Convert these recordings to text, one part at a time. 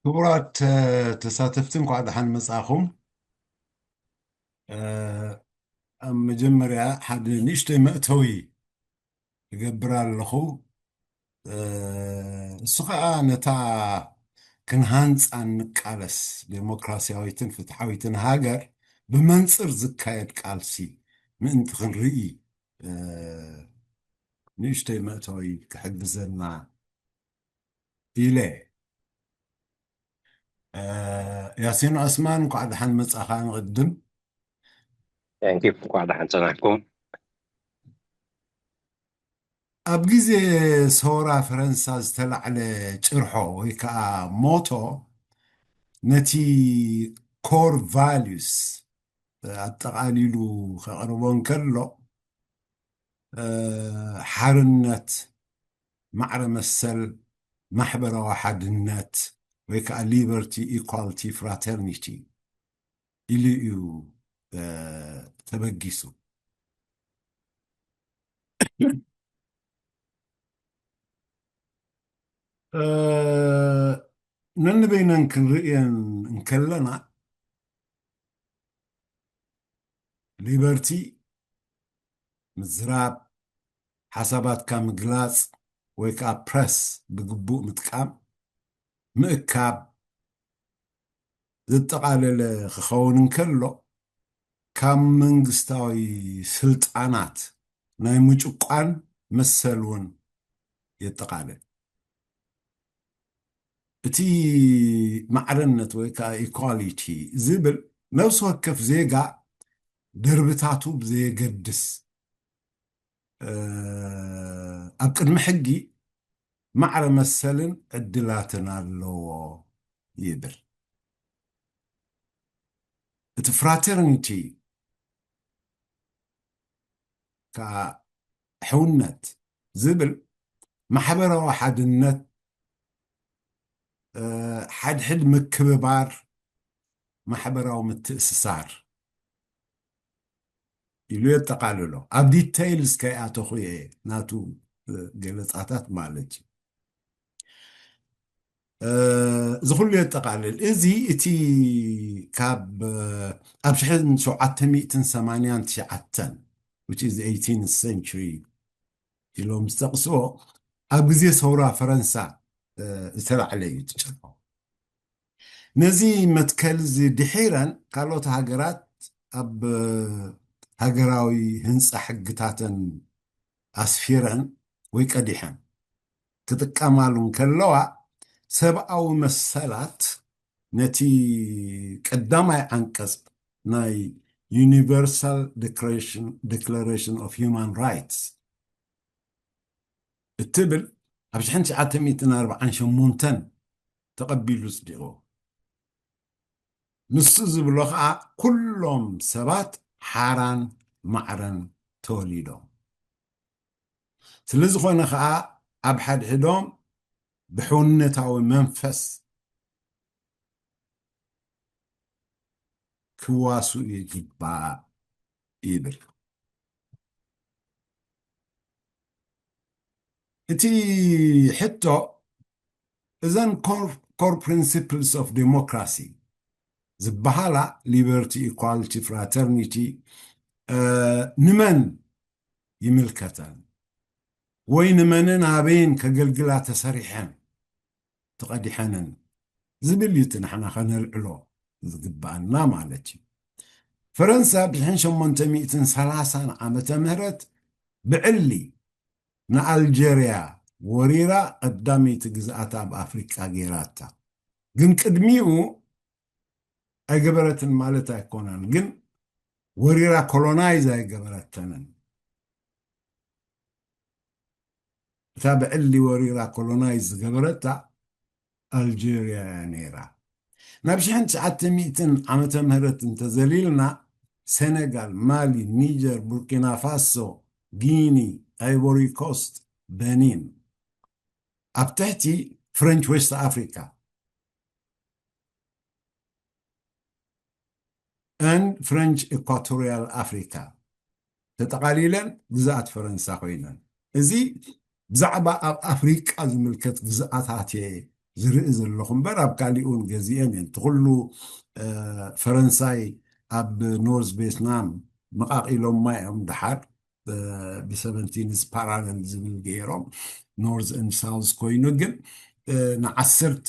ክቡራት፣ እ፣ ተሳተፍቲ፣ እንኳዕ ደሓን መጻኹም። እ፣ ኣብ መጀመርያ ሓደ ንእሽተይ መእተዊ እገብር ኣለኹ። እ፣ እሱ ኸኣ ነታ ክንሃንጻ እንቃለስ ዴሞክራሲያዊትን ፍትሓዊትን ሃገር ብመንጽር ዝካየድ ቃልሲ ምእንቲ ክንርኢ፣ እ፣ ንእሽተይ መእተዊ ክሕግዘና ኢለ። እ፣ ያሲን ዑስማን፣ እንኳዕ ደሓን መጻኻ። ንቕድም። Thank you። እንኳዕ ደሓን ጸናሕኩም። ኣብ ግዜ ሰውራ ፈረንሳ ዝተላዕለ ጭርሖ ወይ ከዓ ሞቶ፣ ነቲ ኮር ቫሉስ ኣጠቓሊሉ ከቕርቦ እንከሎ፣ እ፣ ሓርነት፣ ማዕረ መሰል፣ ማሕበራዊ ሓድነት ወይ ከዓ ሊበርቲ፣ ኢኳልቲ፣ ፍራተርኒቲ ኢሉ እዩ፣ እ፣ ተበጊሱ። እ፣ ነንበይነን ክንርእየን እንከለና፣ ሊበርቲ፣ ምዝራብ፣ ሓሳባትካ ምግላጽ ወይ ከዓ ፕረስ ብግቡእ ምጥቃም፣ ምእካብ ዘጠቓለለ ክኸውን እንከሎ፣ ካብ መንግስታዊ ስልጣናት ናይ ምጭቋን መሰል እውን የጠቓልል። እቲ ማዕረነት ወይ ከዓ ኢኳሊቲ ዝብል ነፍሲ ወከፍ ዜጋ ደርብታቱ ብዘየገድስ፣ እ፣ ኣብ ቅድሚ ሕጊ ማዕረ መሰልን ዕድላትን ኣለዎ ይብል። እቲ ፍራተርኒቲ ከዓ ሕውነት ዝብል ማሕበራዊ ሓድነት፣ እ፣ ሓድሕድ ምክብባር፣ ማሕበራዊ ምትእስሳር ኢሉ የጠቓልሎ። ኣብ ዲተይልስ ከይኣተኹ እየ፣ ናቱ፣ እ፣ ገለጻታት ማለት እዩ። እ፣ እዚ ኩሉ የጠቓልል። እዚ እቲ ካብ፣ እ፣ ኣብ ሽሕን ሸውዓተ ሚእትን ሰማንያን ትሽዓተን፣ which is eighteenth century ኢሎም ዝጠቕስዎ፣ ኣብ ግዜ ሰውራ ፈረንሳ፣ እ፣ ዝተላዕለ እዩ እቲ ጭርሖ። ነዚ መትከል እዚ ድሒረን ካልኦት ሃገራት ኣብ፣ እ፣ ሃገራዊ ህንጻ ሕግታተን ኣስፊረን ወይ ቀዲሐን ክጥቀማሉ እንከለዋ፣ ሰብኣዊ መሰላት ነቲ ቀዳማይ ዓንቀጽ ናይ ዩኒቨርሳል ዲክለሬሽን፣ ዲክለሬሽን ኦፍ ሂውማን ራይትስ እትብል ኣብ ሽሕን ትሽዓተ ሚእትን ኣርባዓን ሸሞንተን ተቐቢሉ ጽዲቑ። ንሱ ዝብሎ ኸኣ፣ ኩሎም ሰባት ሓራን ማዕረን ተወሊዶም። ስለ ዝኾነ ኸኣ፣ ኣብ ሓድሕዶም ብሕውነታዊ መንፈስ ክዋስኡ ይግባእ ይብል። እቲ ሕቶ፣ እዘን ኮር፣ ኮር ፕሪንሲፕልስ ኦፍ ዴሞክራሲ ዝበሃላ፣ ሊበርቲ፣ ኢኳሊቲ፣ ፍራተርኒቲ፣ እ፣ ንመን ይምልከተን ወይ ንመንን ኣበይን ከገልግላ ተሰሪሐን ተቐዲሐንን ዝብል እዩ እቲ ንሕና ከነልዕሎ ዝግብኣና ማለት እዩ። ፈረንሳ ብሽሕን ሸሞንተ ሚእትን ሰላሳን ዓመተ ምህረት ብዕሊ ንኣልጀርያ ወሪራ ቀዳመይቲ ግዝኣታ ኣብ ኣፍሪቃ ገይራታ። ግን ቅድሚኡ ኣይገበረትን ማለት ኣይኮነን፣ ግን ወሪራ ኮሎናይዝ ኣይገበረተንን። እታ ብዕሊ ወሪራ ኮሎናይዝ ዝገበረታ ኣልጀርያ እያ ነይራ። ናብ ሽሕን ትሽዓተ ሚእትን ዓመተ ምህረት እንተዘሊልና፣ ሴኔጋል፣ ማሊ፣ ኒጀር፣ ቡርኪና ፋሶ፣ ጊኒ፣ ኣይቮሪ ኮስት፣ በኒን፣ ኣብ ትሕቲ ፍሬንች ዌስት ኣፍሪካ፣ and French Equatorial Africa ተጠቓሊለን ግዝኣት ፈረንሳ ኮይነን። እዚ ብዛዕባ ኣብ ኣፍሪቃ ዝምልከት ግዝኣታት እየ ዝርኢ ዘለኹ እምበር፣ ኣብ ካሊእ እውን ገዚኤን እየን። እቲ ኩሉ፣ እ፣ ፈረንሳይ ኣብ ኖርዝ ቬትናም መቓቒሎማ እዮም። ደሓር፣ እ፣ ብ ሰቨንቲንዝ ፓራለል ዝብል ገይሮም፣ ኖርዝ ኤንድ ሳውዝ ኮይኑ፣ ግን፣ እ፣ ንዓሰርተ፣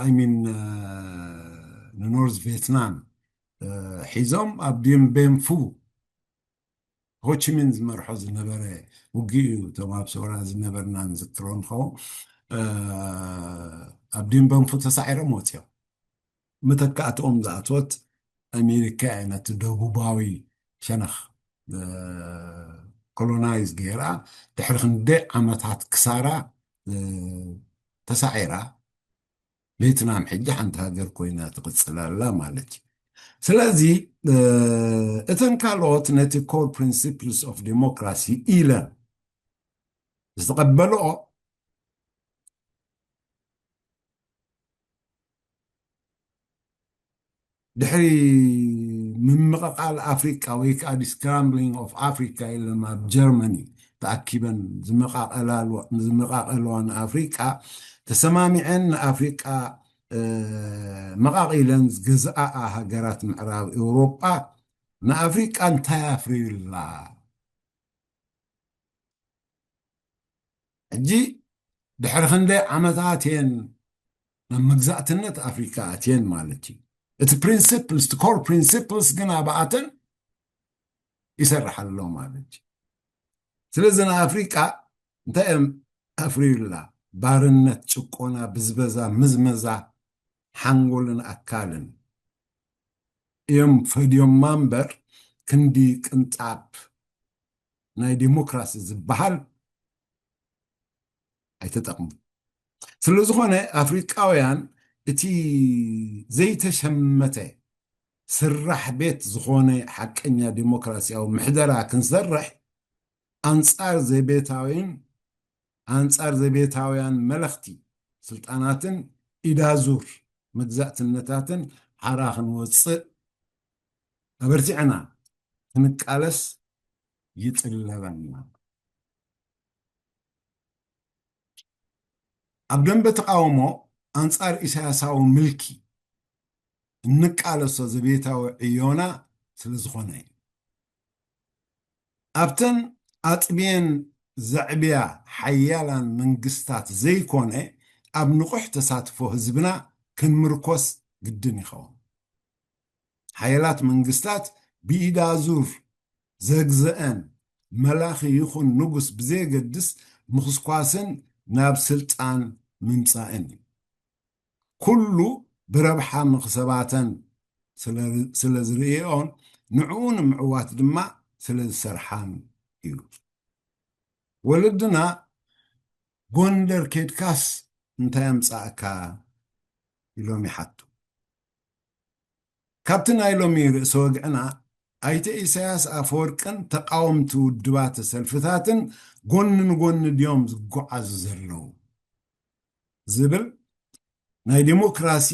I mean፣ እ፣ ንኖርዝ ቬትናም፣ እ፣ ሒዞም ኣብ ዲምቤንፉ ሆቺሚን ዝመርሖ ዝነበረ ውግእ እዩ። እቶም ኣብ ሰውራ ዝነበርና ንዝክሮ ንኸውን፣ እ፣ ኣብ ዲምበንፉ ተሳዒሮም ወፂኦም። መተካእትኦም ዝኣትወት ኣሜሪካ እያ፣ ነቲ ደቡባዊ ሸነኽ፣ እ፣ ኮሎናይዝ ገይራ። ድሕሪ ክንደይ ዓመታት ክሳራ፣ እ፣ ተሳዒራ፣ ቬትናም ሕጂ ሓንቲ ሃገር ኮይና ትቕጽል ኣላ ማለት እዩ። ስለዚ፣ እ፣ እተን ካልኦት ነቲ ኮር ፕሪንሲፕልስ ኦፍ ዲሞክራሲ ኢለን ዝተቐበልኦ፣ ድሕሪ ምምቕቓል ኣፍሪቃ ወይ ከዓ ዲስክራምብሊንግ ኦፍ ኣፍሪካ ኢለን ኣብ ጀርመኒ ተኣኪበን ዝመቓቐላሉ-፣ ዝመቓቐልዋ ንኣፍሪቃ ተሰማሚዐን፣ ንኣፍሪቃ፣ እ፣ መቓቒለን ዝገዝኣኣ ሃገራት ምዕራብ ኤውሮጳ ንኣፍሪቃ እንታይ ኣፍርዩላ? ሕጂ ድሕሪ ክንደይ ዓመታት እየን ናብ መግዛእትነት ኣፍሪካ ኣትየን ማለት እዩ። እቲ ፕሪንሲፕልስ፣ እቲ ኮር ፕሪንሲፕልስ ግን ኣብኣተን ይሰርሕ ኣሎ ማለት እዩ። ስለዚ ንኣፍሪቃ እንታይ እዮም ኣፍርዩላ? ባርነት፣ ጭቆና፣ ብዝበዛ፣ ምዝመዛ ሓንጎልን ኣካልን እዮም ፈድዮማ እምበር፣ ክንዲ ቅንጣብ ናይ ዲሞክራሲ ዝበሃል ኣይተጠቕሙ። ስለ ዝኾነ ኣፍሪቃውያን እቲ ዘይተሸመተ ስራሕ ቤት ዝኾነ ሓቀኛ ዲሞክራሲያዊ ምሕደራ ክንሰርሕ፣ ኣንጻር ዘቤታዊን ኣንጻር ዘቤታውያን መለኽቲ ስልጣናትን ኢዳዙር መግዛእትነታትን ሓራ ክንወጽእ ኣበርቲዕና ክንቃለስ ይጥለበና። ኣብ ደንበ ተቓውሞ ኣንጻር ኢሳያሳዊ ምልኪ እንቃለሶ ዘቤታዊ ዕዮና ስለ ዝኾነ እዩ። ኣብተን ኣጥብየን ዘዕብያ ሓያላን መንግስታት ዘይኮነ፣ ኣብ ንቑሕ ተሳትፎ ህዝብና ክንምርኮስ ግድን ይኸውን። ሓያላት መንግስታት ብኢዳዙር ዘግዘአን መላኺ ይኹን ንጉስ ብዘየገድስ ምኹስኳስን ናብ ስልጣን ምምጻእን እዩ። ኩሉ ብረብሓ መኽሰባተን ስለ፣ ስለ ዝርእዮን ንዕኡ ንምዕዋት ድማ ስለ ዝሰርሓን እዩ። ወለድና ጎንደር ኬድካስ እንታይ ኣምጻእካ ኢሎም ይሓቱ። ካብቲ ናይ ሎሚ ርእሰ ወግዕና ኣይተ ኢሳያስ ኣፈወርቅን ተቃወምቲ ውድባት ሰልፍታትን ጎኒ ንጎኒ ድዮም ዝጓዓዙ ዘለዉ ዝብል ናይ ዲሞክራሲ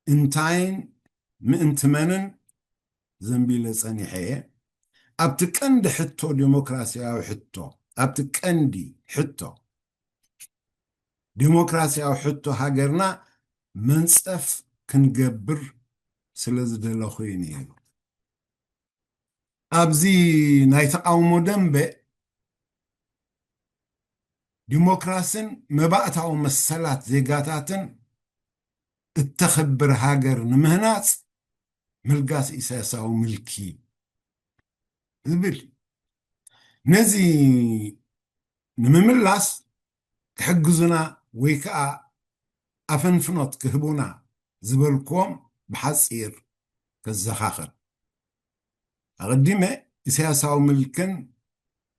እንታይን ምእንቲ መንን ዘንቢለ ጸኒሐ እየ። ኣብቲ ቀንዲ ሕቶ፣ ዲሞክራሲያዊ ሕቶ፣ ኣብቲ ቀንዲ ሕቶ፣ ዲሞክራሲያዊ ሕቶ ሃገርና መንጸፍ ክንገብር ስለ ዝደለኹ እዩ ነይሩ። ኣብዚ ናይ ተቃውሞ ደንበ ዲሞክራስን መባእታዊ መሰላት ዜጋታትን እተኽብር ሃገር ንምህናጽ ምልጋስ ኢሳያሳዊ ምልኪ ዝብል። ነዚ ንምምላስ ክሕግዙና ወይ ከዓ ኣፈንፍኖት ክህቡና ዝበልክዎም ብሓጺር ከዘኻኽር። ኣቐዲመ ኢሳያሳዊ ምልክን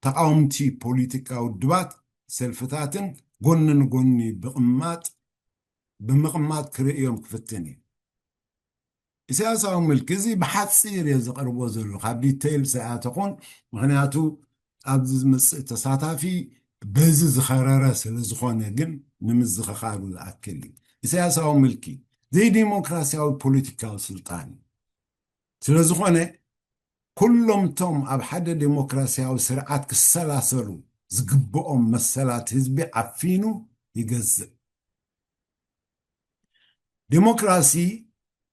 ተቃወምቲ ፖለቲካዊ ውድባት ሰልፍታትን ጎኒ ንጎኒ ብቕማጥ፣ ብምቕማጥ ክርእዮም ክፍትን እዩ። ኢሳያሳዊ ምልኪ፣ እዚ ብሓጺር እየ ዘቕርቦ ዘለኹ፣ ኣብ ዲቴይል ሰኣተኹን፣ ምኽንያቱ ኣብዚ ዝመጽእ ተሳታፊ በዚ ዝኸረረ ስለ ዝኾነ፣ ግን ንምዝኽኻሩ ዝኣክል እዩ። ኢሳያሳዊ ምልኪ ዘይዲሞክራሲያዊ ፖለቲካዊ ስልጣን እዩ። ስለ ዝኾነ፣ ኩሎም እቶም ኣብ ሓደ ዴሞክራሲያዊ ስርዓት ክሰላሰሉ ዝግብኦም መሰላት ህዝቢ ዓፊኑ ይገዝእ። ዴሞክራሲ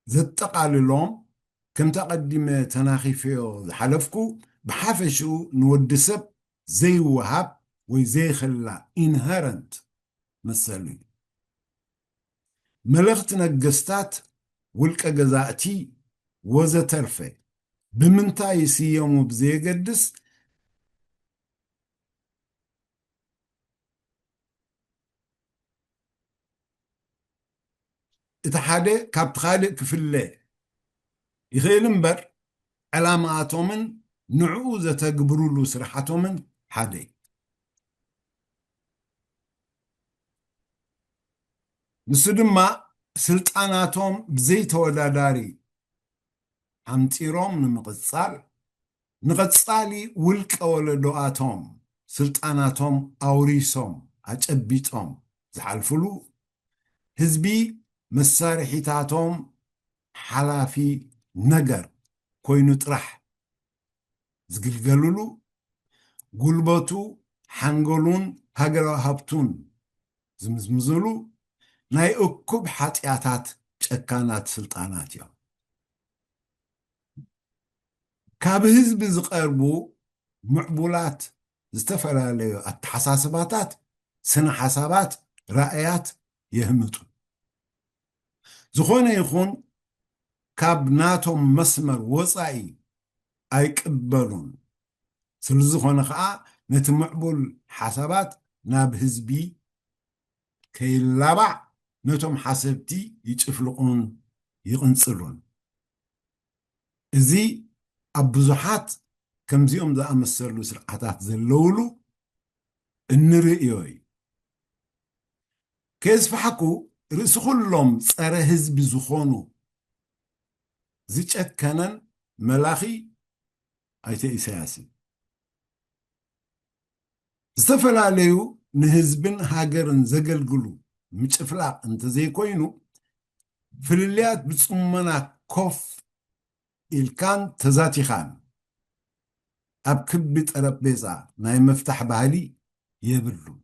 ዘጠቓልሎም፣ ከምቲ ኣቐዲመ ተናኺፈዮ ዝሓለፍኩ፣ ብሓፈሽኡ ንወዲ ሰብ ዘይወሃብ ወይ ዘይኽላ፣ ኢንሄረንት መሰሉ እዩ። መለኽቲ ነገስታት፣ ውልቀ ገዛእቲ ወዘተርፈ ብምንታይ ይስየሙ ብዘየገድስ፣ እቲ ሓደ ካብቲ ካልእ ክፍለ ይኽእል እምበር፣ ዕላማኣቶምን ንዕኡ ዘተግብሩሉ ስራሓቶምን ሓደ እዩ። ንሱ ድማ ስልጣናቶም ብዘይተወዳዳሪ ዓምጢሮም ንምቕጻል፣ ንቐጻሊ ውልቀ ወለዶኣቶም ስልጣናቶም ኣውሪሶም ኣጨቢጦም ዝሓልፉሉ፣ ህዝቢ መሳርሒታቶም ሓላፊ ነገር ኮይኑ ጥራሕ ዝግልገሉሉ፣ ጉልበቱ፣ ሓንጎሉን ሃገራዊ ሃብቱን ዝምዝምዝሉ ናይ እኩብ ሓጢኣታት ጨካናት ስልጣናት እዮም። ካብ ህዝቢ ዝቐርቡ ምዕቡላት ዝተፈላለዩ ኣተሓሳስባታት፣ ስነ ሓሳባት፣ ራእያት የህምጡ። ዝኾነ ይኹን ካብ ናቶም መስመር ወጻኢ ኣይቅበሉን። ስለ ዝኾነ ኸኣ ነቲ ምዕቡል ሓሳባት ናብ ህዝቢ ከይላባዕ ነቶም ሓሰብቲ ይጭፍልቑን ይቕንጽሉን። እዚ ኣብ ብዙሓት ከምዚኦም ዝኣመሰሉ ስርዓታት ዘለውሉ እንርእዮ እዩ። ከየስፋሕኩ፣ ርእሲ ኩሎም ጸረ ህዝቢ ዝኾኑ ዝጨከነን መላኺ ኣይተ ኢሳያስ እዩ። ዝተፈላለዩ ንህዝብን ሃገርን ዘገልግሉ ምጭፍላቕ እንተዘይኮይኑ፣ ፍልልያት ብጽሞና ኮፍ ኢልካን ተዛቲኻን ኣብ ክቢ ጠረጴዛ ናይ ምፍታሕ ባህሊ የብሉን።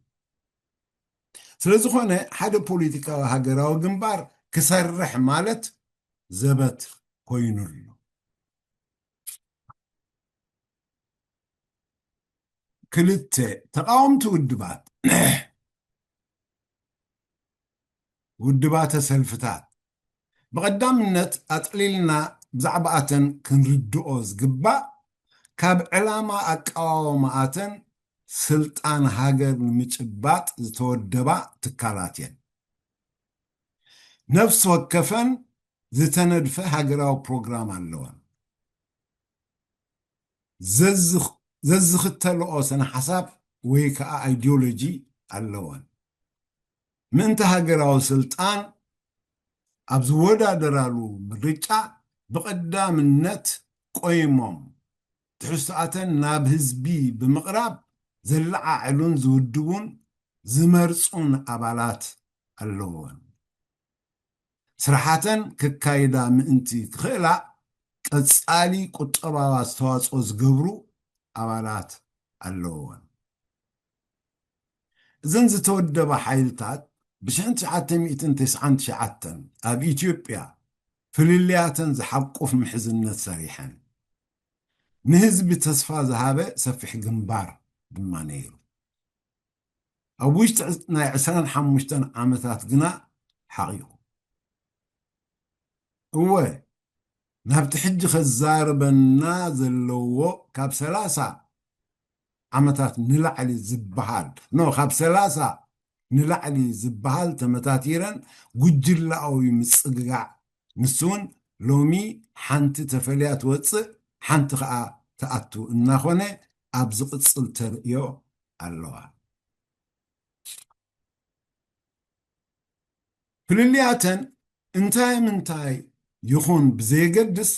ስለ ዝኾነ፣ ሓደ ፖለቲካዊ ሃገራዊ ግንባር ክሰርሕ ማለት ዘበት ኮይኑ ኣሎ። ክልተ፣ ተቓወምቲ ውድባት፣ ውድባተ ሰልፍታት፣ ብቐዳምነት ኣጥሊልና ብዛዕባኣተን ክንርድኦ ዝግባእ፣ ካብ ዕላማ ኣቃዋውማኣተን ስልጣን ሃገር ንምጭባጥ ዝተወደባ ትካላት እየን። ነፍሲ ወከፈን ዝተነድፈ ሃገራዊ ፕሮግራም ኣለወን። ዘዝኽ-፣ ዘዝኽተልኦ ስነ ሓሳብ ወይ ከዓ ኣይዲዮሎጂ ኣለወን። ምእንቲ ሃገራዊ ስልጣን ኣብ ዝወዳደራሉ ምርጫ ብቐዳምነት ቆይሞም ትሕዝቶኣተን ናብ ህዝቢ ብምቕራብ ዘለዓዕሉን ዝውድቡን ዝመርጹን ኣባላት ኣለወን። ስራሓተን ክካይዳ ምእንቲ ክኽእላ ቀጻሊ ቁጠባዊ ኣስተዋጽኦ ዝገብሩ ኣባላት ኣለወን። እዘን ዝተወደባ ሓይልታት ብሽሕን ትሽዓተ ሚእትን ተስዓን ትሽዓተን ኣብ ኢትዮጵያ ፍልልያተን ዝሓቁፍ ምሕዝነት ሰሪሐን። ንህዝቢ ተስፋ ዝሃበ ሰፊሕ ግንባር ድማ ነይሩ። ኣብ ውሽጢ ዕስ-፣ ናይ ዕስራን ሓሙሽተን ዓመታት ግና ሓቒቑ። እወ፣ ናብቲ ሕጂ ከዛርበና ዘለዎ ካብ ሰላሳ ዓመታት ንላዕሊ ዝበሃል፣ ኖ፣ ካብ ሰላሳ ንላዕሊ ዝበሃል ተመታቲረን ጉጅላዊ ምጽግጋዕ፣ ንሱ እውን ሎሚ ሓንቲ ተፈልያ ትወጽእ፣ ሓንቲ ኸኣ ትኣቱ እናኾነ ኣብ ዝቕጽል ተርእዮ ኣለዋ። ፍልልያተን እንታይ ምንታይ ይኹን ብዘየገድስ፣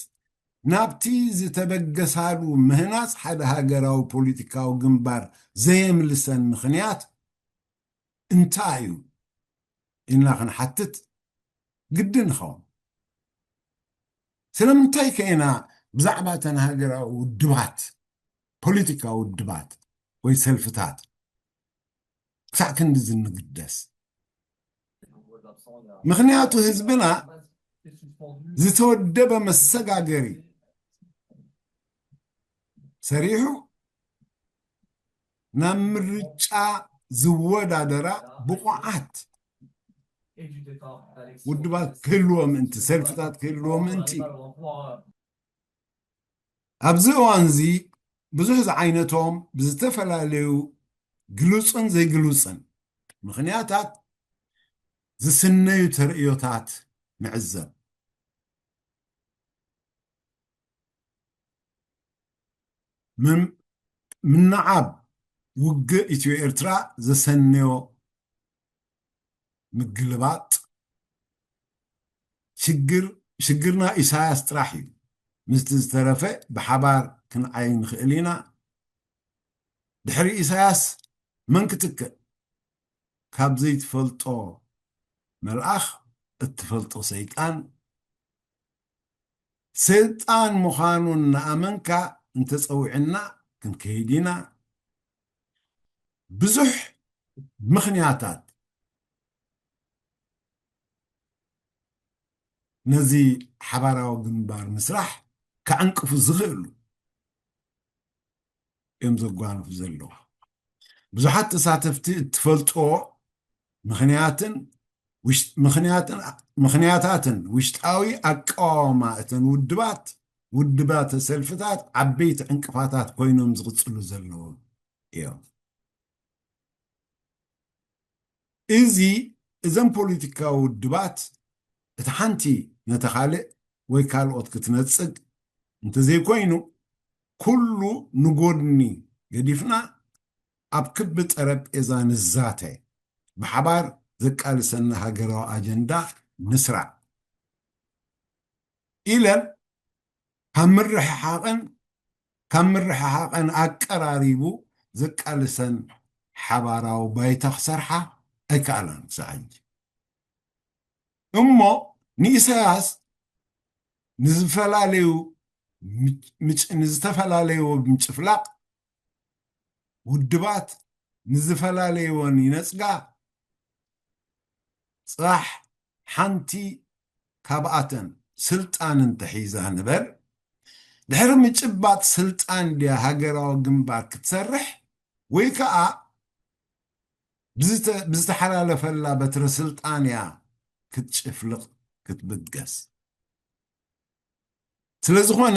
ናብቲ ዝተበገሳሉ ምህናጽ ሓደ ሃገራዊ ፖለቲካዊ ግንባር ዘየምልሰን ምኽንያት እንታይ እዩ ኢልና ክንሓትት ግድን ንኸውን። ስለምንታይ ከ ኢና ብዛዕባ እተን ሃገራዊ ውድባት፣ ፖለቲካዊ ውድባት ወይ ሰልፍታት ክሳዕ ክንድዚ እንግደስ? ምኽንያቱ ህዝብና ዝተወደበ መሰጋገሪ ሰሪሑ ናብ ምርጫ ዝወዳደራ ብቑዓት ውድባት ክህልዎ ምእንቲ፣ ሰልፍታት ክህልዎ ምእንቲ፣ ኣብዚ እዋን እዚ ብዙሕ ዝዓይነቶም ብዝተፈላለዩ ግሉጽን ዘይግሉጽን ምኽንያታት ዝስነዩ ተርእዮታት ንዕዘብ። ምንዓብ ውግእ ኢትዮ ኤርትራ ዘሰነዮ ምግልባጥ ሽግርና ኢሳያስ ጥራሕ እዩ። ምስቲ ዝተረፈ ብሓባር ክንዓይ ንኽእል ኢና። ድሕሪ ኢሳያስ መን ክትክእ? ካብ ዘይትፈልጦ መልኣኽ እትፈልጦ ሰይጣን፣ ሰይጣን ምዃኑ እናኣመንካ እንተጸዊዕና ክንከይድ ኢና። ብዙሕ ምኽንያታት ነዚ ሓባራዊ ግንባር ምስራሕ ከዕንቅፉ ዝኽእሉ እዮም ዘጓንፉ ዘለዉ። ብዙሓት ተሳተፍቲ እትፈልጥዎ ምኽንያትን ምኽንያታትን ውሽጣዊ ኣቃዋማ እተን ውድባት ውድባተ ሰልፍታት ዓበይቲ ዕንቅፋታት ኮይኖም ዝቕፅሉ ዘለዉ እዮም። እዚ እዘን ፖለቲካዊ ውድባት እቲ ሓንቲ ነቲ ካልእ ወይ ካልኦት ክትነፅግ እንተዘይኮይኑ ኩሉ ንጎድኒ ገዲፍና ኣብ ክቢ ጠረጴዛ ንዛተ፣ ብሓባር ዘቃልሰና ሃገራዊ ኣጀንዳ ንስራዕ ኢለን ካብ ምርሕሓቕን ካብ ምርሕሓቕን ኣቀራሪቡ ዘቃልሰን ሓባራዊ ባይታ ክሰርሓ ኣይከኣላን ክሳዕ ሕጂ። እሞ ንኢሳያስ ንዝፈላለዩ ንዝተፈላለዩ ብምጭፍላቕ ውድባት ንዝፈላለይወን ይነጽጋ። ጽባሕ ሓንቲ ካብኣተን ስልጣን እንተሒዛ ንበል፣ ድሕሪ ምጭባጥ ስልጣን ድያ ሃገራዊ ግንባር ክትሰርሕ ወይ ከዓ ብዝተሓላለፈላ በትረ ስልጣን እያ ክትጭፍልቕ ክትብገስ? ስለዝኾነ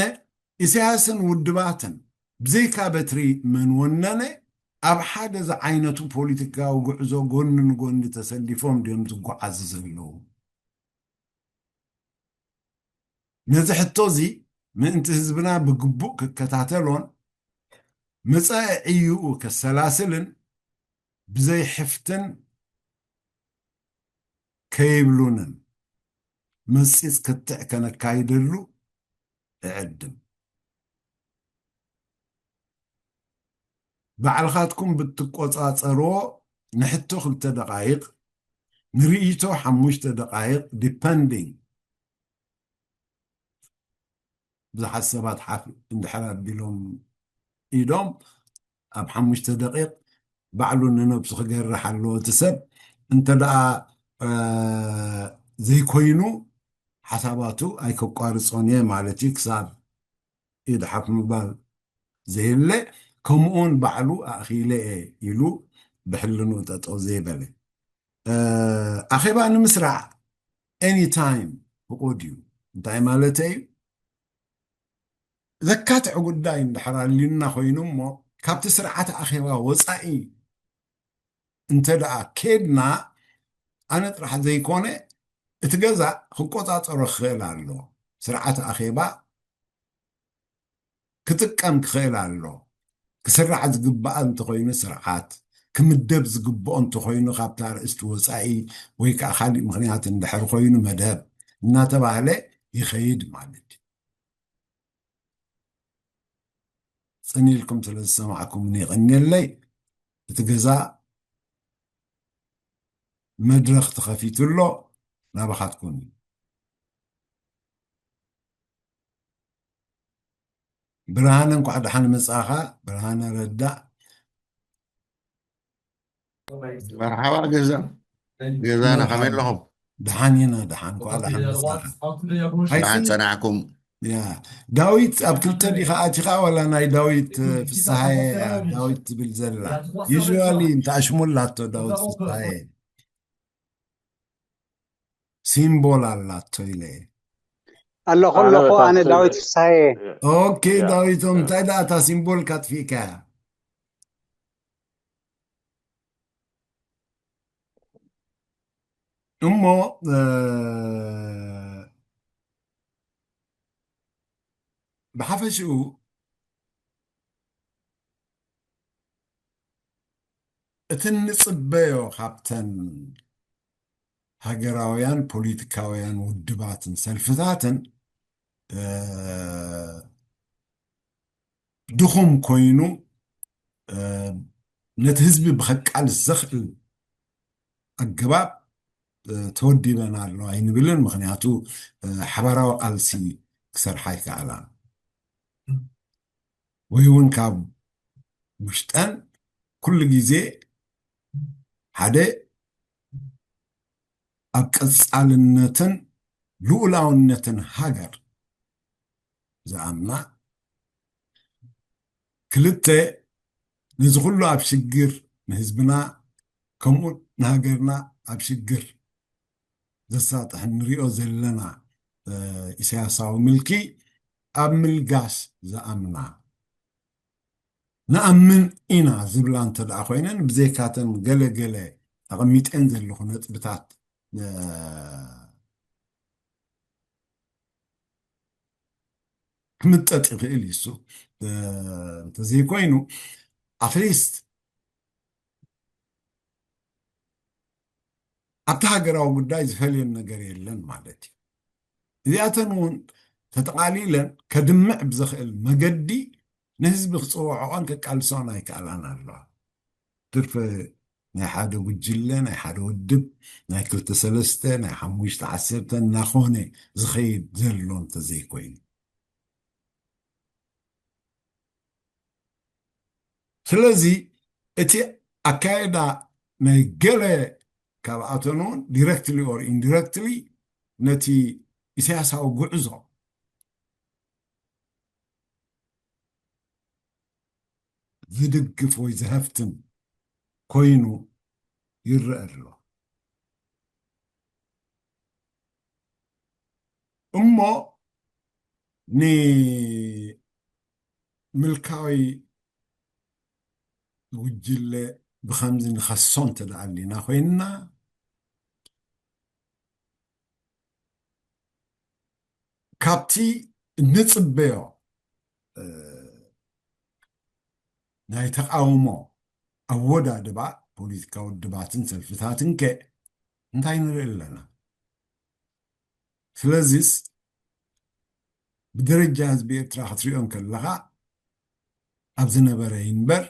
ኢሳያስን ውድባትን ብዘይካ በትሪ መን ወነነ ኣብ ሓደ ዝዓይነቱ ፖለቲካዊ ጉዕዞ ጎኒ ንጎኒ ተሰሊፎም ድዮም ዝጓዓዙ ዘለዉ? ነዚ ሕቶ እዚ ምእንቲ ህዝብና ብግቡእ ክከታተሎን መጻኢ ዕዩኡ ከሰላስልን ብዘይ ሕፍትን ከይብሉንን መጺጽ ክትዕ ከነካይደሉ እዕድም። ባዕልኻትኩም ብትቆጻጸርዎ ንሕቶ ክልተ ደቓይቕ፣ ንርእይቶ ሓሙሽተ ደቓይቕ depending ብዙሓት ሰባት ሓፍ እንድሕር ኣቢሎም ኢዶም ኣብ ሓሙሽተ ደቂቕ ባዕሉ ንነብሱ ክገርሕ ኣለዎ እቲ ሰብ እንተ ደኣ ዘይኮይኑ ሓሳባቱ ኣይከቋርጾን እየ ማለት እዩ ክሳብ ኢድ ሓፍ ምባል ዘየለ ከምኡውን ባዕሉ ኣእኺለ እየ ኢሉ ብሕልንኡ ጠጠው ዘይበለ ኣኼባ ንምስራዕ anytime ፍቑድ እዩ እንታይ ማለተ እዩ ዘካትዕ ጉዳይ እንድሕር ኣልዩና ኮይኑ እሞ ካብቲ ስርዓት ኣኼባ ወፃኢ እንተ ደኣ ኬድና ኣነ ጥራሕ ዘይኮነ እቲ ገዛ ክቆፃፀሮ ክኽእል ኣሎ ስርዓት ኣኼባ ክጥቀም ክኽእል ኣሎ ክስራዕ ዝግባኣ እንተኮይኑ ስርዓት ክምደብ ዝግብኦ እንተኮይኑ ካብታ ኣርእስቲ ወፃኢ ወይ ከዓ ካሊእ ምክንያት እንድሕር ኮይኑ መደብ እናተባህለ ይኸይድ ማለት እዩ ፅን ኢልኩም ስለ ዝሰማዕኩምኒ የቐንየለይ እቲ ገዛ መድረኽ ተኸፊቱ ኣሎ ናባኻትኩም እዩ ብርሃነ እንኳዕ ደሓን መጻኻ ብርሃነ ረዳእ መርሓባ ገዛ ገዛና ከመይ ኣለኹም ደሓን ኢና፣ ደሓን፣ እንኳዕ ደሓን መጻኻ። ሃይ፣ ደሓን ሲ-፣ ጸናሕኩም። ያ፣ ዳዊት ኣብ ክልተ ዲኻ ኣቲኻ፣ ዋላ ናይ ዳዊት፣ እ፣ ፍስሃየ እያ ዳዊት ትብል ዘላ? ዩዥዋሊ እንተ ኣሽሙላቶ ዳዊት ፍስሃየ። ሲምቦል ኣላቶ ኢለ። ኣለኹ፣ ኣለኹ፣ ኣነ ዳዊት ፍስሃየ። ኦኬ፣ ያ። ዳዊቶም፣ እንታይ ደኣ እታ ሲምቦልካ ኣጥፊእካያ? እሞ፣ እ፣ ብሓፈሽኡ እቲ እንጽበዮ ካብተን ሃገራውያን ፖለቲካውያን ውድባትን ሰልፍታትን፣ እ፣ ድኹም ኮይኑ፣ እ፣ ነቲ ህዝቢ ብኸቃልስ ዘኽእል ኣገባብ፣ እ፣ ተወዲበን ኣሎ ኣይንብልን። ምኽንያቱ፣ እ፣ ሓባራዊ ቃልሲ ክሰርሓ ኣይከኣላን። ወይ እውን ካብ ውሽጠን ኩሉ ግዜ ሓደ ኣብ ቀጻልነትን ልኡላውነትን ሃገር ዝኣምና፣ ክልተ ነዚ ኩሉ ኣብ ሽግር ንህዝብና ከምኡ ንሃገርና ኣብ ሽግር ዘሳጥሕ ንሪኦ ዘለና፣ እ፣ ኢሳያሳዊ ምልኪ ኣብ ምልጋስ ዝኣምና፣ ንኣምን ኢና ዝብላ እንተ ደኣ ኮይነን፣ ብዘይካተን ገለ ገለ ኣቐሚጠን ዘለኹ ነጥብታት፣ እ፣ ክምጠጥ ይኽእል እዩ። እሱ፣ እ፣ እንተዘይኮይኑ፣ ኣትሊስት ኣብቲ ሃገራዊ ጉዳይ ዝፈልየን ነገር የለን ማለት እዩ። እዚኣተን እውን ተጠቓሊለን ከድምዕ ብዘኽእል መገዲ ንህዝቢ ክፅውዕዖን ከቃልሶን ኣይከኣላን ኣለዋ። ትርፊ ናይ ሓደ ጉጅለ፣ ናይ ሓደ ውድብ፣ ናይ ክልተ ሰለስተ፣ ናይ ሓሙሽተ ዓሰርተ እናኾነ ዝኸይድ ዘሎ እንተዘይኮይኑ። ስለዚ እቲ ኣካየዳ ናይ ገለ ካብኣተን እውን ዲረክትሊ ኦር ኢንዲረክትሊ ነቲ ኢሳያሳዊ ጉዕዞ ዝድግፍ ወይ ዘሀፍትም ኮይኑ ይረአ ኣሎ። እሞ ንምልካዊ ጉጅለ ብኸምዚ ንኸሶ እንተ ደኣ ኣሊና ኮይንና፣ ካብቲ እንጽበዮ፣ እ፣ ናይ ተቃውሞ ኣወዳድባ ፖለቲካዊ ውድባትን ሰልፍታትን ከ እንታይ ንርኢ ኣለና? ስለዚስ ብደረጃ ህዝቢ ኤርትራ ክትሪኦ እንከለኻ ኣብ ዝነበረ ይንበር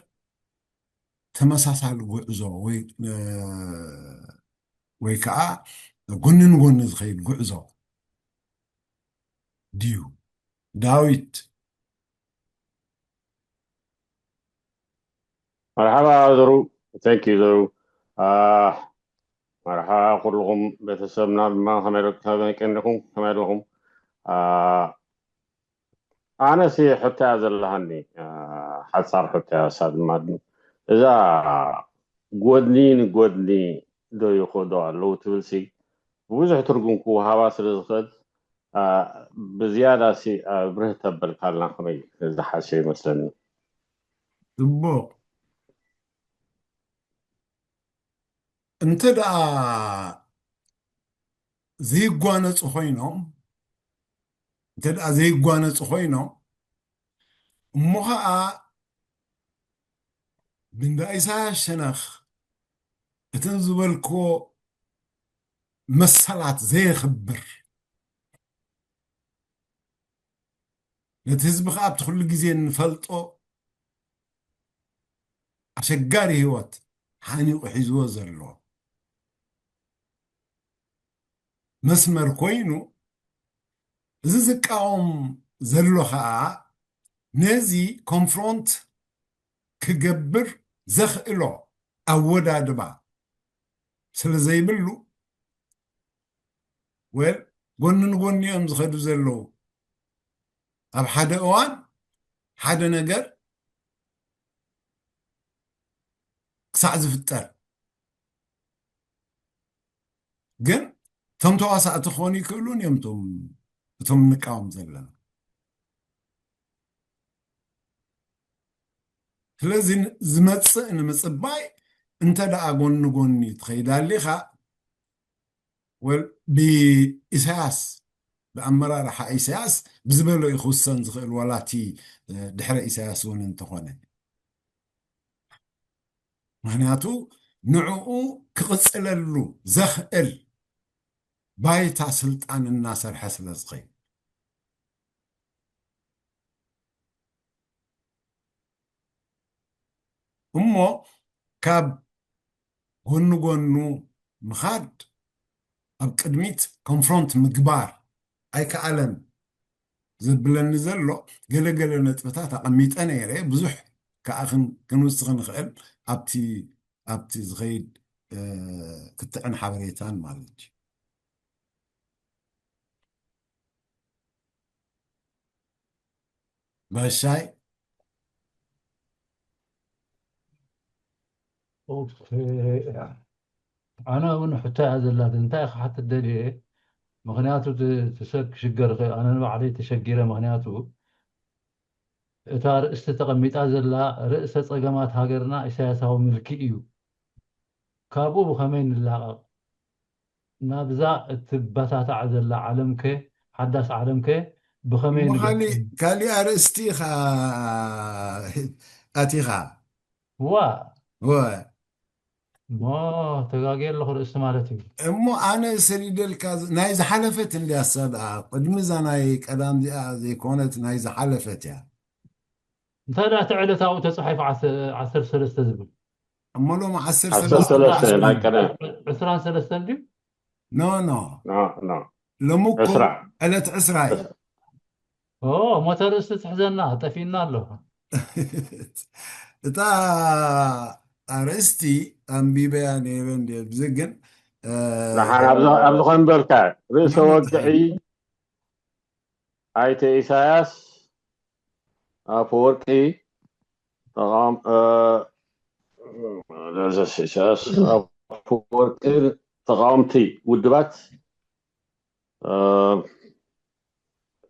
ተመሳሳሊ ጉዕዞ ወይ፣ እ፣ ወይ ከዓ ጎኒ ንጎኒ ዝኸይድ ጉዕዞ ድዩ? ዳዊት። መርሓባ ዘሩ፣ thank you ዘሩ። አ፣ መርሓባ ኩልኹም ቤተሰብና ድማ ከመይ ደ-፣ ከመይ ቀኒኹም? ከመይ ኣለኹም? አ፣ ኣነሲ ሕቶ እያ ዘለሃኒ፣ አ፣ ሓጻር ሕቶ እያ፣ እሳ ድማ እዛ ጎድኒ ንጎድኒ ዶ ይኸዱ ኣለዉ ትብልሲ ብዙሕ ትርጉም ክወሃባ ስለ ዝኽእል፣ አ፣ ብዝያዳ ሲ፣ አ፣ ብርህ ተበልካልና ከመይ ዝሓሸ ይመስለኒ። ጽቡቕ። እንተ ደኣ ዘይጓነጹ ኮይኖም፣ እንተ ደኣ ዘይጓነጹ ኮይኖም፣ እሞ ኸኣ ብንዳ ኢሳያስ ሸነኽ እተን ዝበልክዎ መሰላት ዘየኽብር፣ ነቲ ህዝቢ ኸኣ ኣብቲ ኩሉ ግዜ እንፈልጦ ኣሸጋሪ ህይወት ሓኒቑ ሒዝዎ ዘሎ መስመር ኮይኑ፣ እዚ ዝቃወም ዘሎ ኸኣ ነዚ ኮንፍሮንት ክገብር ዘኽእሎ ኣወዳድባ ስለ ዘይብሉ፣ ወል ጎኒ ንጎኒ እዮም ዝኸዱ ዘለዉ። ኣብ ሓደ እዋን ሓደ ነገር ክሳዕ ዝፍጠር ግን እቶም ተዋሳእቲ ክኾኑ ይክእሉን እዮም እቶም እቶም ንቃወም ዘለና። ስለዚ ዝመፅእ ንምፅባይ እንተ ደኣ ጎኒ ጎኒ ትኸይድ ኣሊኻ ወል ብኢሳያስ ብኣመራርሓ ኢሳያስ ብዝበሎ እዩ ክውሰን ዝኽእል ዋላ እቲ ድሕረ ኢሳያስ እውን እንተኾነ ምክንያቱ ንዕኡ ክቕፅለሉ ዘኽእል ባይታ ስልጣን እናሰርሐ ስለ ዝኸይድ እሞ ካብ ጎኒ ጎኑ ምኻድ ኣብ ቅድሚት ኮንፍሮንት ምግባር ኣይከኣለን ዘብለኒ ዘሎ ገለገለ ነጥብታት ኣቐሚጠ ነይረ ብዙሕ ከዓ ክንውስኽ ንኽእል ኣብቲ ኣብቲ ዝኸይድ ክትዕን ሓበሬታን ማለት እዩ ባሻይ ኣነ እውን ሕቶ እያ ዘላት እንታይ ክሓትት ደልየ ምክንያቱ ትሰብ ክሽገር ኣነ ንባዕለይ ተሸጊረ ምክንያቱ እታ ርእስቲ ተቐሚጣ ዘላ ርእሰ ጸገማት ሃገርና ኢሳያሳዊ ምልኪ እዩ ካብኡ ብኸመይ ንላቐቕ ናብዛ እትበታታዕ ዘላ ዓለምከ ሓዳስ ዓለምከ ብኸመይ ንበ- ካሊእ ኣርእስቲ ኢኻ ኣቲኻ ዋ ወ እሞ ተጋግየ ኣለኹ ርእስቲ ማለት እዩ እሞ ኣነ ሰዲደልካ ናይ ዝሓለፈት እንድያ እሳ ደኣ ቅድሚ እዛ ናይ ቀዳም እዚኣ ዘይኮነት ናይ ዝሓለፈት እያ እንታይ ደኣ እቲ ዕለታዊ ተፃሒፉ ዓሰርተ ሰለስተ ዝብል እሞ ሎም ዓሰርተ ዓሰርተ ሰለስተ ሰለስተ ናይ ቀደም ዕስራን ሰለስተን ድዩ ኖ ኖ ኖ ኖ ሎሚ እኮ ዕስራ ዕለት ዕስራ እዩ ኦ ሞተ ርእሲ ትሕዘና ጠፊና ኣሎ እታ ኣርእስቲ ኣንቢበያ ነይረ እንዲ ኣብዚ ግን እ፣ ንሓን ኣብዚ ኣብዚ ከም በልካ ርእሰ ወግዒ ኣይተ ኢሳያስ ኣፈወርቂ ተቓም እ፣ ኢሳያስ ኣፈወርቂ ተቓወምቲ ውድባት እ፣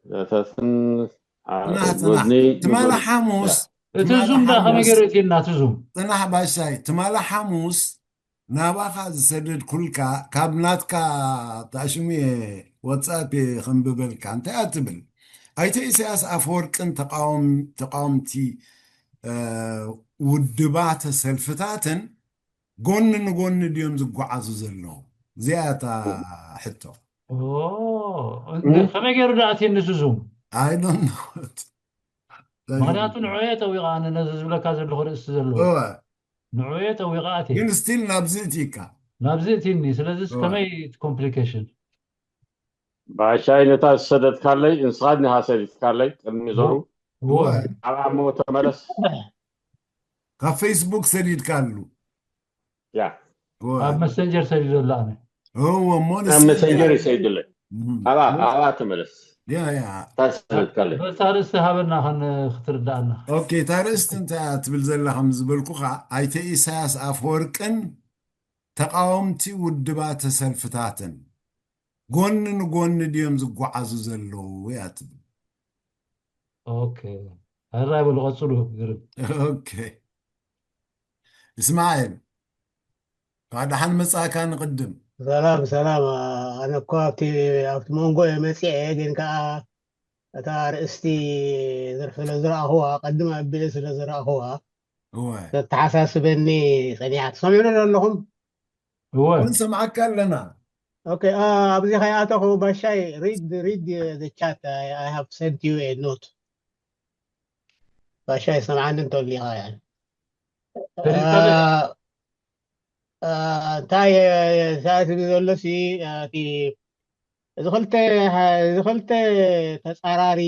ዘተትን ዓ- ጽናሕ ጽናሕ ጎድኒ ትማሊ ንጎድኒ። ሓሙስ እቲ ትማሊ ዙም ዳ ከመይ ሓሙስ- ገይሩ እትልና እቲ ዙም ጽናሕ ባሻይ ትማሊ ሓሙስ ናባኻ ዝሰደድኩልካ ካብ ናትካ ታሽሙ እየ ወትሳፕ እየ ከንብበልካ እንታይ እያ ትብል ኣይተ ኢሳያስ ኣፈወርቅን ተቃወም- ተቃወምቲ እ፣ ውድባተ ሰልፍታትን ጎኒ ንጎኒ ድዮም ዝጓዓዙ ዘለዉ እዚኣ እታ ሕቶ ኦ፣ እንተ- ከመይ ገይሩ ዳ ኣትየኒ እዚ ዙም I don't know ምክንያቱ ንዑየ ጠዊቓ ኣነ ነዚ ዝብለካ ዘለኹ ርእሲ ዘለዎ እወ ንዑየ ጠዊቓ ኣትየ ግን ስቲል ናብዚ እቲካ ናብዚ እትኒ ስለዚስ እወ። ከመይ ኮምፕሊኬሽን ባሻይ ነታ ዝሰደድካለይ ንስኻ ድኻ ሰዲድካለይ ቅድሚ ዞሩ እወ። ኣብኣ እሞ ተመለስ ካብ ፌስቡክ ሰዲድካሉ ያ እወ። ኣብ መሰንጀር ሰዲደላ ኣነ እወ እሞ ኣብ መሰንጀር ይሰይድለይ ኣብኣ ኣብኣ ተመለስ ያ ያ እታ ዝሰደድካለይ በታ ርእሲ ሃበና ከን ክትርዳእና ኦኬ እታ ርእስቲ እንታይ እያ ትብል ዘላ ከም ዝበልኩኻ ኣይተ ኢሳያስ ኣፈወርቅን ተቃወምቲ ውድባተ ሰልፍታትን ጎኒ ንጎኒ ድዮም ዝጓዓዙ ዘለዉ እያ ትብል ኦኬ ሕራይ በሉ ቀፅሉ ግርም ኦኬ እስማኤል እንኳዕ ደሓን መጻእካ ንቕድም ሰላም ሰላም ኣነ እኮ ኣብቲ ኣብቲ መንጎ እየ መፅአ ግን ከዓ እታ ርእስቲ ዝርፍ ስለ ዝረኣኽዋ ቀድም ኣቢለ ስለ ዝረኣኽዋ እወ ተተሓሳስበኒ ፀኒሓ ትሰምዑ ዶ ኣለኹም እወ ንሰምዓካ ኣለና ኦኬ ኣብዚ ከይኣተኹ ባሻይ read read the chat I have sent you a note ባሻይ ሰምዓኒ እንተሊኻ ያ ተሪእካ ዶ? እንታይ ሳእት ዘሎሲ እቲ እዚ ክልተ እዚ ክልተ ተፃራሪ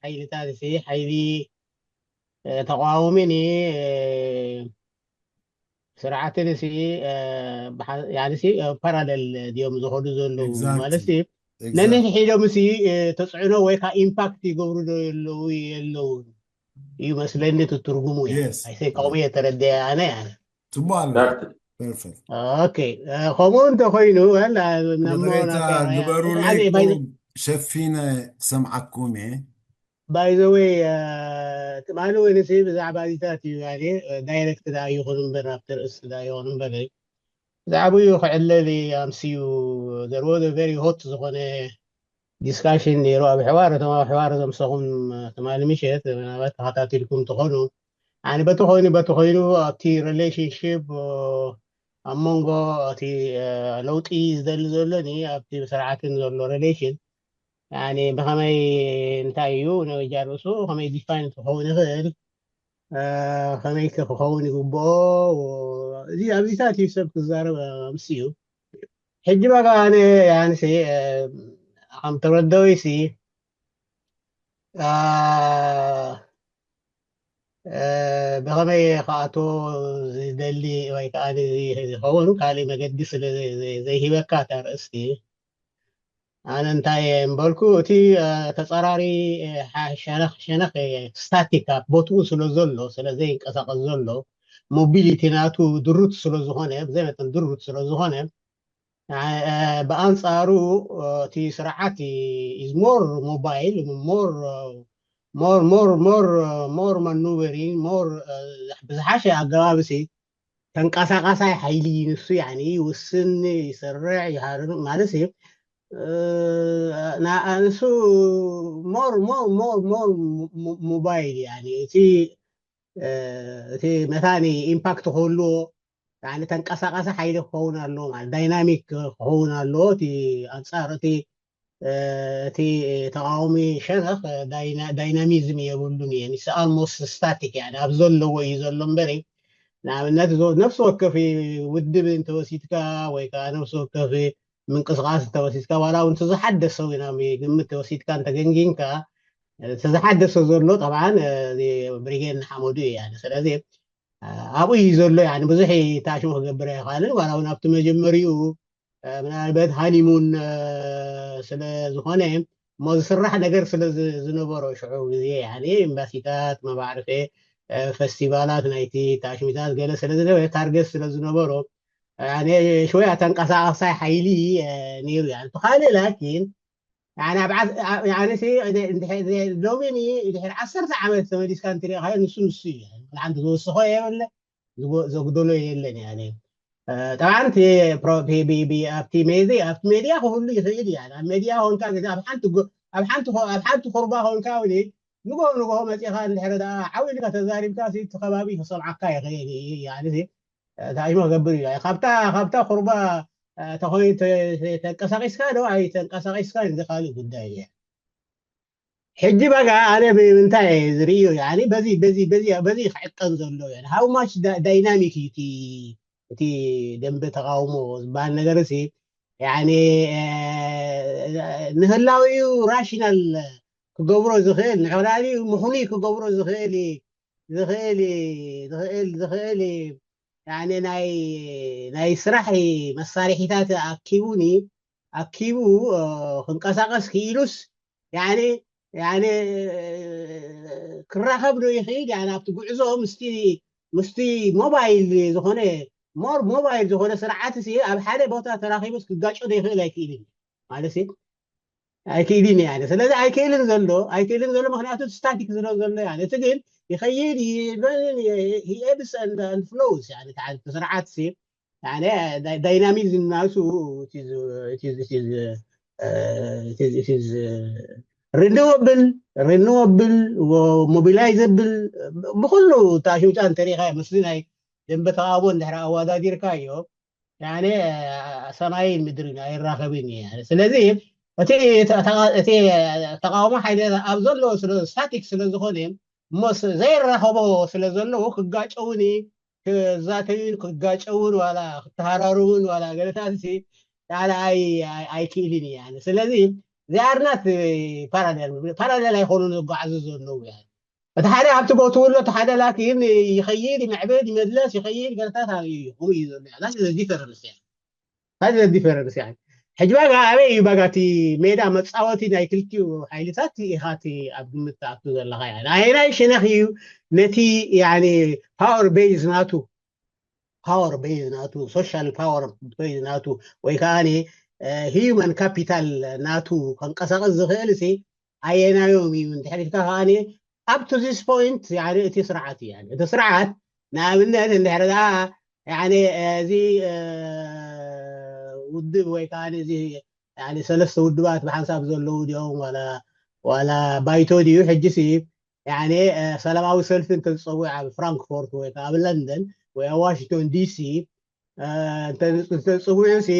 ሓይልታት ሲ ሓይሊ ተቃዋሚኒ ስርዓትን ሲ ፓራለል ድዮም ዝኸዱ ዘለዉ ማለት ነንሕሒዶም ሲ ተፅዕኖ ወይ ከዓ ኢምፓክት ይገብሩ ዶ የለዉ የለውን እዩ መስለኒ ትትርጉሙ። ከሙ የተረደየ ኣነ ፅቡቅ ኣሎ። ኦኬ። ከምኡ እንተኮይኑ ግበሩለይ። ሸፊነ ክሰምዓኩም እየ። ባይዘወይ ትማሊ እውን ሲ ብዛዕባ ዚታት እዩ ዳይረክት ዳ ይኹን እምበር ኣብቲ ርእሲ ዳ ይኹን እምበር ብዛዕባኡ ክዕለል ኣምስዩ ዘርወ ቨሪ ሆት ዝኾነ ዲስካሽን ነይሩ ኣብ ሕዋር። እቶም ኣብ ሕዋር ዘምሰኹም ትማሊ ምሸት ምናልባት ተኸታቲልኩም ትኾኑ። ኣነ በቲ ኮይኑ በቲ ኮይኑ ኣብቲ ሪሌሽንሽፕ ኣብ መንጎ እቲ ለውጢ ዝደሊ ዘሎኒ ኣብቲ ስርዓትን ዘሎ ሪሌሽን ብኸመይ እንታይ እዩ ነጃ ርእሱ ከመይ ዲፋይን ክኸውን ይኽእል ከመይ ክኸውን ይግብኦ እዚ ኣብዚታት እዩ ሰብ ክዛረብ ምስ እዩ። ሕጂ በቃ ኣነ ያንሲ ከም ተረደዊ ሲ ብኸመይ ክኣቶ ዝደሊ ወይ ከዓ ዝኸውን ካልእ መገዲ ስለ ዘይሂበካ እታ ርእስቲ ኣነ እንታይ እየ እምበልኩ እቲ ተፀራሪ ሸነኽ ሸነኽ ስታቲክ ኣብ ቦትኡ ስለ ዘሎ ስለ ዘይንቀሳቀስ ዘሎ ሞቢሊቲ ናቱ ድሩት ስለ ዝኾነ ብዘይ መጠን ድሩት ስለ ዝኾነ ብኣንፃሩ እቲ ስርዓት is more mobile more more more more more maneuvering more ብዝሓሸ ኣገባብ ሲ ተንቀሳቃሳይ ሓይሊ ንሱ ያኒ ይውስን ይሰርዕ ይሃርም ማለት እዩ። ንሱ more more more more mobile ያኒ እቲ እቲ መታኒ ኢምፓክት ክህልዎ ተንቀሳቃሲ ሓይሊ ክኸውን ኣለዎ ማለት ዳይናሚክ ክኸውን ኣለዎ። እቲ ኣንፃር እቲ እቲ ተቃዋሚ ሸነኽ ዳይናሚዝም የብሉን እየ ንስ ኣልሞስት ስታቲክ ያ ኣብ ዘለዎ እዩ ዘሎ እምበሪ ንኣብነት ነፍሲ ወከፍ ውድብ እንተወሲድካ ወይ ከዓ ነፍሲ ወከፍ ምንቅስቃስ እንተወሲድካ ዋላ እውን ተዝሓደሰ ግምት ተወሲድካ እንተገንጊንካ ተዝሓደሰ ዘሎ ጠብዓን ብሪጌድ ንሓመዱ እዩ ስለዚ ኣብኡ እዩ ዘሎ ብዙሕ ታሽሙ ክገብር ኣይኽኣልን ዋላ እውን ኣብቲ መጀመሪኡ ምናልበት ሃኒሙን ስለ ዝኾነ እሞ ዝስራሕ ነገር ስለ ዝነበሮ ሽዑ ግዜ ኤምባሲታት መባዕርፌ ፈስቲቫላት ናይቲ ታሽሚታት ገለ ስለ ዝነበረ ታርገት ስለ ዝነበሮ ሽወይ ኣተንቀሳቀሳይ ሓይሊ ነይሩ ያ እቲ ካልእ ላኪን ሎሚ ድሕሪ ዓሰርተ ዓመት ተመሊስካ እንትሪእካዮ ንሱ ንሱ እዩ ሓንቲ ዝወስኾ የለ ዘጉደሎ የለን ያ ጠብዓን ኣብቲ ሜዚ ኣብቲ ሜድያ ክህሉ ይኽእል እያ ኣብ ሜድያ ኮንካ ኣብ ሓንቲ ኩርባ ኮንካ ው ንጎ ንጎ መፂኻ እንድሕረ ዓው ኢልካ ተዛሪብካ እቲ ከባቢ ክሰምዓካ ይኽእል እዩ ታሽሞ ክገብር እዩ ካብታ ኩርባ ተንቀሳቂስካ ዶ ኣይተንቀሳቂስካ እዚ ካልእ ጉዳይ እየ ሕጂ በጋ ኣነ ብምንታይ ዝርእዮ በዚ በዚ በዚ በዚ ክዕቀን ዘሎ how much dynamic እዩ እቲ ደንበ ተቃውሞ ዝበሃል ነገር ሲ ንህላዊኡ ራሽናል ክገብሮ ዝኽእል ንሕላሊኡ ምኽኑይ ክገብሮ ዝኽእል ዝኽእል ዝኽእል ዝኽእል ናይ ናይ ስራሕ መሳርሒታት ኣኪቡኒ ኣኪቡ ክንቀሳቀስ ክኢሉስ ክራኸብ ዶ ይኽእል ኣብቲ ጉዕዞ ምስቲ ምስቲ ሞባይል ዝኾነ ሞር ሞባይል ዝኾነ ስርዓት ሲ ኣብ ሓደ ቦታ ተራኺቡስ ክጋጮ ዶ ይኽእል ኣይክእልን ማለት ኣይክእልን እያ ስለዚ ኣይክእልን ዘሎ ኣይክእልን ዘሎ ምክንያቱ ስታቲክ ስለ ዘሎ ያ እቲ ግን ይኸይድ ይበን ebbs and flows ስርዓት ሲ dynamism ናሱ renewable renewable mobilizable ብኩሉ ታሽውጫ እንተሪኻ ምስዚ ናይ ደንበ ተቃውሞ እንድሕር ኣወዳዲርካዮ ሰማይን ምድርን ኣይራኸብን እዩ ስለዚ እቲ ተቃውሞ ሓይሊ ኣብ ዘለዎ ስታቲክ ስለ ዝኾነ እሞ ዘይራኸቦ ስለ ዘለዎ ክጋጨውን ክዛተዩን ክጋጨውን ዋላ ክተሃራርውን ዋላ ገለታት ላለ ኣይክእልን እያ ስለዚ ዚኣርናት ፓራሌል ፓራሌል ኣይኮኑን ዝጓዓዙ ዘለዉ እቲ ሓደ ኣብቲ ቦትኡ ኣሎ፣ እቲ ሓደ ላኪን ይኸይድ፣ ይምዕብል፣ ይመለስ፣ ይኸይድ፣ ገለታት ኣብኡ እዩ። ከምኡ እዩ ዘሎ። That is the difference፣ yeah. That is the difference፣ yeah. ሕጂ ባጋ ኣበይ እዩ ባጋ እቲ ሜዳ መጻወቲ ናይ ክልቲኡ ሓይልታት ኢኻ እቲ ኣብ ግምት ትኣቱ ዘለኻ፣ yeah። ኣየናይ ሸነኽ እዩ ነቲ፣ yeah፣ power base ናቱ፣ power base ናቱ፣ social power base ናቱ፣ ወይ ከዓ human capital ናቱ ከንቀሳቐስ ዝኽእል ሲ ኣየናዮም እዩ? እንድሕር ኢልካ ከዓ up to this point፣ yeah፣ እቲ ስርዓት እዩ። እቲ ስርዓት ንኣብነት እንድሕር ደኣ፣ yeah፣ እዚ ውድብ ወይ ከዓ እዚ፣ yeah፣ ሰለስተ ውድባት ብሓንሳብ ዘለዉ ድዮም ዋላ ዋላ ባይቶ ድዩ? ሕጂ ሲ፣ yeah፣ ሰላማዊ ሰልፊ እንተዝፀውዕ ኣብ ፍራንክፎርት ወይ ከዓ ኣብ ለንደን ወይ ኣብ ዋሽንግቶን ዲሲ እንተዝፅውዑ ሲ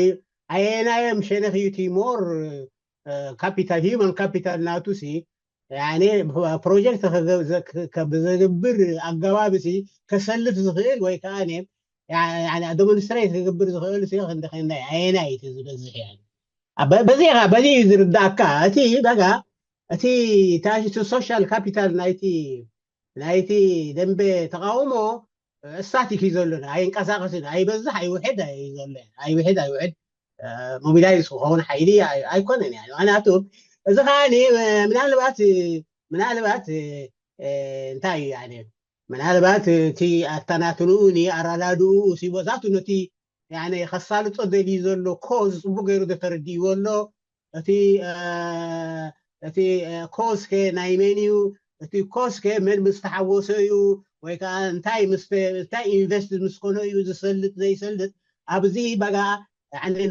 ኣየናዮም ሸነኽ እዩ እቲ more capital፣ human capital ናቱ ሲ፣ yeah፣ ፕሮጀክት ብዘግብር ኣገባብ ሲ ከሰልፍ ዝኽእል ወይ ከዓ፣ yeah፣ demonstrate ክገብር ዝኽእል ሲ ክንደኸናይ ኣየናይ እቲ ዝበዝሕ? Yeah፣ በዚኻ በዚ እዩ ዝርዳእካ። እቲ በጋ እቲ ታሽቱ social capital ናይቲ ናይቲ ደንበ ተቃውሞ static እዩ ዘሎ፣ ኣይንቀሳቀስን፣ ኣይበዝሕ ኣይውሕድ እዩ ዘሎ፣ ኣይውሕድ ኣይውሕድ mobilize ክኸውን ሓይሊ ኣይኮነን። ምክንያቱ እዚ ከዓ ምናልባት ምናልባት እንታይ እዩ፣ ምናልባት እቲ ኣተናትንኡ ኣረዳድኡ ሲቦታቱ ነቲ ከሳልጦ ደልዩ ዘሎ ኮዝ ጽቡቅ ገይሩ ተረዲእዎ ኣሎ። እቲ እቲ ኮዝ ከ ናይ መን እዩ? እቲ ኮዝ ከ መን ምስ ተሓወሶ እዩ? ወይ ከዓ እንታይ ምስ እንታይ ኢንቨስት ምስ ኮኖ እዩ ዝሰልጥ ዘይሰልጥ? ኣብዚ በጋ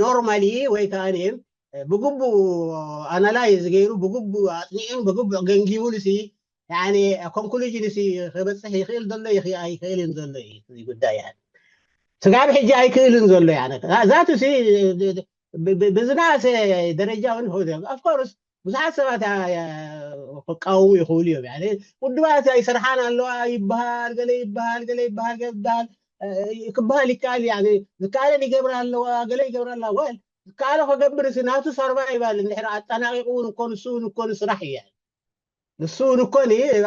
ኖርማሊ ወይ ከዓ ብግቡእ ኣናላይዝ ገይሩ ብግቡእ ኣፅኒዑን ብግቡእ ገምጊሙሉ ሲ ኮንክሉዥን ሲ ክበፅሕ ይኽእል ዘሎ ይኽእልን ዘሎ እዩ ጉዳይ። ስጋብ ሕጂ ኣይክእልን ዘሎ። ዛቱ ሲ ብዝናእሰ ደረጃ እውን ኦፍኮርስ ብዙሓት ሰባት ክቃወሙ ይኽእሉ እዮም። ውድባት ኣይሰርሓን ኣለዋ ይበሃል፣ ገለ ይበሃል፣ ገለ ይበሃል፣ ገለ ይበሃል፣ ክበሃል ይከኣል። ዝከኣለን ይገብራ ኣለዋ፣ ገለ ይገብራ ኣለዋ። ዝከኣለ ከገብር ሲ ናቱ ሰርቫይቫል እንድሕር ኣጠናቂቁ እውን እኮ ንሱ እውን እኮ ንስራሕ እየ ንሱ እውን እኮ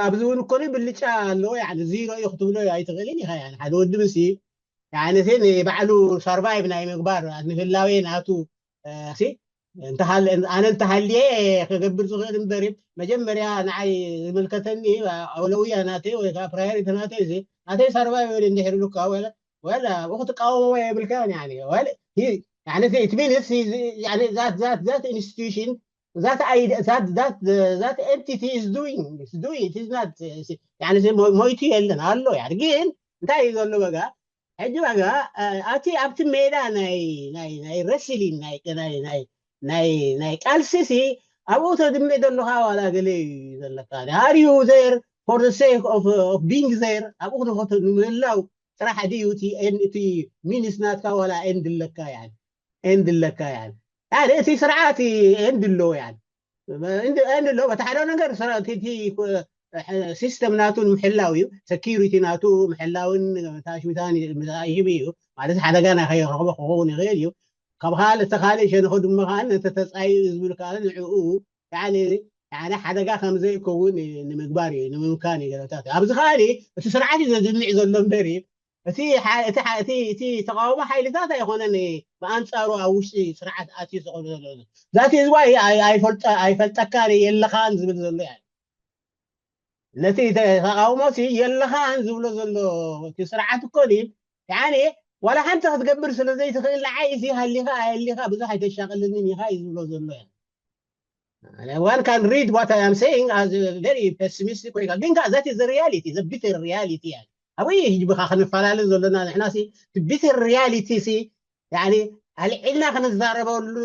ኣብዚ እውን እኮ ብልጫ ኣለዎ። ዚሮ እዩ ክትብሎ ኣይትኽእልን ኢኻ። ሓደ ወዲ ብሲ ንባዕሉ ሰርቫይቭ ናይ ምግባር ንህላዌ ናቱ ኣነ እንተሃልየ ክገብር ዝኽእል እምበር መጀመርያ ንዓይ ዝምልከተኒ ኣውለውያ ናተይ ወይ ከዓ ፕራዮሪቲ ናተይ ሲ ናተይ ሰርቫይቭ እንድሕር ኢሉካ ወላ ወላ ኣብኡ ክትቃወሞ የብልካን። ወላ ዛት ኢንስቲቱሽን that I, that that entity is doing is doing it is not يعني ሞይቱ የለን ኣሎ። يعني ግን እንታይ እዩ ዘሎ በጋ ሕጂ በጋ ኣቲ ኣብቲ ሜዳ ናይ ናይ ናይ ረስሊን ናይ ናይ ናይ ናይ ቃልሲ ሲ ኣብኡ ተድምዕ ዘለኻ ዋላ ገለ እዩ ዘለካ። Are you there for the sake of of being there? ኣብኡ ንምህላው ጥራሕ ድዩ እቲ ሚንስ ናትካ ዋላ ኤንድ ኣለካ? يعني ኤንድ ኣለካ። يعني يعني እቲ ስርዓት ኤንድ ኣለዎ። يعني ኤንድ ኣለዎ። በቲ ሓደ ነገር ሲስተም ናቱ ንምሕላው እዩ። ሰኪሪቲ ናቱ ምሕላውን ታሽዊታን ይህብ እዩ። ማለት ሓደጋ ናይ ከይረኽቦ ክኸውን ይኽእል እዩ። ካብ ካልእ እቲ ካልእ ሸነኹ ድማ ከዓ ነተ ተፃዩ ዝብል ከዓ ንዕኡ يعني ሓደጋ ከም ዘይከውን ንምግባር እዩ ንምምካን እዩ ገለታት ኣብዚ ከዓ እቲ ስርዓት እዩ ዘድምዕ ዘሎ እምበር እቲ ተቃውሞ ሓይልታት ኣይኮነን ብኣንፃሩ ኣብ ውሽጢ ስርዓት ኣትዩ ዝቕሉ ዘሎ ዛት ህዝባ ኣይፈልጠካን የለኻን ዝብል ዘሎ ያ ነቲ ተቃውሞ የለኻን ዝብሎ ዘሎ እቲ ስርዓት እኮ ያኔ ዋላ ሓንቲ ክትገብር ስለ ዘይትኽእል ንዓይ እዚ ሃሊኻ ኣየሊኻ ብዙሕ ኣይተሻቅልንን ኢኻ እዩ ዝብሎ ዘሎ one can read what I am saying as very pessimistic way ግን that is the reality the bitter reality يعني ኣብይ ህጅብኻ ክንፈላለ ዘለና ንሕና bitter reality ሲ يعني ኣልዒልና ክንዛረበሉ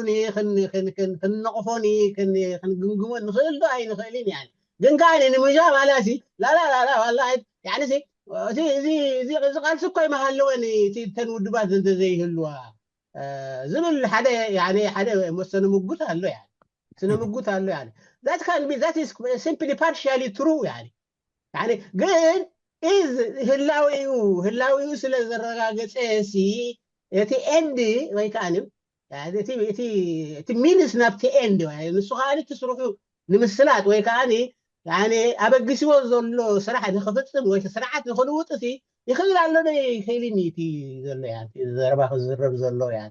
ክንነቕፎ ክንግምግሞ ንኽእል ዶ ኣይንኽእልን يعني ግን ከዓ ንምጃብ ኣላሲ ላላ ላላ ዋላ يعني እዚ ቃልሲ እኮ ይመሃለወን ተን ውድባት እንተዘይህልዋ ዝብል ሓደ ሓደ መሰነ ምጉት ኣሎ ስነ ምጉት ኣሎ that can be that is simply partially true يعني ግን ኢዝ ህላዊኡ ህላዊኡ ስለ ዘረጋገፀ ሲ እቲ ኤንድ ወይ ከዓ እቲ ሚንስ ናብቲ ኤንድ ንሱ ከዓ እቲ ስርሑ ንምስላጥ ወይ ከዓ ኣበጊስዎ ዘሎ ስራሕ ንክፍፅም ወይ ስርዓት ንክልውጥ ሲ ይኽእል ኣሎ ዶ ይኽእልን እዩ እቲ ዘሎ ያ ዘረባ ክዝረብ ዘሎ ያ።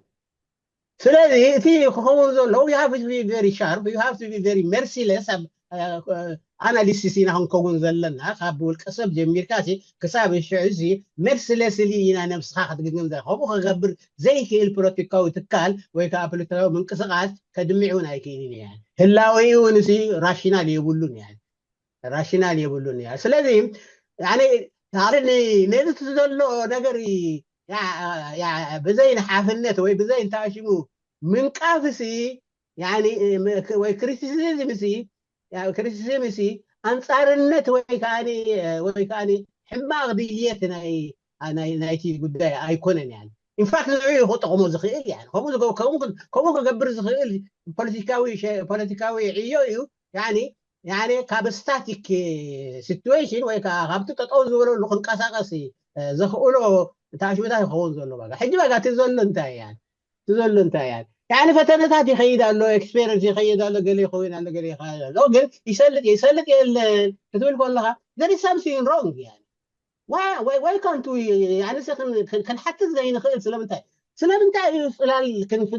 ስለዚ እቲ ክኸውን ዘለዎ you have to be very sharp, you have to be very merciless ኣብ ኣናሊሲስ ኢና ክንከውን ዘለና። ካብ ውልቀ ሰብ ጀሚርካ ክሳብ ሽዑ mercilessly ኢና ነብስኻ ክትግግም ከምኡ ክገብር ዘይክእል ፖለቲካዊ ትካል ወይ ከዓ ፖለቲካዊ ምንቅስቃስ ከድምዕ እውን ኣይክእልን እያ። ህላወ እውን ራሽናል የብሉን እያ። ራሽናል የብሉን እያ። ስለዚ ነዚ ዘሎ ነገር ብዘይ ሓፍነት ወይ ብዘይ ተኣሽሙ ምንቃፍሲ ወይ ክሪቲሲዝም ሲ ክሪቲሲዝም ሲ ኣንፃርነት ወይ ከዓ ወይ ከዓ ሕማቕ ድልየት ናይቲ ጉዳይ ኣይኮነን። ያ ኢንፋክት ንዕኡ ክጠቕሞ ዝኽእል ከምኡ ክገብር ዝኽእል ፖለቲካዊ ዕዮ እዩ። ካብ ስታቲክ ሲትዌሽን ወይ ከዓ ካብቲ ጠጠው ዝበለሉ ክንቀሳቀስ ዘኽእሎ ታሽሙታት ክኸውን ዘሎ ጋ ሕጂ ጋ እቲ ዘሎ እንታይ እያ እቲ ዘሎ እንታይ እያ ያኒ ፈተነታት ይኸይድ ኣሎ ኤክስፔሪንስ ይኸይድ ኣሎ ገለ ይኸውን ኣሎ ገለ ይኸይድ ኣሎ ግን ይሰልጥ ይሰልጥ የለን ክትብል ከለኻ there is something wrong እያ ወይ ካንቱ ክንሓትት ዘይንኽእል ስለምንታይ ስለምንታይ እዩ ፅላል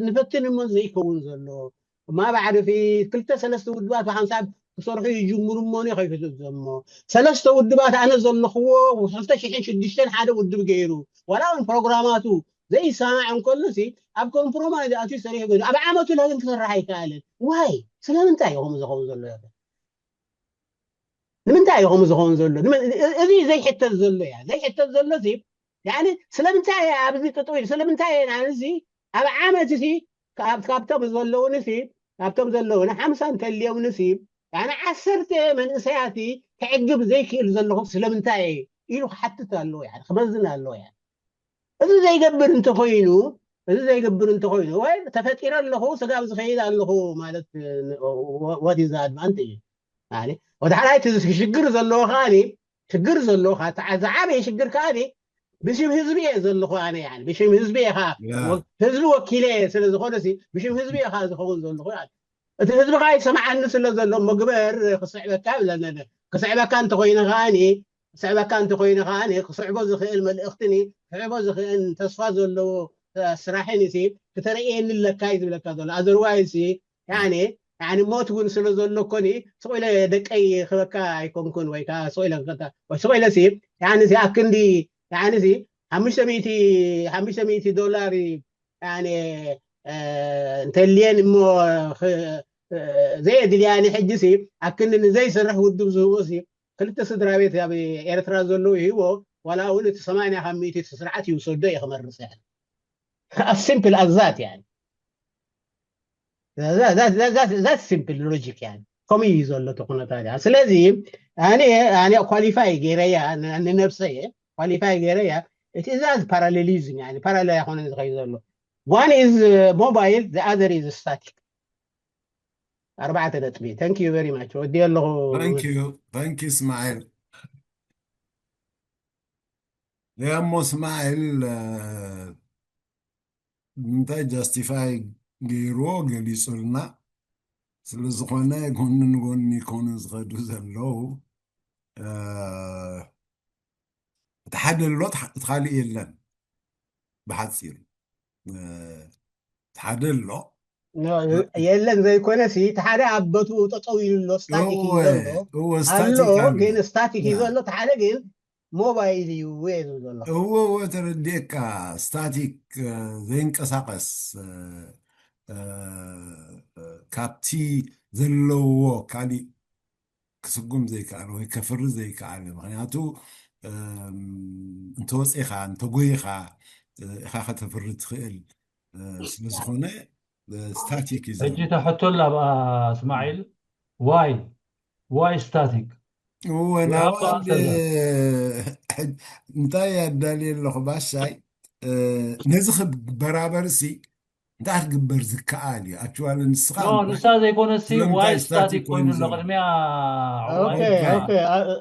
ንፈትን እሞ ዘይከውን ዘሎ ማብ ዓርፊ ክልተ ሰለስተ ውድባት ብሓንሳብ ክሰርሑ ይጅምሩ እሞ ከይፍትት ዘሞ ሰለስተ ውድባት ኣነ ዘለኽዎ ክልተ ሽሕን ሽዱሽተን ሓደ ውድብ ገይሩ ዋላ እውን ፕሮግራማቱ ዘይሰማዕ እንከሎ ሲ ኣብ ኮምፕሮማይዝ ኣትዩ ሰሪሑ ገይሩ ኣብ ዓመቱ ላግን ክሰርሕ ኣይከኣልን ዋይ ስለምንታይ እዩ ከምኡ ዝኸውን ዘሎ ንምንታይ እዩ ከምኡ ዝኸውን ዘሎ እዚ ዘይሕተት ዘሎ እያ ዘይሕተት ዘሎ ሲ ስለምንታይ እየ ኣብዚ ጥጡይ ስለምንታይ እየ ኣነዚ ኣብ ዓመት ሲ ካብቶም ዘለውኒ ሲ ካብቶም ዘለውኒ ሓምሳ እንተልዮምኒ ሲ ዓሰርተ መንእሰያት ክዕግብ ዘይክእል ዘለኹ ስለምንታይ እየ ኢሉ ክሓትት ኣለዎ ክመዝን ኣለዎ እያ እዚ ዘይገብር እንተኮይኑ እዚ ዘይገብር እንተኮይኑ ወይ ተፈጢረ ኣለኹ ስጋብ ዝኸይድ ኣለኹ ማለት what is advantage እዩ ወደ ሓላይ ሽግር ዘለዎ ከዓ ሽግር ዘለዎ ዝዓበየ ሽግር ከዓ ብሽም ህዝቢ እየ ዘለኹ ኣነ ብሽም ህዝቢ እየ ከዓ ህዝቢ ወኪለ እየ ስለዝኾነ ብሽም ህዝቢ እየ ከዓ ዝኸውን ዘለኹ እቲ ህዝቢ ከዓ ይሰምዓኒ ስለ ዘሎ ምግበር ክስዕበካ ይብለና ክስዕበካ እንተኮይነ ከዓ ክስዕበካ እንተኮይነ ከዓ ክስዕቦ ዝኽእል መልእኽትን ክስዕቦ ዝኽእል ተስፋ ዘለዎ ስራሕን ሲ ክተርእየኒ ኣለካ እዩ ዝብለካ ዘሎ ኣዘርዋይ ሲ ያኔ ያኔ ሞት እውን ስለ ዘሎ ኮኒ ስቕ ኢለ ደቀይ ክበካ ኣይኮንኩን ወይ ከዓ ስቕ ኢለ ክቀጣ ወይ ስቕ ኢለ ሲ ያኔ ሲ ኣክንዲ ያኔ ሲ ሓሙሽተ ሚእቲ ሓሙሽተ ሚእቲ ዶላር ያኔ እንተልየን እሞ ዘየድልያኒ ሕጂ ሲ ኣክንዲ ንዘይሰርሕ ውድብ ዝህቦ ሲ ክልተ ስድራ ቤት ኣብ ኤርትራ ዘለዉ ይህቦ ዋላ እውን እቲ ሰማንያ ካብ ሚእቲ እቲ ስርዓት ይውሰዶ እየ ክመርስ ያኔ as simple as that يعني that's simple logic يعني ከምኡ እዩ ዘሎ እቲ ኩነታት ስለዚ ኣነ ኣነ ኳሊፋይ ገይረያ ንነብሰየ ኳሊፋይ ገይረያ እቲ እዛ parallelism يعني parallel ኣይኮነ ዝኸዩ ዘሎ one is mobile the other is static ኣርባዕተ ነጥቢ thank you very much ወዲ ኣለኹ thank you እስማኤል እሞ እስማኤል እንታይ ጃስቲፋይ ገይርዎ ገሊፁልና ስለዝኾነ ጎኒ ንጎኒ ይኮኑ ዝኸዱ ዘለዉ እቲ ሓደ ኣሎ እቲ ካልእ የለን ብሓፂሩ እቲ ሓደ ኣሎ የለን ዘይኮነ ሲ እቲ ሓደ ኣብ ቦትኡ ጠጠው ኢሉ ኣሎ ስታቲክ ኣሎ ግን ስታቲክ እዩ ዘሎ እቲ ሓደ ግን ሞባይል እዩ እየ ዝብል ዘሎ እዎ እዎ ተረዲእካ ስታቲክ ዘይንቀሳቀስ ካብቲ ዘለዎ ካሊእ ክስጉም ዘይከኣለ ወይ ከፍሪ ዘይከኣለ ምክንያቱ እንተወፂኻ እንተጎይኻ ኢኻ ከተፍሪ ትኽእል ስለዝኾነ ስታቲክ እዩ ሕጂ ተሕቶላ ኣብኣ እስማዒል ዋይ ዋይ ስታቲክ እወ ናባል እንታይ ኣዳልየ ኣለኹ ባሻይ ነዚ ክበራበር ሲ እንታይ ክግበር ዝከኣል እዩ ኣክቹዋሊ ንስኻ ንሳ ዘይኮነ ሲ ዋይ ስታቲክ ኮይኑ ኣሎ ቅድሚያ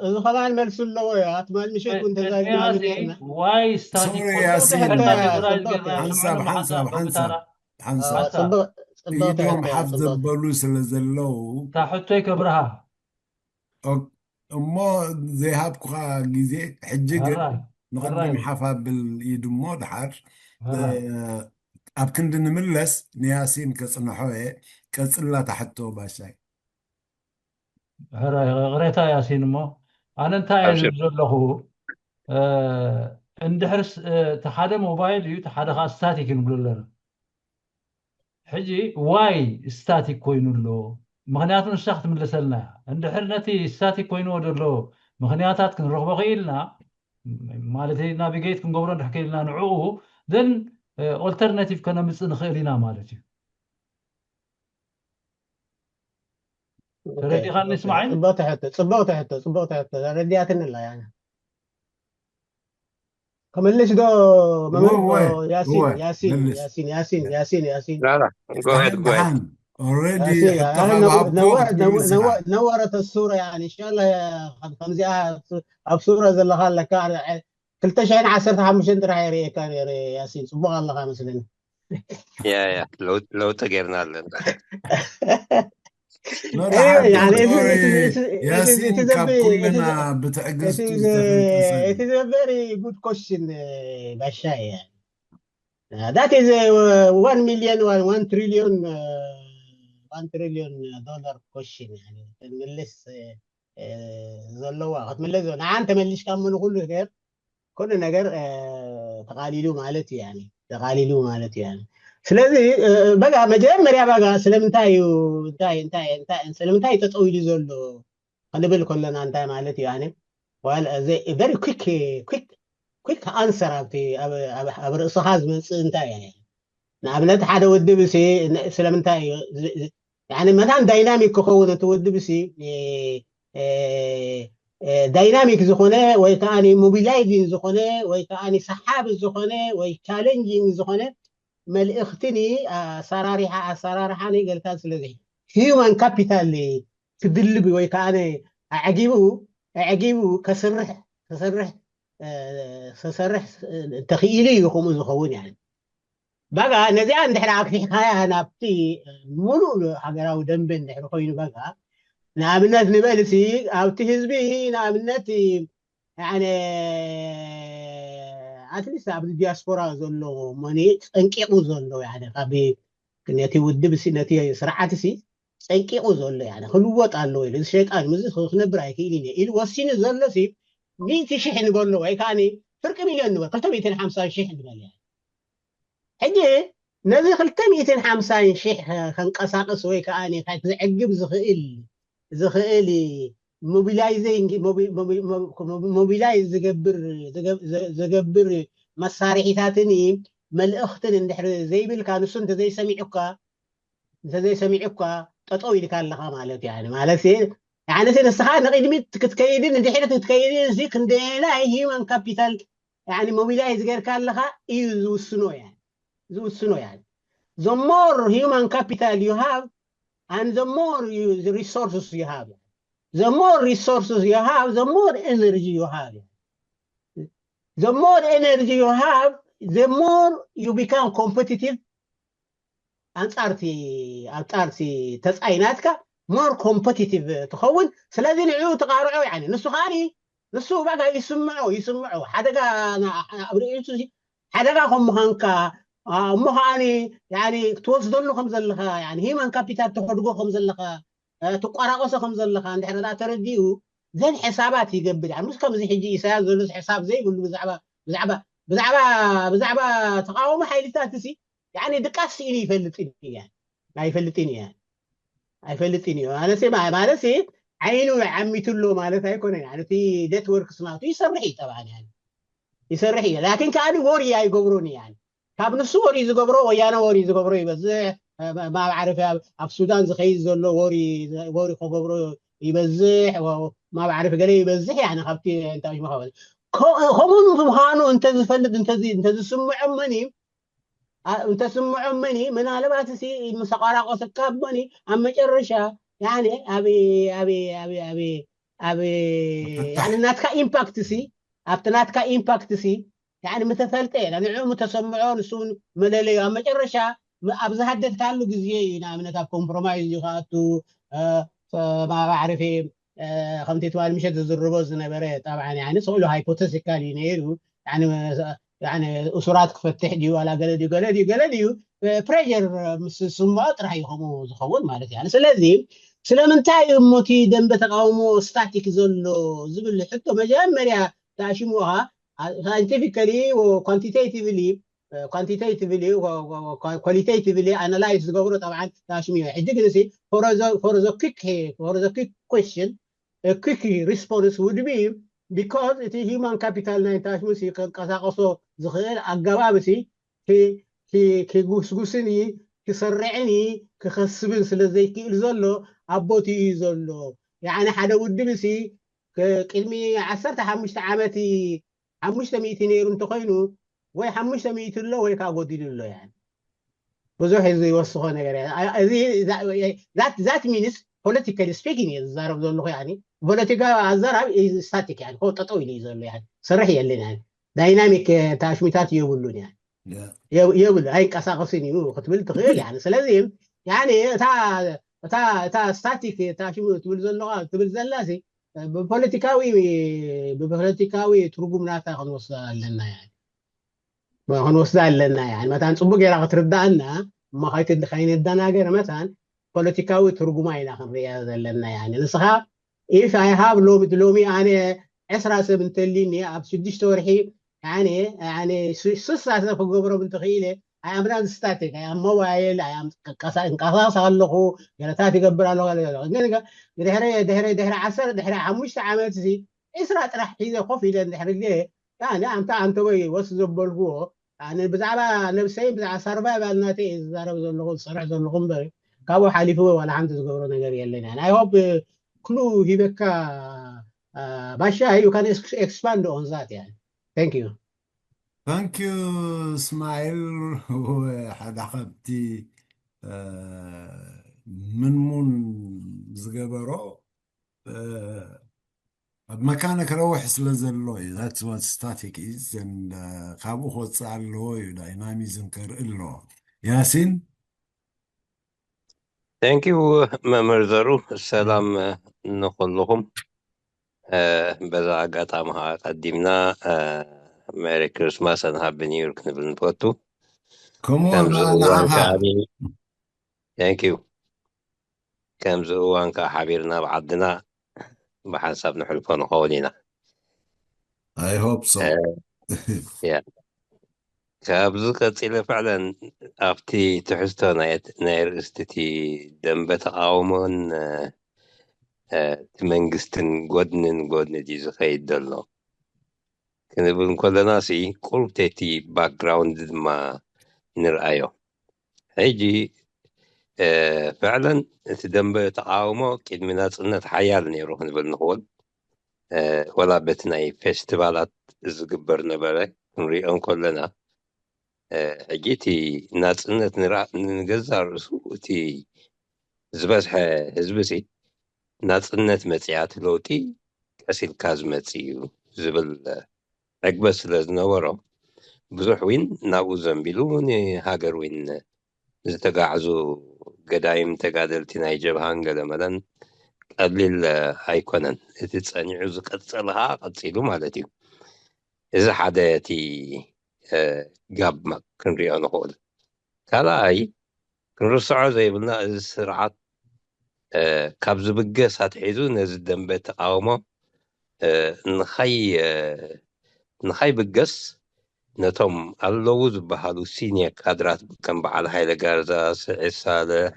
እዚ ከማን መልሱ ኣለዎ እዩ ኣትማል ምሸት እውን ተዛጊና ዋይ ስታቲክ ሓንሳብ ሓንሳብ ሓንሳብ ሓንሳብ ኢዶም ሓፍ ዘበሉ ስለ ዘለዉ እታ ሕቶይ ከብርሃ እሞ ዘይሃብኩኻ ግዜ፣ ሕጂ ግን ንቕድም ሓፍ ኣብል ኢድ እሞ ድሓር ኣብ ክንዲ ንምለስ ንያሲን ከጽንሖ እየ። ቀጽላ ታሕቶ ባሻይ። ሕራይ ቅሬታ ያሲን እሞ ኣነ እንታይ እየ ዝብል ዘለኹ፣ እንድሕር እቲ ሓደ ሞባይል እዩ፣ እቲ ሓደ ከዓ ስታቲክ ንብሎ ኣለና። ሕጂ ዋይ ስታቲክ ኮይኑ ኣሎ? ምክንያቱ ንሳ ክትምልሰልና እያ። እንድሕር ነቲ ስታቲክ ኮይንዎ ዘሎ ምክንያታት ክንረኽቦ ክኢልና ማለት ናቪጌት ክንገብሮ እንድሕ ክኢልና ንዕኡ ዘን ኦልተርናቲቭ ከነምፅእ ንኽእል ኢና ማለት እዩ። ተረዲኻኒ እስማዒል? ጽብቕቲ ሕቶ፣ ጽብቕቲ ሕቶ፣ ጽብቕቲ ሕቶ። ተረዲኣትኒ ኣላ፣ ያኒ። ከመልሽ ዶ መምህር? እወ፣ ያሲን፣ እወ፣ ያሲን፣ መልስ። ያሲን፣ ያሲን፣ ያሲን፣ ያሲን። لا لا go ahead go ahead ደሓን፣ ኦልሬዲ ያሲን፣ ሕቶ አሁን ካብ ነወ- ሃብኮ ነወ- ክትምልስ ኢኻ። ነወ- ነወረት ሱራ፣ ያኒ፣ ኢንሻላህ፣ ከም- ከምዚኣ ኣብ ሱራ ዘለኻ ኣለካ። ክልተ ሽሕን ዓሰርተ ሓሙሽተን ጥራሕ እየ ርእየካ ነይረ፣ ያሲን። ጽቡቕ ኣለኻ መስለኒ። يا يا لو لو تقرنا لنا No, Eh, ደሓን يعني, it is- ዶክተር it is- it is- it is- ያሲን it is a ካብ very- it is- ኩልና it ብትዕግስቱ is a- ዝተፈልጠ ሰብ it is a very good question, uh, ባሻይ። Uh, that is a, uh, one million, one, one trillion, uh, one trillion dollar question. يعني, ክትምልስ uh, ዘለዋ ክትምለስ ዘለዋ ንዓን ተመሊሽካ እሞ ንኩሉ ነገር ኩሉ ነገር ተቃሊሉ ማለት እዩ። ተቃሊሉ ማለት እዩ። ስለዚ በጋ መጀመርያ በጋ ስለምንታይ እዩ እንታይ እንታይ እንታይ ስለምንታይ እዩ ጠጠው ኢሉ ዘሎ ክንብል ከለና እንታይ ማለት እዩ? ቨሪ ኩክ ኩክ ኣንሰር ኣብቲ ኣብ ርእስኻ ዝመፅእ እንታይ እዩ? ንኣብነት ሓደ ውድብ ሲ ስለምንታይ እዩ መታን ዳይናሚክ ክኸውን እቲ ውድብ ሲ ዳይናሚክ ዝኾነ ወይ ከዓ ሞቢላይዚንግ ዝኾነ ወይ ከዓ ሰሓቢ ዝኾነ ወይ ቻለንጂንግ ዝኾነ መልእኽትን ኣሰራሪሓ ኣሰራርሓን ገልካን ስለዚ ሂዩማን ካፒታል ክድልብ ወይ ከዓ ኣዕጊቡ ኣዕጊቡ ከስርሕ ከሰርሕ ከሰርሕ ተኽኢሉ እዩ ከምኡ ዝኸውን። ባጋ ነዚኣ እንድሕር ኣግፊሕካያ ናብቲ ሙሉእ ሃገራዊ ደንበ እንድሕር ኮይኑ ባጋ ንኣብነት ንበል ሲ ኣብቲ ህዝቢ ንኣብነት ኣትሊስት ኣብዚ ዲያስፖራ ዘሎ መኒ ጸንቂቑ ዘሎ ካብ ነቲ ውድብ ሲ ነቲ ስርዓት ሲ ጸንቂቑ ዘሎ ክልወጥ ኣለዎ ኢሉ እዚ ሸይጣን ምዚ ክነብር ኣይክእልን እየ ኢሉ ወሲኑ ዘሎ ሲ ሚእቲ ሽሕ ንበሎ ወይ ከዓ ፍርቂ ሚልዮን ንበል ክልተ ሚእትን ሓምሳን ሽሕ ንበል ሕጂ ነዚ ክልተ ሚእትን ሓምሳን ሽሕ ከንቀሳቅስ ወይ ከዓ ካብ ዘዕግብ ዝኽእል ዝኽእል ሞቢላይዝ ዝገብር መሳርሒታትን መልእኽትን እንድሕር ዘይብልካ ንሱ እንተዘይሰሚዑካ እንተዘይሰሚዑካ ጠጠው ኢልካ ኣለኻ ማለት እዩ። ማለት ንስኻ ንቅድሚት ክትከይድን ንድሕሪት ክትከይድን እዚ ክንደየናይ ሂዩማን ካፒታል ሞቢላይዝ ጌርካ ኣለኻ እዩ ዝውስኖ ዝውስኖ። The more human capital you have and the more you, the resources you have. The more resources you have, the more energy you have. The more energy you have, the more you become competitive. ኣንጻርቲ ኣንጻርቲ ተጻይናትካ more competitive ትኸውን። ስለዚ ንዕኡ ተቃርዖ ንሱ ከዓ ንሱ ባጋ ይስምዖ ይስምዖ ሓደጋ ኣብ ርእሱ ሓደጋ ከም ምዃንካ እሞ ከዓ ክትወስደሉ ከም ዘለካ ሂማን ካፒታል ተኸድጎ ከም ዘለካ ትቋራቆሶ ከም ዘለካ እንድሕር ተረዲኡ ዘን ሕሳባት ይገብር። ምስ ከምዚ ሕጂ ኢሳያስ ዘሎ ሕሳብ ዘይብሉ ብዛዕባ ብዛዕባ ብዛዕባ ብዛዕባ ተቃወሞ ሓይልታት ሲ ድቃስ ስኢሉ ይፈልጥን እያ ኣይፈልጥን እያ ኣይፈልጥን እዩ። ማለት ማለት ዓይኑ ዓሚትሎ ማለት ኣይኮነን። እቲ ኔትወርክ ስናቱ ይሰርሕ እዩ ጠብዓን ይሰርሕ እዩ። ላኪን ከዓ ወሪ ኣይገብሮን እያ። ካብ ንሱ ወሪ ዝገብሮ ወያነ ወሪ ዝገብሮ ይበዝሕ። ማብ ዓረፍ ኣብ ሱዳን ዝኸይድ ዘሎ ወሪ ወሪ ክገብሮ ይበዝሕ። ማብ ዓረፍ ገለ ይበዝሕ። ያ ካብቲ እንታይ ምኸበል ከምኡ ምዃኑ እንተዝፈልጥ እንተዝስምዖ መን እንተስምዖ መን ምናልባት ሲ ምስ ኣቋራቆሰካ መን ኣብ መጨረሻ ያኔ ኣብ ኣብ ኣብ ኣብ ኣብ ያኔ ናትካ ኢምፓክት ሲ ኣብቲ ናትካ ኢምፓክት ሲ ያኔ ምተፈልጠ ንዕኡ ምተሰምዖ ንሱ እውን መለለዩ ኣብ መጨረሻ ኣብ ዝሃደድካሉ ግዜ እዩ። ንኣብነት ኣብ ኮምፕሮማይዝ እዩ ክኣቱ ማዕረፌ ከምቲ ትማል ምሸት ዝዝርቦ ዝነበረ፣ ጠብዓ ስእሉ ሃይፖተቲካል እዩ ነይሩ። እሱራት ክፈትሕ ድዩ ዋላ ገለ ድዩ ገለ ድዩ ገለ ድዩ ፕሬር ምስ ዝስምዖ ጥራሕ እዩ ከምኡ ዝኸውን ማለት እዩ። ስለዚ ስለምንታይ እዩ እሞ እቲ ደንበ ተቃውሞ ስታቲክ ዘሎ ዝብል ሕቶ መጀመርያ ተኣሽሙኻ፣ ሳይንቲፊካሊ ኳንቲቴቲቭሊ ኳንቲቴቲቭሊ ኳሊቴቲቭሊ ኣናላይዝ ዝገብሩ ጠብዓ ተኣሽሙ እዩ። ሕጂ ግን ሲ for the quick question, quick response would be because እቲ ሂማን ካፒታል ናይ ተኣሽሙ ሲ ከንቀሳቀሶ ዝኽእል ኣገባብ ሲ ክጉስጉስን ክሰርዕን ክኸስብን ስለ ዘይክእል ዘሎ ኣብ ቦትኡ እዩ ዘሎ። ያኒ ሓደ ውድብ ሲ ቅድሚ ዓሰርተ ሓሙሽተ ዓመት ሓሙሽተ ሚእቲ ነይሩ እንተኮይኑ ወይ ሓሙሽተ ሚእቲ ኣሎ ወይ ከዓ ጎዲሉ ኣሎ። ብዙሕ እዚ ይወስኾ ነገር እዚ ዛት ሚንስ ፖለቲካሊ ስፒኪንግ እየ ዝዛረብ ዘለኹ። ፖለቲካ ኣዘራብ ስታቲክ ጠጠው ኢሉ እዩ ዘሎ። ሰርሕ የለን። ዳይናሚክ ተኣሽሚታት የብሉን። የብሉ ኣይንቀሳቀስን እዩ ክትብል ትኽእል። ስለዚ እታ ስታቲክ ተኣሽሙ ትብል ዘለኻ ትብል ዘላ ብፖለቲካዊ ብፖለቲካዊ ትርጉም ናታ ክንወስዳ ኣለና። ክንወስዳ ኣለና። መታን ፅቡቅ ጌራ ክትርዳእና እሞ ከይነደናገር መታን ፖለቲካዊ ትርጉማ ኢና ክንሪያ ዘለና። ንስኻ ኢፍ ኣይ ሃብ ሎሚ ኣነ ዕስራ ሰብ እንተሊኒ ኣብ ሽዱሽተ ወርሒ ስሳ ሰብ ክገብሮም እንተኽኢለ ኣይ ኣም ናት ስታቲክ፣ ኣይ ኣም ሞባይል፣ ኣይ ኣም እንቀሳቀስ ኣለኹ፣ ገለታት ይገብር ኣለኹ። ድሕሪ ድሕሪ ድሕሪ ዓሰርተ ድሕሪ ሓሙሽተ ዓመት ዕስራ ጥራሕ ሒዘ ኮፍ ኢለ እንድሕር ኣንታ ኣንተወይ ወስ ዘበልኩዎ ብዛዕባ ነብሰይን ብዛዕባ ሰርቫይቫል ናተይ እየ ዝዛረብ ዘለኹ ዝሰርሕ ዘለኹ እምበር ካብኡ ሓሊፉ ዋላ ሓንቲ ዝገብሮ ነገር የለን። ኣይ ሆፕ ክሉ ሂበካ ባሻ you can expand on that። Thank you። Thank you እስማኤል። ሓደ ካብቲ ምንሙን ዝገበሮ ኣብ መካነ ክረውሕ ስለ ዘሎ እዩ። That's what static is። ካብኡ ክወፅእ ኣለዎ እዩ። ዳይናሚዝም ከርኢ ኣለዎ። ያሲን Thank you መምህር ዘሩ። ሰላም ንኩልኹም። በዛ ኣጋጣሚ ከዓ ቀዲምና ሜሪ ክርስማስ and ሃፒ ኒው ይር ክንብል ንፈቱ። ከምኡ Thank you። ከምዚ እዋን ከዓ ሓቢርና ኣብ ዓድና ብሓንሳብ ንሕልፎ ንኸውን ኢና። I hope so። ካብዚ ቀፂለ ፍዕለን ኣብቲ ትሕዝቶ ናይ ርእስቲ እቲ ደንበ ተቃውሞን እቲ መንግስትን ጎድንን ጎድኒ ድዩ ዝኸይድ ዘሎ ክንብል እንከለና ሲ ቁሩብ ተቲ ባክግራውንድ ድማ ንርኣዮ። ሕጂ ፍዕለን እቲ ደንበ ተቃውሞ ቅድሚ ናፅነት ሓያል ነይሩ ክንብል ንኽእል። ወላ በቲ ናይ ፌስቲቫላት ዝግበር ነበረ ክንሪኦ እንከለና ሕጂ እቲ ናፅነት ንገዛ ርእሱ እቲ ዝበዝሐ ህዝቢ ሲ ናፅነት መፅያ እቲ ለውጢ ቀስ ኢልካ ዝመፅእ እዩ ዝብል ዕግበት ስለ ዝነበሮ ብዙሕ ዊን ናብኡ ዘንቢሉ ንሃገር ዊን ዝተጋዕዙ ገዳይም ተጋደልቲ ናይ ጀብሃን ገለመለን ቀሊል ኣይኮነን። እቲ ፀኒዑ ዝቀፀለ ከዓ ቀፂሉ ማለት እዩ። እዚ ሓደ እቲ ጋብ ክንሪኦ ንኽእል። ካልኣይ ክንርስዖ ዘይብልና እዚ ስርዓት ካብ ዝብገስ ኣትሒዙ ነዚ ደንበ ተቃውሞ ንኸይ ንኸይብገስ ነቶም ኣለዉ ዝበሃሉ ሲኒየር ካድራት ከም በዓል ሃይለ ጋርዛስ፣ ዒሳ ሳልሕ፣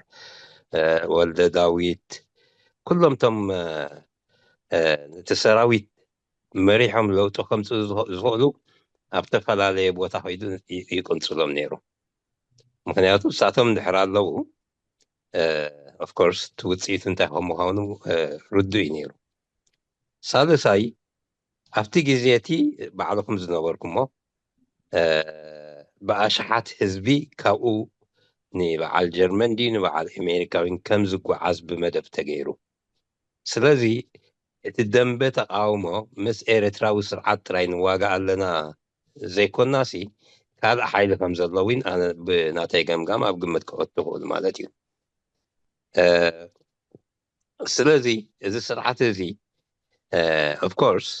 ወልደ ዳዊት ኩሎም ቶም ነቲ ሰራዊት መሪሖም ለውጢ ከምፅኡ ዝኽእሉ ኣብ ዝተፈላለየ ቦታ ከይዱ ይቅንፅሎም ነይሩ። ምክንያቱ ንሳቶም እንድሕር ኣለዉ ኦፍኮርስ እቲ ውፅኢቱ እንታይ ከም ምዃኑ ርዱእ እዩ ነይሩ። ሳልሳይ ኣብቲ ግዜ እቲ ባዕልኹም ዝነበርኩሞ ብኣሽሓት ህዝቢ ካብኡ ንበዓል ጀርመን ድዩ ንበዓል ኣሜሪካዊን ከም ዝጓዓዝ ብመደብ ተገይሩ። ስለዚ እቲ ደንበ ተቃውሞ ምስ ኤርትራዊ ስርዓት ጥራይ ንዋጋእ ኣለና ዘይኮናሲ ካልእ ሓይሊ ከም ዘሎ እውን ኣነ ብናተይ ገምጋም ኣብ ግምት ከእቱ ክእል ማለት እዩ። ስለዚ እዚ ስርዓት እዚ of course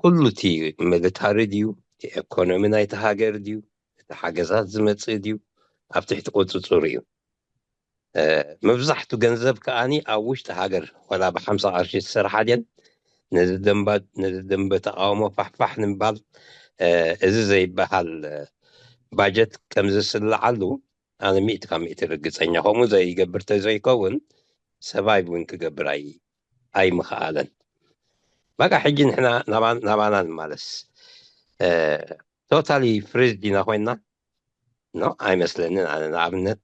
ኩሉ እቲ ሚሊታሪ ድዩ፣ እቲ ኤኮኖሚ ናይቲ ሃገር ድዩ፣ እቲ ሓገዛት ዝመፅእ ድዩ፣ ኣብ ትሕቲ ቁፅፅሩ እዩ። መብዛሕቱ ገንዘብ ከዓኒ ኣብ ውሽጢ ሃገር ዋላ ብሓምሳ ቅርሺ ዝስርሓ ድየን ነዚ ደንበ ተቃውሞ ፋሕፋሕ ንምባል እዚ ዘይበሃል ባጀት ከም ዝስልዓሉ ኣነ ሚእቲ ካብ ሚእቲ ርግፀኛ። ከምኡ ዘይገብር ተዘይከውን ሰባይ እውን ክገብር ኣይምኽኣለን። በቃ ሕጂ ንሕና ናባና ንማለስ። ቶታሊ ፍሪዝ ዲና ኮይንና ኖ ኣይመስለንን። ኣነ ንኣብነት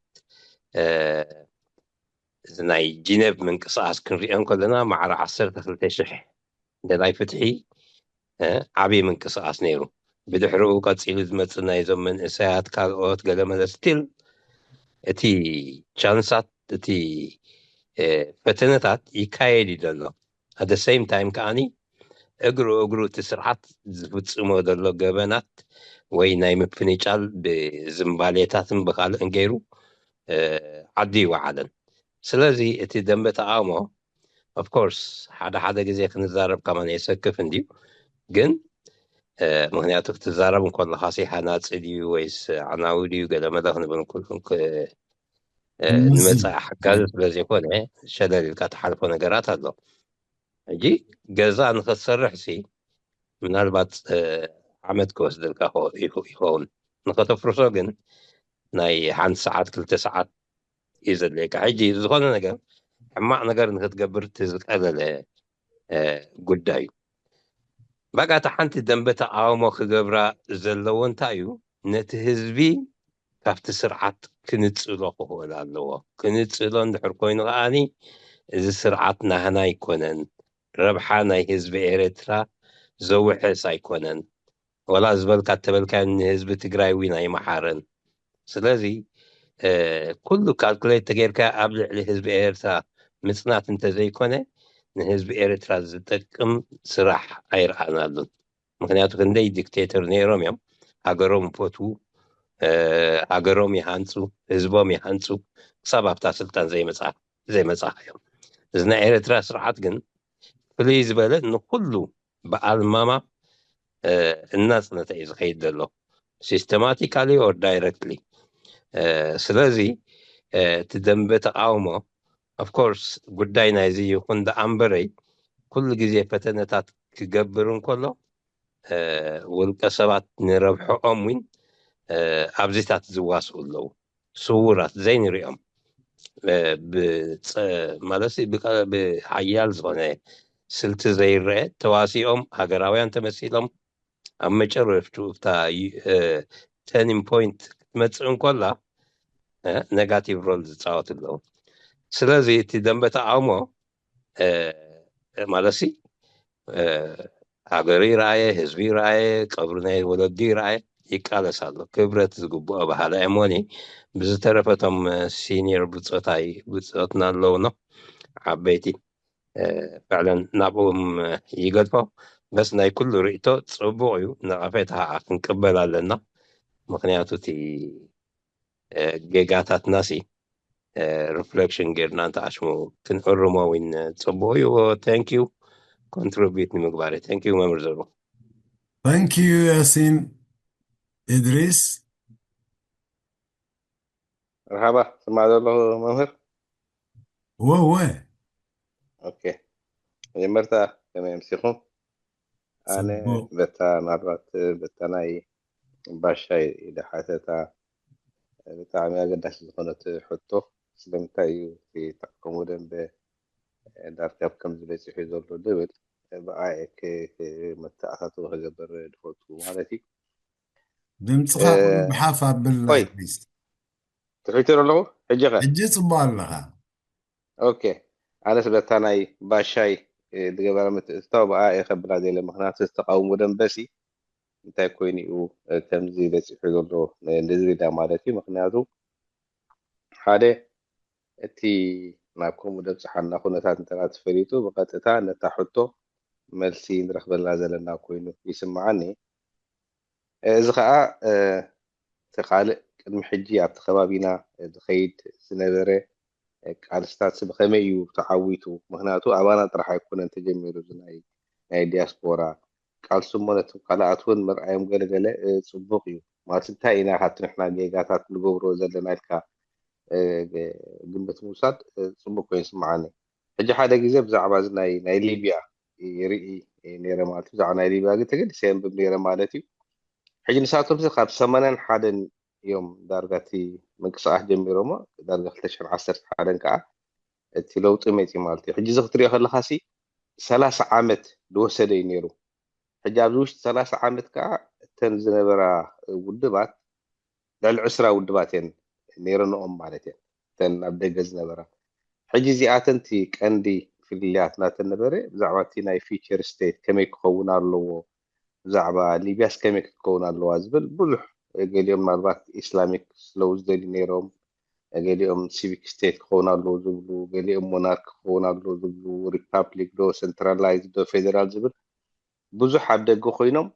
እዚ ናይ ጂነቭ ምንቅስቃስ ክንሪኦ እንከለና ማዕረ ዓሰርተ ክልተ ሽሕ ደላይ ፍትሒ ዓብዪ ምንቅስቃስ ነይሩ። ብድሕሪኡ ቀፂሉ ዝመፅእ ናይዞም መንእሰያት ካልኦት ገለመለ ስቲል እቲ ቻንሳት እቲ ፈተነታት ይካየድ እዩ ዘሎ። ኣደ ሴም ታይም ከዓኒ እግሩ እግሩ እቲ ስርዓት ዝፍፅሞ ዘሎ ገበናት ወይ ናይ ምፍንጫል ብዝምባሌታትን ብካልእን ገይሩ ዓዲ ይወዓለን። ስለዚ እቲ ደንበ ተቃውሞ ኦፍኮርስ ሓደ ሓደ ግዜ ክንዛረብ ከማን የሰክፍ እንድዩ። ግን ምክንያቱ ክትዛረብ እንከለካ ሲ ሃናፂ ድዩ ወይስ ዓናዊ ድዩ ገለመለ ክንብል ንመፅእ ሓጋዚ ስለዘይኮነ ሸለል ኢልካ ትሓልፎ ነገራት ኣሎ። ሕጂ ገዛ ንክትሰርሕ ሲ ምናልባት ዓመት ክወስደልካ ይኸውን። ንከተፍርሶ ግን ናይ ሓንቲ ሰዓት ክልተ ሰዓት እዩ ዘድልየካ። ሕጂ ዝኾነ ነገር ሕማቕ ነገር ንክትገብር እቲ ዝቀለለ ጉዳይ እዩ። በቃ እቲ ሓንቲ ደንበ ተቃውሞ ክገብራ ዘለዎ እንታይ እዩ? ነቲ ህዝቢ ካብቲ ስርዓት ክንጽሎ ክኽእል ኣለዎ። ክንጽሎ እንድሕር ኮይኑ ከዓኒ እዚ ስርዓት ናህና ኣይኮነን፣ ረብሓ ናይ ህዝቢ ኤርትራ ዘውሕስ ኣይኮነን። ወላ ዝበልካ እተበልካዮ ንህዝቢ ትግራይ እውን ኣይመሓረን። ስለዚ ኩሉ ካልኩሌት ተገይርካ ኣብ ልዕሊ ህዝቢ ኤርትራ ምፅናት እንተዘይኮነ ንህዝቢ ኤርትራ ዝጠቅም ስራሕ ኣይረኣናሉን። ምክንያቱ ክንደይ ዲክቴተር ነይሮም እዮም ሃገሮም ይፈትዉ፣ ሃገሮም ይሃንፁ፣ ህዝቦም ይሃንፁ ክሳብ ኣብታ ስልጣን ዘይመፃ እዮም። እዚ ናይ ኤርትራ ስርዓት ግን ፍልይ ዝበለ ንኩሉ ብኣልማማ እናፅነተ እዩ ዝኸይድ ዘሎ ሲስተማቲካሊ ኦር ዳይረክትሊ። ስለዚ እቲ ደንበ ተቃውሞ ኦፍኮርስ ጉዳይ ናይዚ ይኹን ደኣ እምበረይ ኩሉ ግዜ ፈተነታት ክገብር እንከሎ ውልቀ ሰባት ንረብሕኦም እውን ኣብዚታት ዝዋስኡ ኣለዉ። ስዉራት ዘይንሪኦም ማለት ብሓያል ዝኾነ ስልቲ ዘይረአ ተዋሲኦም ሃገራውያን ተመሲሎም ኣብ መጨረሽቱ እታ ተርኒንግ ፖይንት ክትመፅእ እንኮላ ነጋቲቭ ሮል ዝፃወቱ ኣለዉ። ስለዚ እቲ ደንበ ተቃውሞ ማለት ሃገሩ ይረኣየ፣ ህዝቢ ይረኣየ፣ ቀብሪ ናይ ወለዱ ይረኣየ ይቃለስ ኣሎ። ክብረት ዝግብኦ ባህላ እሞኒ ብዝተረፈቶም ሲኒየር ብፆታይ ብፆትና ኣለውኖ ዓበይቲ ፍዕለን ናብኦም ይገድፎ። በስ ናይ ኩሉ ርእቶ ፅቡቕ እዩ፣ ነቐፌታ ከዓ ክንቅበል ኣለና። ምክንያቱ እቲ ጌጋታትና ሲ ሪፍሌክሽን ጌርና እንተኣሽሙ ክንእርሞ እውን ፅቡቅ እዩ። Thank you contribute ንምግባር። Thank you መምህር ዘሩ። Thank you ያሲን ኢድሪስ። መርሓባ ስማዕ ዘለኹ መምህር። ወወ ኦኬ መጀመርታ ከመይ ኣምሲኹም? ኣነ በታ ናልባት በታ ናይ ባሻይ ኢለ ሓተታ ብጣዕሚ ኣገዳሲ ዝኾነት ሕቶ ስለምንታይ እዩ እቲ ተቃውሞ ደንበ ዳርካብ ከምዚ በፂሑ ዘሎ ዝብል ብኣይ መተኣሳሰቢ ክገብር ድፈቱ ማለት እዩ። ድምፅኻ ብሓፍ ኣብል ትሕቢተ ኣለኹ ሕጂ ኸ ሕጂ ፅቡቅ ኣለኻ። ኦኬ ኣነስ በታ ናይ ባሻይ ዝገበረ ምትእትታው ብኣ እየ ከብላ ዘለ ምክንያቱ ዝተቃውሞ ደንበሲ እንታይ ኮይኑ እዩ ከምዚ በፂሑ ዘሎ ንዝብል ማለት እዩ። ምክንያቱ ሓደ እቲ ናብ ከምኡ ደብፅሓና ኩነታት እንተ ተፈሊጡ ብቀጥታ ነታ ሕቶ መልሲ ንረክበላ ዘለና ኮይኑ ይስምዓኒ። እዚ ከዓ እቲ ካልእ ቅድሚ ሕጂ ኣብቲ ከባቢና ዝኸይድ ዝነበረ ቃልስታት ብኸመይ እዩ ተዓዊቱ? ምክንያቱ ኣባና ጥራሕ ኣይኮነን ተጀሚሩ፣ እዚ ናይ ናይ ዲያስፖራ ቃልሲ እሞ ነቶም ካልኣት እውን ምርኣዮም ገለገለ ጽቡቕ እዩ። ማለት እንታይ ኢና ካብቲ ንሕና ጌጋታት ንገብሮ ዘለና ኢልካ ግምት ምውሳድ ጽቡቕ ኮይኑ ይስምዓኒ። ሕጂ ሓደ ግዜ ብዛዕባ እዚ ናይ ናይ ሊብያ ይርኢ ነይረ ማለት እዩ። ብዛዕባ ናይ ሊብያ ግን ተገዲሰ የንብብ ነይረ ማለት እዩ። ሕጂ ንሳቶም ካብ ሰማንያን ሓደን እዮም ዳርጋ እቲ ምንቅስቃስ ጀሚሮሞ፣ ዳርጋ ክልተ ሽሕን ዓሰርተ ሓደን ከዓ እቲ ለውጢ መፂ ማለት እዩ። ሕጂ እዚ ክትሪኦ ከለካ ሲ ሰላሳ ዓመት ዝወሰደ እዩ ነይሩ። ሕጂ ኣብዚ ውሽጢ ሰላሳ ዓመት ከዓ እተን ዝነበራ ውድባት ልዕሊ ዕስራ ውድባት እየን ነይረንኦም ማለት እየን፣ እተን ኣብ ደገ ዝነበራ። ሕጂ እዚኣተን እቲ ቀንዲ ፍልልያት ናተን ነበረ ብዛዕባ እቲ ናይ ፊቸር ስቴት ከመይ ክኸውን ኣለዎ፣ ብዛዕባ ሊብያስ ከመይ ክትከውን ኣለዋ ዝብል ብዙሕ፣ ገሊኦም ምናልባት ኢስላሚክ ስለው ዝደልዩ ነይሮም፣ ገሊኦም ሲቪክ ስቴት ክኸውን ኣለዎ ዝብሉ፣ ገሊኦም ሞናርክ ክኸውን ኣለዎ ዝብሉ፣ ሪፓብሊክ ዶ ሴንትራላይዝ ዶ ፌደራል ዝብል ብዙሕ ኣብ ደገ ኮይኖም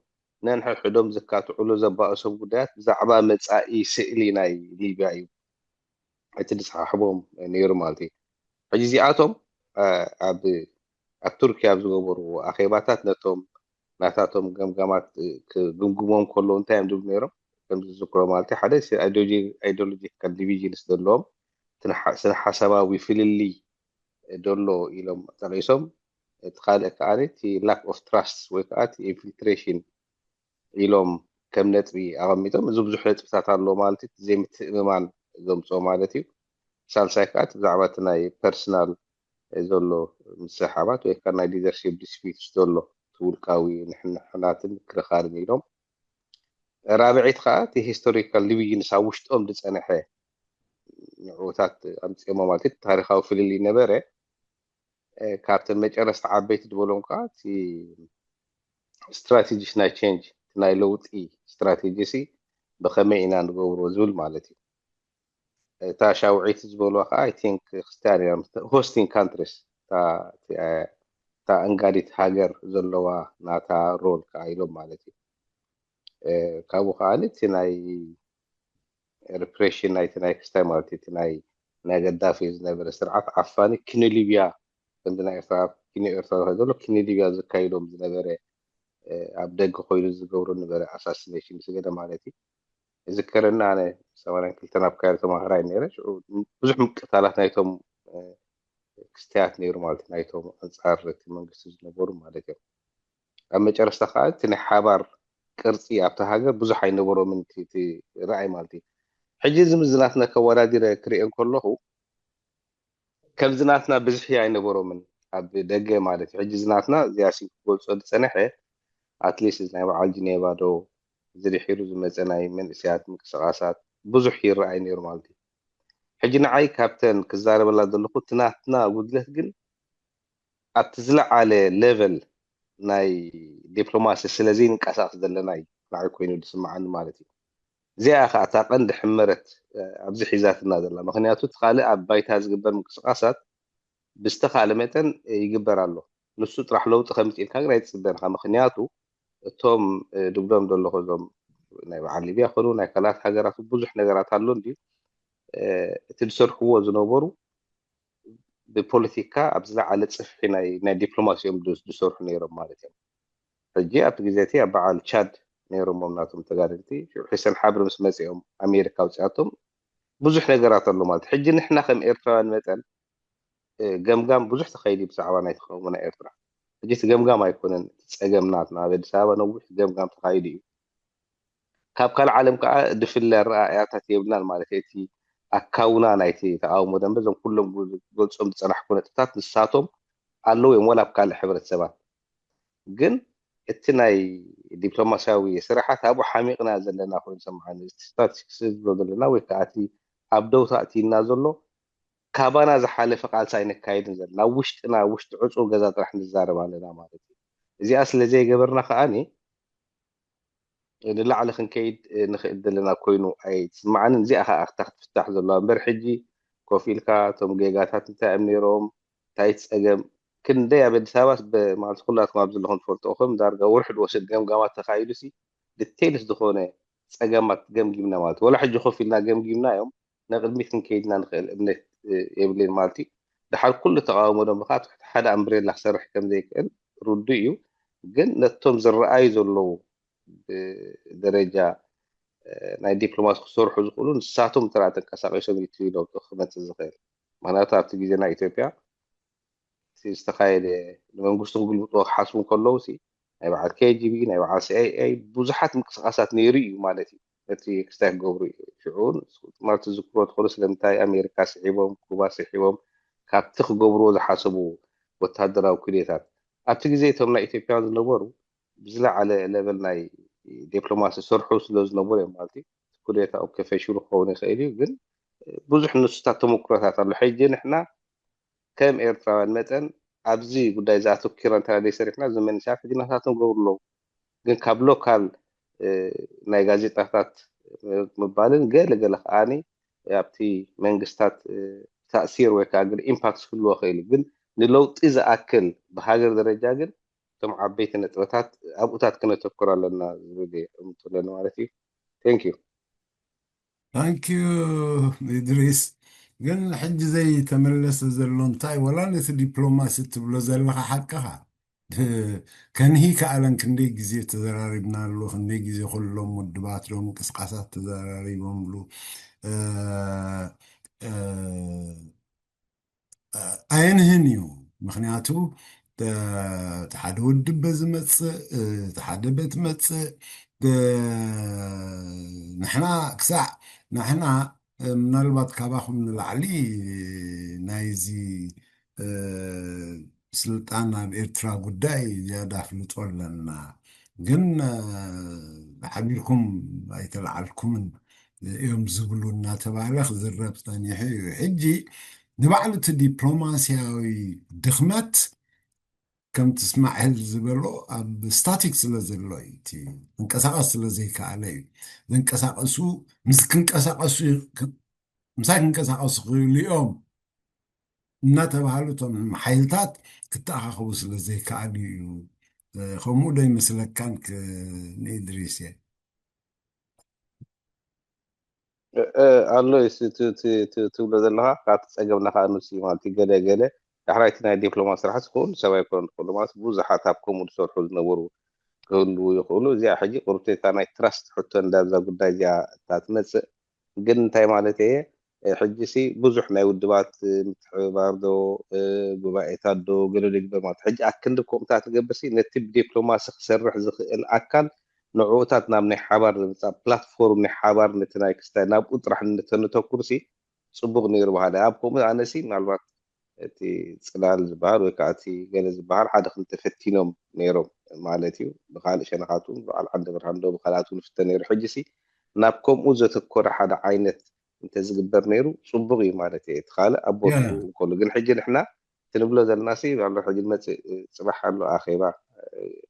ነንሕድሕዶም ዝካትዑሉ ዘባእሶም ጉዳያት ብዛዕባ መጻኢ ስእሊ ናይ ሊብያ እዩ እቲ ዝሰሓሕቦም ነይሩ ማለት እዩ። ሕጂ እዚኣቶም ኣብ ኣብ ቱርኪ ኣብ ዝገበርዎ ኣኼባታት ነቶም ናታቶም ገምጋማት ክግምግሞም ከለዉ እንታይ እዮም ዝብሉ ነይሮም? ከም ዝዝክሮ ማለት ሓደ ኣይዲዮሎጂካል ዲቪዥንስ ዘለዎም ስነ ሓሳባዊ ፍልልይ ደሎ ኢሎም ጠቂሶም፣ እቲ ካልእ ከዓ እቲ ላክ ኦፍ ትራስት ወይ ከዓ ኢንፊልትሬሽን ኢሎም ከም ነጥቢ ኣቐሚጦም። እዚ ብዙሕ ነጥብታት ኣለዎ ማለት እዩ። ዘይምትእምማን ዘምፅኦ ማለት እዩ። ሳልሳይ ከዓ ብዛዕባ እቲ ናይ ፐርሰናል ዘሎ ምስሕሓባት ወይ ከዓ ናይ ሊደርሺፕ ዲስፒት ዘሎ እቲ ውልቃዊ ንሕንሕናትን ክርኻርን ኢሎም። ራብዒት ከዓ እቲ ሂስቶሪካል ዲቪዥንስ ኣብ ውሽጦም ዝፀንሐ ንዕታት ኣምፅኦሞ ማለት እዩ። ታሪካዊ ፍልልይ ነበረ። ካብተን መጨረስቲ ዓበይቲ ዝበሎም ከዓ እቲ ስትራቴጂስ ናይ ቼንጅ ናይ ለውጢ ስትራቴጂ ሲ ብኸመይ ኢና ንገብሮ ዝብል ማለት እዩ። እታ ሻውዒት ዝበልዋ ከዓ ኣይ ቲንክ ክርስቲያን እዮም ሆስቲንግ ካንትሪስ እታ ኣንጋዲት ሃገር ዘለዋ ናታ ሮል ከዓ ኢሎም ማለት እዩ። ካብኡ ከዓ እቲ ናይ ሪፕሬሽን ናይቲ ናይ ክስታይ ማለት እቲ ናይ ናይ ገዳፊ ዝነበረ ስርዓት ዓፋኒ ኪኖ ሊብያ ከምዚ ናይ ኤርትራ ኪኖ ኤርትራ ዝኸ ዘሎ ኪኖ ሊብያ ዘካይዶም ዝነበረ ኣብ ደገ ኮይኑ ዝገብሮ ነበረ ኣሳሲኔሽን ስገደ ማለት እዩ። ዝከረና ኣነ ሰማንያን ክልተን ኣብ ካይሮ ተማሃራይ ነይረ። ብዙሕ ምቅታላት ናይቶም ክስተያት ነይሩ ማለት ናይቶም ኣንፃር እቲ መንግስቲ ዝነበሩ ማለት እዮም። ኣብ መጨረስታ ከዓ እቲ ናይ ሓባር ቅርፂ ኣብቲ ሃገር ብዙሕ ኣይነበሮምን እቲ ርኣይ ማለት እዩ። ሕጂ እዚ ምስ ናትና ከወዳዲረ ክሪኦ ከለኹ ከምዚ ናትና ብዝሒ ኣይነበሮምን ኣብ ደገ ማለት እዩ። ሕጂ ዝናትና እዚኣ ሲ ክገልፆ ዝፀንሐ ኣትሊስት ናይ በዓል ጅኔቫ ዶ ዝድሒሩ ዝመፀ ናይ መንእሰያት ምንቅስቃሳት ብዙሕ ይረኣይ ነይሩ ማለት እዩ። ሕጂ ንዓይ ካብተን ክዛረበላ ዘለኹ እቲ ናትና ጉድለት ግን ኣብቲ ዝለዓለ ሌቨል ናይ ዲፕሎማሲ ስለዘይንቀሳቀስ ዘለና እዩ ንዓይ ኮይኑ ዝስምዓኒ ማለት እዩ። እዚኣ ከዓ እታ ቀንዲ ሕመረት ኣብዚ ሒዛትና ዘላ። ምክንያቱ እቲ ካልእ ኣብ ባይታ ዝግበር ምንቅስቃሳት ብዝተካለ መጠን ይግበር ኣሎ። ንሱ ጥራሕ ለውጢ ከምፅእ ኢልካ ግን ኣይትፅበን ኢካ። ምክንያቱ እቶም ድብሎም ዘለኹ እዞም ናይ በዓል ሊብያ ኮኑ ናይ ካልኣት ሃገራት ብዙሕ ነገራት ኣሎ እንድዩ እቲ ዝሰርሕዎ ዝነበሩ ብፖለቲካ ኣብ ዝለዓለ ፅፍሒ ናይ ናይ ዲፕሎማሲ እዮም ዝሰርሑ ነይሮም ማለት እዮም። ሕጂ ኣብቲ ግዜ እቲ ኣብ በዓል ቻድ ነይሮሞም ናቶም ተጋደልቲ ሽዑ ሒሰን ሓብሪ ምስ መፅኦም ኣሜሪካ ኣውፅኣቶም ብዙሕ ነገራት ኣሎ ማለት ሕጂ ንሕና ከም ኤርትራውያን መጠን ገምጋም ብዙሕ ተኸይዱ ብዛዕባ ናይ ተቃውሞ ናይ ኤርትራ ሕጂ እቲ ገምጋም ኣይኮነን እቲ ፀገም ናትና ኣብ ኣዲስ ኣበባ ነዊሕ ገምጋም ተኻይዱ እዩ። ካብ ካልእ ዓለም ከዓ ድፍለ ኣረኣእያታት የብልናን ማለት እቲ ኣካውና ናይቲ ተቃውሞ ደንበ እዞም ኩሎም ገልፆም ዝፀናሕኩ ነጥብታት ንሳቶም ኣለዉ እዮም ወላ ኣብ ካልእ ሕብረተሰባት ግን እቲ ናይ ዲፕሎማሲያዊ ስራሓት ኣብኡ ሓሚቕና ዘለና ኮይኑ ሰምዓኒ ስታቲስቲክስ ዝብሎ ዘለና ወይ ከዓ እቲ ኣብ ደውታ እትይና ዘሎ ካባና ዝሓለፈ ቃልሲ ኣይነካይድን ዘለና ውሽጥና ውሽጢ ዕፁ ገዛ ጥራሕ ንዛረብ ኣለና ማለት እዩ። እዚኣ ስለ ዘይገበርና ከዓኒ ንላዕሊ ክንከይድ ንኽእል ዘለና ኮይኑ ኣይትስምዓንን። እዚኣ ከዓ እታ ክትፍታሕ ዘለዋ እምበር ሕጂ ኮፍ ኢልካ እቶም ጌጋታት እንታይ እዮም ነይሮም እንታይ እቲ ፀገም ክንደይ ኣብ ኣዲስ ኣበባ ማለት ኩላትኩም ኣብ ዘለኹም ትፈልጥኦ ከም ዳርጋ ወርሒ ዝወስድ ገምጋማት ተኻይዱ ሲ ዲቴይልስ ዝኾነ ፀገማት ገምጊምና ማለት ወላ ሕጂ ኮፍ ኢልና ገምጊምና እዮም ንቅድሚት ክንከይድና ንኽእል እምነት የብልን ማለት እዩ። ድሓር ኩሉ ተቃውሞ ደሞ ከዓ ትሕቲ ሓደ ኣምብሬላ ክሰርሕ ከም ዘይክእል ርዱእ እዩ። ግን ነቶም ዝረኣዩ ዘለዉ ብደረጃ ናይ ዲፕሎማሲ ክሰርሑ ዝኽእሉ ንሳቶም ጥራ ተንቀሳቂሶም እዩ ኢሎም ክመፅእ ዝኽእል። ምክንያቱ ኣብቲ ግዜ ናይ ኢትዮጵያ እቲ ዝተኻየደ ንመንግስቲ ክግልብጥዎ ክሓስቡ እንከለዉ ሲ ናይ በዓል ኬ ጂ ቢ ናይ በዓል ሲ ኣይ ኤ ብዙሓት ምንቅስቃሳት ነይሩ እዩ ማለት እዩ። ነቲ ክስታይ ክገብሩ እዩ። ሽዑ ማለት ትዝክሮ ትኽእሉ ስለምንታይ ኣሜሪካ ስሒቦም ኩባ ስሒቦም ካብቲ ክገብርዎ ዝሓሰቡ ወታደራዊ ኩዴታት ኣብቲ ግዜ እቶም ናይ ኢትዮጵያውያን ዝነበሩ ብዝለዓለ ለቨል ናይ ዲፕሎማሲ ሰርሑ ስለ ዝነበሩ እዮም ማለት እዩ። ኩዴታኦም ከፈሽሉ ክኸውን ይኽእል እዩ ግን ብዙሕ ንሱታት ተመክሮታት ኣሎ። ሕጂ ንሕና ከም ኤርትራውያን መጠን ኣብዚ ጉዳይ እዚ ኣተኪረ እንተ ዘይሰሪሕና እዚ መንእሰያት ሕጂ ናታቶም ገብሩ ኣለዉ። ግን ካብ ሎካል ናይ ጋዜጣታት ምባልን ገለ ገለ ከዓኒ ኣብቲ መንግስታት ተእሲር ወይ ከዓ ግን ኢምፓክት ክህልዎ ክእል ግን ንለውጢ ዝኣክል ብሃገር ደረጃ ግን እቶም ዓበይቲ ነጥበታት ኣብኡታት ክነተኩር ኣለና ዝብል እምቱ ኣለኒ ማለት እዩ። Thank you። ታንኪዩ ኢድሪስ። ግን ሕጂ ዘይተመለሰ ዘሎ እንታይ ወላ ነቲ ዲፕሎማሲ ትብሎ ዘለኻ ሓቅኻ ከንሂ ከኣለን ክንደይ ግዜ ተዘራሪብናሉ፣ ክንደይ ግዜ ኩሎም ውድባት ዶ ምንቅስቃሳት ተዘራሪቦምሉ ኣየንህን እዩ። ምክንያቱ እቲ ሓደ ውድብ በዚ መፅእ እቲ ሓደ በቲ መፅእ ንሕና ክሳዕ ንሕና ምናልባት ካባኹም ንላዕሊ ናይዚ ስልጣን ኣብ ኤርትራ ጉዳይ ዝያዳ ኣፍልጦ ኣለና፣ ግን ሓቢርኩም ኣይተለዓልኩምን እዮም ዝብሉ እናተባህለ ክዝረብ ጸኒሑ እዩ። ሕጂ ንባዕሉ እቲ ዲፕሎማስያዊ ድኽመት ከምቲ እስማዒል ዝበሎ ኣብ ስታቲክ ስለ ዘሎ እዩ፣ እቲ ክንቀሳቐስ ስለ ዘይከኣለ እዩ። ዘንቀሳቐሱ ምስ ክንቀሳቐሱ ምሳይ ክንቀሳቐሱ ክኽእሉ እዮም እናተባሃሉ እቶም ሓይልታት ክተኣኻኸቡ ስለ ዘይከኣሉ እዩ። ከምኡ ዶ ይመስለካን ንኢድሪስ እየ ኣሎ ትብሎ ዘለካ ካብቲ ፀገምና ከዓ ንሱ ማለት ገለ ገለ ዳሕራይቲ ናይ ዲፕሎማ ስራሕ ዝኸውን ሰብ ኣይኮነ ዝኽእሉ ማለት ብዙሓት ኣብ ከምኡ ዝሰርሑ ዝነበሩ ክህልዉ ይኽእሉ። እዚኣ ሕጂ ቁርብቲ እታ ናይ ትራስት ሕቶ እንዳዛ ጉዳይ እዚኣ እታ ትመፅእ ግን እንታይ ማለት እየ ሕጂ ሲ ብዙሕ ናይ ውድባት ምትሕብባር ዶ ጉባኤታት ዶ ገለ ዶ ይግበር ማለት ሕጂ ኣክንዲ ከምኡታት ትገብር ሲ ነቲ ብዲፕሎማሲ ክሰርሕ ዝኽእል ኣካል ንዕኡታት ናብ ናይ ሓባር ንምፃእ ፕላትፎርም ናይ ሓባር ነቲ ናይ ክስታይ ናብኡ ጥራሕ እንተነተኩር ሲ ፅቡቅ ነይሩ በሃሊ ኣብ ከምኡ ኣነ ሲ ምናልባት እቲ ፅላል ዝበሃል ወይ ከዓ እቲ ገለ ዝበሃል ሓደ ክልተ ፈቲኖም ነይሮም ማለት እዩ። ብካልእ ሸነኻት እውን በዓል ዓንደ ብርሃን ዶ ብካልኣት እውን ፍተ ነይሩ። ሕጂ ሲ ናብ ከምኡ ዘተኮረ ሓደ ዓይነት እንተዝግበር ነይሩ ፅቡቅ እዩ ማለት እየ። እቲ ካልእ ኣብ ቦትኡ እንከሎ ግን ሕጂ ንሕና እቲ ንብሎ ዘለና ሲ ኣሎ ሕጂ መፅእ ፅባሕ ኣሎ ኣኼባ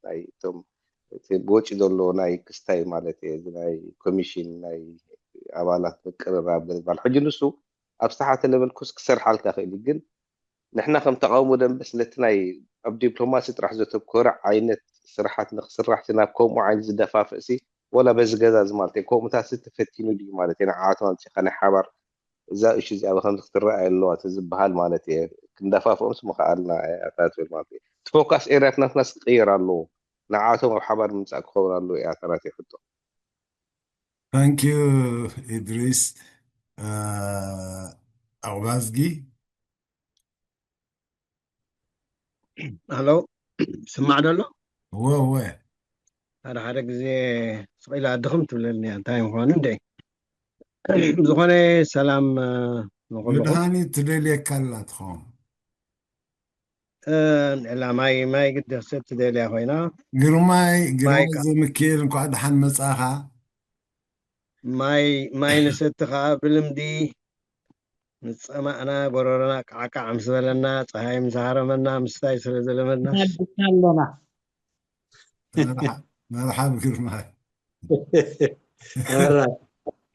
ናይ እቶም እቲ ብወጪ ዘሎ ናይ ክስታይ ማለት እየ ናይ ኮሚሽን ናይ ኣባላት ምቅርራብ ዝበሃል ሕጂ ንሱ ኣብ ዝተሓተ ለበል ኩስ ክሰርሓልካ ክእል እዩ ግን ንሕና ከም ተቃውሞ ደንበስ ነቲ ናይ ኣብ ዲፕሎማሲ ጥራሕ ዘተኮረ ዓይነት ስራሓት ንክስራሕ ሲ ናብ ከምኡ ዓይነት ዝደፋፍእ ሲ ወላ በዚ ገዛ እዚ ማለት እዩ ከምኡታት ሲ ተፈቲኑ ድዩ ማለት እዩ ንዓቶም ኣምፂኻ ናይ ሓባር እዛ እሹ እዚኣ ብከምዚ ክትረኣይ ኣለዋ እቲ ዝበሃል ማለት እየ ክንደፋፍኦም ሲ ምኸኣልና ኣታ ትብል ማለት እዩ እቲ ፎካስ ኤርያት ናትና ሲ ክቅየር ኣለዎ ንዓቶም ኣብ ሓባር ምምፃእ ክኸውን ኣለዎ እያ ኣታ ናተይ ሕቶ ታንኪዩ ኢድሪስ ኣቑባዝጊ ኣሎ ስማዕ ደሎ እወ እወ ሓደ ሓደ ግዜ ስቕ ኢላ ድኽም ትብለኒ እንታይ ምዃኑ እንደ ዝኾነ ሰላም ንኹልኹም መድሃኒት ትደልየካ ኣላ ትኸውን ላ ማይ ማይ ግዲ ክሰቲ ደልያ ኮይና ግርማይ ግርማይ ዘምክኤል እንኳዕ ደሓን መጻኻ ማይ ማይ ንሰቲ ከዓ ብልምዲ ንፀማእና ጎረሮና ቃዕቃዕ ምስ በለና ፀሃይ ምስ ሃረመና ምስታይ ስለ ዘለመድና ኣለና መርሓብ ግርማይ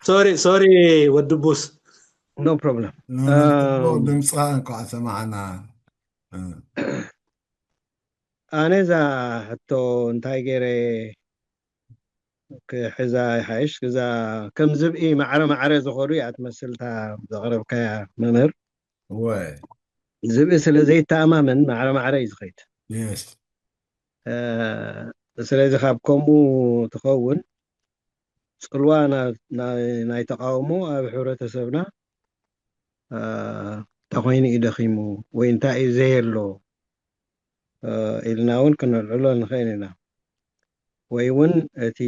ሶሪ ሶሪ ወድቡስ no problem ድምፅኻ እንኳዕ ሰማዕና ኣነ እዛ ሕቶ እንታይ ገይረ ክሕዛ ይሓይሽ እዛ ከም ዝብኢ ማዕረ ማዕረ ዝኸዱ እያ ትመስል እታ ዘቕረብካያ መምህር ወይ ዝብኢ ስለ ዘይተኣማመን ማዕረ ማዕረ እዩ ዝኸይድ። የስ እ፣ ስለዚ ካብ ከምኡ ትኸውን ጽልዋ ና- ናይ ናይ ተቃውሞ ኣብ ሕብረተሰብና እ፣ እንታይ ኮይኑ እዩ ደኺሙ ወይ እንታይ እዩ ዘየሎ እ፣ ኢልና እውን ክንልዕሎ ንኽእል ኢና። ወይ እውን እቲ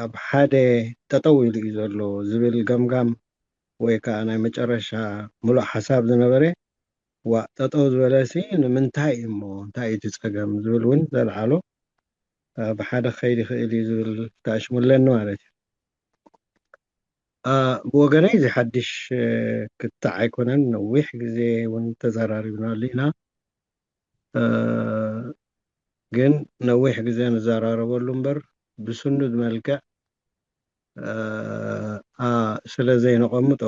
ኣብ ሓደ ጠጠው ኢሉ እዩ ዘሎ ዝብል ገምጋም ወይ ከዓ ናይ መጨረሻ ምሉእ ሓሳብ ዝነበረ ዋ ጠጠው ዝበለሲ ንምንታይ እዩ እሞ እንታይ እዩ እቲ ጸገም ዝብል እውን ዘልዓሎ እ፣ ብሓደ ክኸይድ ይኽእል እዩ ዝብል ተኣሽሙ ኣለኒ ማለት እዩ። እ፣ ብወገነይ እዚ ሓድሽ እ፣ ክትዕ ኣይኮነን። ነዊሕ ግዜ እውን ተዘራሪብናሉ ኢና። እ፣ ግን ነዊሕ ግዜ ንዘራረበሉ እምበር ብስኑድ መልክዕ እ፣ ኣ፣ ስለ ዘይነቐምጦ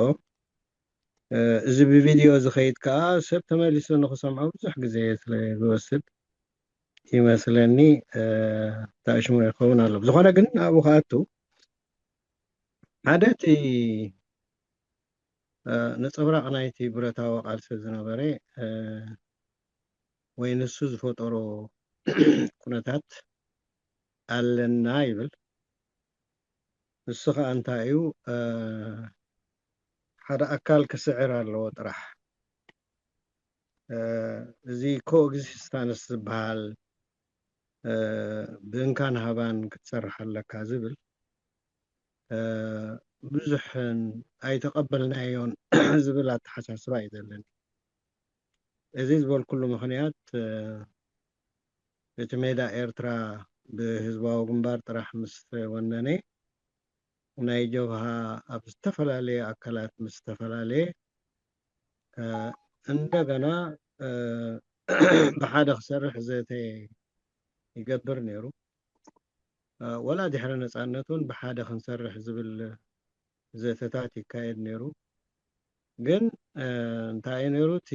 እ፣ እዚ ብቪድዮ ዝኸይድ ከዓ ሰብ ተመሊሱ ንክሰምዖ ብዙሕ ግዜ ስለ ዝወስድ ይመስለኒ እ፣ ተኣሽሙ ይኸውን ኣሎ። ብዝኾነ ግን ኣብኡ ክኣቱ ሓደ እቲ እ፣ ነጸብራቕ ናይቲ ብረታዊ ቃልሲ ዝነበረ እ፣ ወይ ንሱ ዝፈጠሮ ኩነታት ኣለና ይብል። ንሱ ከዓ እንታይ እዩ እ፣ ሓደ ኣካል ክስዕር ኣለዎ ጥራሕ። እ፣ እዚ ኮኤግዚስታንስ ዝበሃል እ፣ ብእንካን ሃባን ክትሰርሕ ኣለካ ዝብል እ፣ ብዙሕ ኣይተቐበልናዮን ዝብል ኣተሓሳስባ እዩ ዘለኒ። እዚ ዝበልኩሉ ምኽንያት እ፣ እቲ ሜዳ ኤርትራ ብህዝባዊ ግንባር ጥራሕ ምስ ወነነ ናይ ጀብሃ ኣብ ዝተፈላለየ ኣካላት ምስ ዝተፈላለየ እ፣ እንደገና እ፣ ብሓደ ክሰርሕ ዘተ ይገብር ነይሩ። እ፣ ወላ ድሕሪ ነጻነት እውን ብሓደ ክንሰርሕ ዝብል ዘተታት ይካየድ ነይሩ። ግን እ፣ እንታይ እዩ ነይሩ እቲ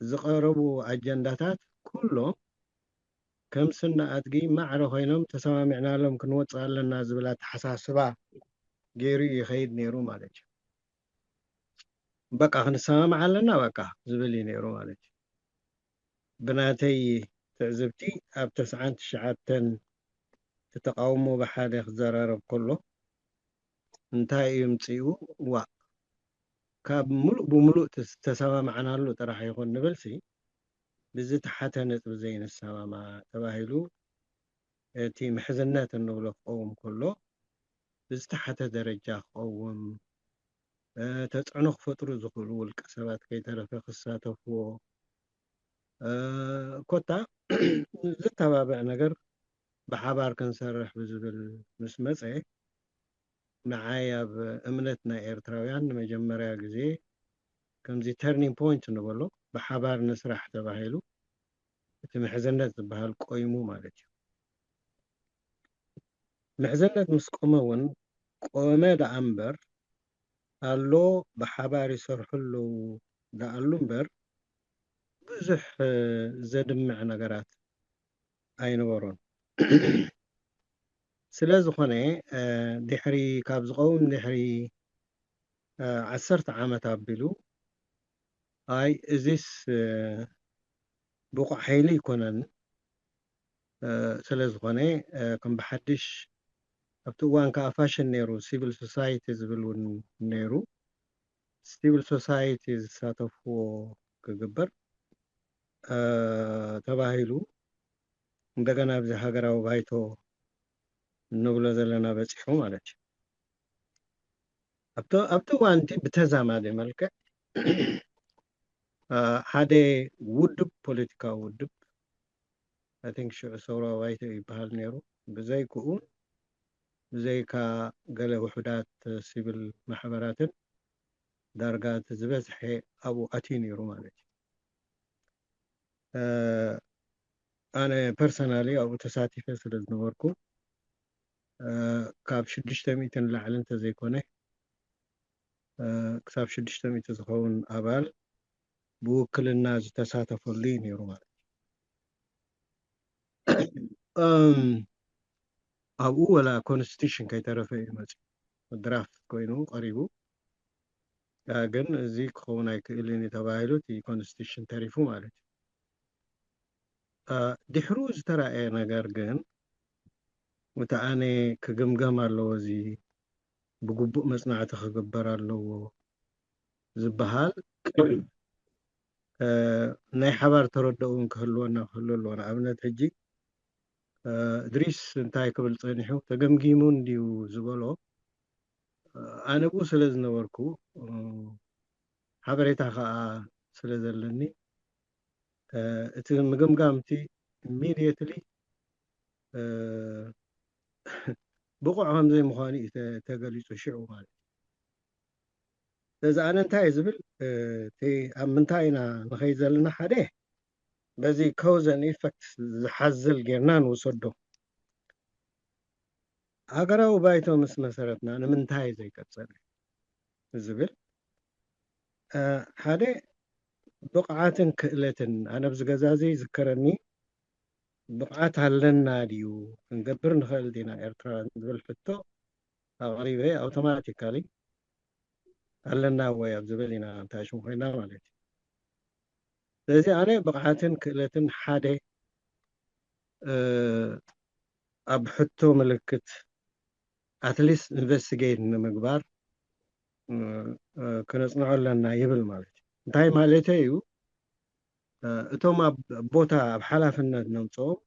ዝቐረቡ ኣጀንዳታት ኩሎም ከም ስነ ኣድጊ ማዕረ ኮይኖም ተሰማሚዕናሎም ክንወፅእ ኣለና ዝብል ኣተሓሳስባ ገይሩ እዩ ይኸይድ ነይሩ ማለት እዩ። በቃ ክንሰማማዕ ኣለና በቃ ዝብል እዩ ነይሩ ማለት እዩ። ብናተይ ትዕዝብቲ ኣብ ተስዓን ትሽዓተን እቲ ተቃውሞ ብሓደ ክዘራረብ ከሎ እንታይ እዩ ምፅኡ ዋ ካብ ሙሉእ ብሙሉእ ተስ- ተሰማማዕናሉ ጥራሕ ይኹን ንበልሲ ብዝተሓተ ነጥቢ ዘይንሰማማዕ ተባሂሉ እቲ ምሕዝነት እንብሎ ክቐውም ከሎ ብዝተሓተ ደረጃ ክቐውም እ፣ ተፅዕኖ ክፈጥሩ ዝኽእሉ ውልቀ ሰባት ከይተረፈ ክሳተፍዎ እ፣ ኮታ ዝተባብዕ ነገር ብሓባር ክንሰርሕ ብዝብል ምስ መፀ ንዓይ ኣብ እምነት ናይ ኤርትራውያን ንመጀመርያ ግዜ ከምዚ ተርኒንግ ፖይንት ንበሎ ብሓባር ንስራሕ ተባሂሉ እቲ ምሕዝነት ዝበሃል ቆይሙ ማለት እዩ። ምሕዝነት ምስ ቆመ እውን ቆመ ደኣ እምበር ኣሎ ብሓባር ይሰርሑ ኣለዉ ደኣሉ እምበር ብዙሕ እ፣ ዘድምዕ ነገራት ኣይነበሮን። ስለ ዝኾነ እ፣ ድሕሪ ካብ ዝቐውም ድሕሪ እ፣ ዓሰርተ ዓመት ኣቢሉ ኣይ እዚስ እ፣ ብቑዕ ሓይሊ ኣይኮነን እ፣ ስለ ዝኾነ እ፣ ከም ብሓድሽ ኣብቲ እዋን ከዓ ፋሽን ነይሩ ሲቪል ሶሳይቲ ዝብል እውን ነይሩ። ሲቪል ሶሳይቲ ዝሳተፍዎ ክግበር እ፣ ተባሂሉ እንደገና ኣብዚ ሃገራዊ ባይቶ እንብሎ ዘለና በፂሑ ማለት እዩ። ኣብቲ ኣብቲ እዋን እቲ ብተዛማዲ መልክዕ እ፣ ሓደ ውድብ ፖለቲካዊ ውድብ I think ሽዑ ሰውራዊ ባይቶ ይበሃል ነይሩ። ብዘይክኡ ብዘይካ ገለ ውሑዳት ሲቪል ማሕበራትን ዳርጋ እቲ ዝበዝሐ ኣብኡ ኣትዩ ነይሩ ማለት እዩ። እ፣ ኣነ ፐርሰናሊ ኣብኡ ተሳቲፈ ስለ ዝነበርኩ እ፣ ካብ ሽዱሽተ ሚእቲ ንላዕሊ እንተዘይኮነ እ፣ ክሳብ ሽዱሽተ ሚእቲ ዝኸውን ኣባል ብውክልና ዝተሳተፈሉ እዩ ነይሩ ማለት እዩ። እም፣ ኣብኡ ወላ ኮንስቲቱሽን ከይተረፈ እዩ መፅዩ። ድራፍት ኮይኑ ቀሪቡ ግን እዚ ክኸውን ኣይክእልን እዩ ተባሂሉ እቲ ኮንስቲቱሽን ተሪፉ ማለት እዩ። ድሕሩ ዝተረኣየ ነገር ግን፣ እቲ ኣነ ክግምገም ኣለዎ፣ እዚ ብግቡእ መጽናዕቲ ክግበር ኣለዎ ዝበሃል ናይ ሓባር ተረድኦ እውን ክህልወና ክህሉ ኣለዎ። ንኣብነት ሕጂ እድሪስ እንታይ ክብል ጸኒሑ፣ ተገምጊሙ እንድዩ ዝበሎ፣ ኣነ ብኡ ስለ ዝነበርኩ፣ ሓበሬታ ከኣ ስለ ዘለኒ፣ እቲ ምግምጋም እቲ ኢሚድየትሊ ብቑዕ ከም ዘይምዃኑ እዩ ተገሊጹ ሽዑ ማለት እዩ። ስለዚ ኣነ እንታይ ዝብል፣ እቲ ኣብ ምንታይ ኢና ንኸይድ ዘለና፣ ሓደ በዚ ኮዝ ኤንድ ኢፈክት ዝሓዝል ጌርና ንውሰዶ። ሃገራዊ ባይቶ ምስ መሰረትና ንምንታይ ዘይቀጸለ ዝብል፣ ሓደ ብቕዓትን ክእለትን፣ ኣነ ኣብዚ ገዛ እዚ ይዝከረኒ፣ ብቕዓት ኣለና ድዩ፣ ክንገብር ንኽእል ዲና ኤርትራውያን ዝብል ሕቶ ኣቕሪበ፣ ኣውቶማቲካሊ ኣለና ወይ ኣብ ዝብል ኢና እንታይ ሽም ኮይና ማለት እዩ። ስለዚ ኣነ ብቕዓትን ክእለትን ሓደ ኣብ ሕቶ ምልክት ኣትሊስት ኢንቨስቲጌት ንምግባር ክነፅንዖ ኣለና ይብል ማለት እዩ። እንታይ ማለት እዩ? እቶም ኣብ ቦታ ኣብ ሓላፍነት ነምፅኦም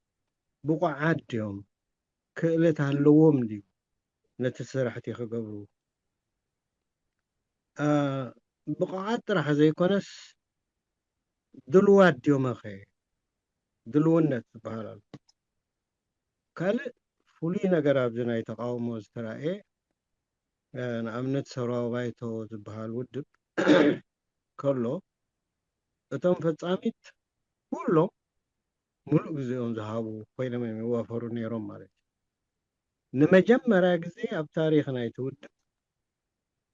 ብቑዓት ድዮም? ክእለት ኣለዎም ድዩ ነቲ ስራሕቲ ክገብሩ? ብቑዓት ጥራሕ ዘይኮነስ ድልዋት ድዮመኸ? ድልውነት ዝበሃል ኣሎ። ካልእ ፍሉይ ነገር ኣብዚ ናይ ተቃውሞ ዝተራእየ፣ ንኣብነት ሰብራዊ ባይቶ ዝበሃል ውድብ ከሎ፣ እቶም ፈጻሚት ኩሎም ሙሉእ ግዜኦም ዝሃቡ ኮይኖም እዮም ይዋፈሩ ነይሮም ማለት እዩ። ንመጀመርያ ግዜ ኣብ ታሪኽ ናይቲ ውድብ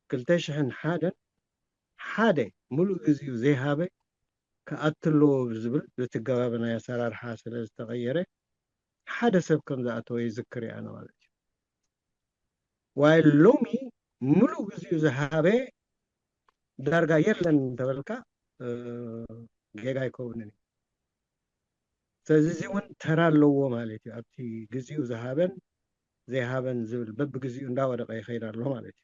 ክልተ ሽሕን ሓደን ሓደ ሙሉእ ግዜኡ ዘይሃበ ክኣቱ ኣለዎ ብዝብል፣ በቲ ኣገባብ ናይ ኣሰራርሓ ስለ ዝተቐየረ ሓደ ሰብ ከም ዝኣተወ ይዝክር እየ ኣነ ማለት እዩ። ዋይል ሎሚ ሙሉእ ግዜኡ ዝሃበ ዳርጋ የለን እንተበልካ ጌጋ ኣይከውንን እዩ። ስለዚ እዚ እውን ተራ ኣለዎ ማለት እዩ። ኣብቲ ግዜኡ ዝሃበን ዘይሃበን ዝብል በብግዜኡ እንዳወደቐ ይኸይድ ኣሎ ማለት እዩ።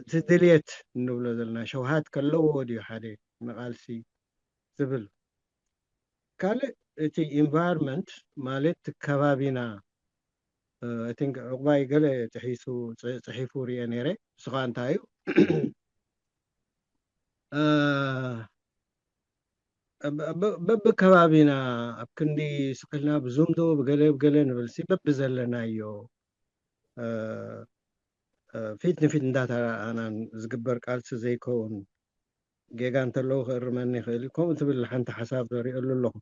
እቲ ድልየት እንብሎ ዘለና ሸውሃት ከለዎ ድዩ ሓደ ንቓልሲ ዝብል? ካልእ እቲ ኢንቫይሮንመንት ማለት እቲ ከባቢና፣ I think ዕቑባይ ገለ ጥሒሱ፣ ጽ-፣ ጽሒፉ ርኤ ነይረ። ንስኻ እንታይ እዩ? እ፣ ብ-፣ ብ-፣ በብከባቢና ኣብ ክንዲ ስቕ ኢልና ብዙም ዶ ብገለ ብገለ ንብል ሲ፣ በብዘለናዮ፣ እ፣ እ፣ ፊት ንፊት እንዳተረኣኣናን ዝግበር ቃልሲ ዘይከውን፣ ጌጋ እንተለዉ ክእርመኒ ይኽእል እዩ። ከምኡ ትብል ሓንቲ ሓሳብ ዘሪኤሉ ኣለኹ።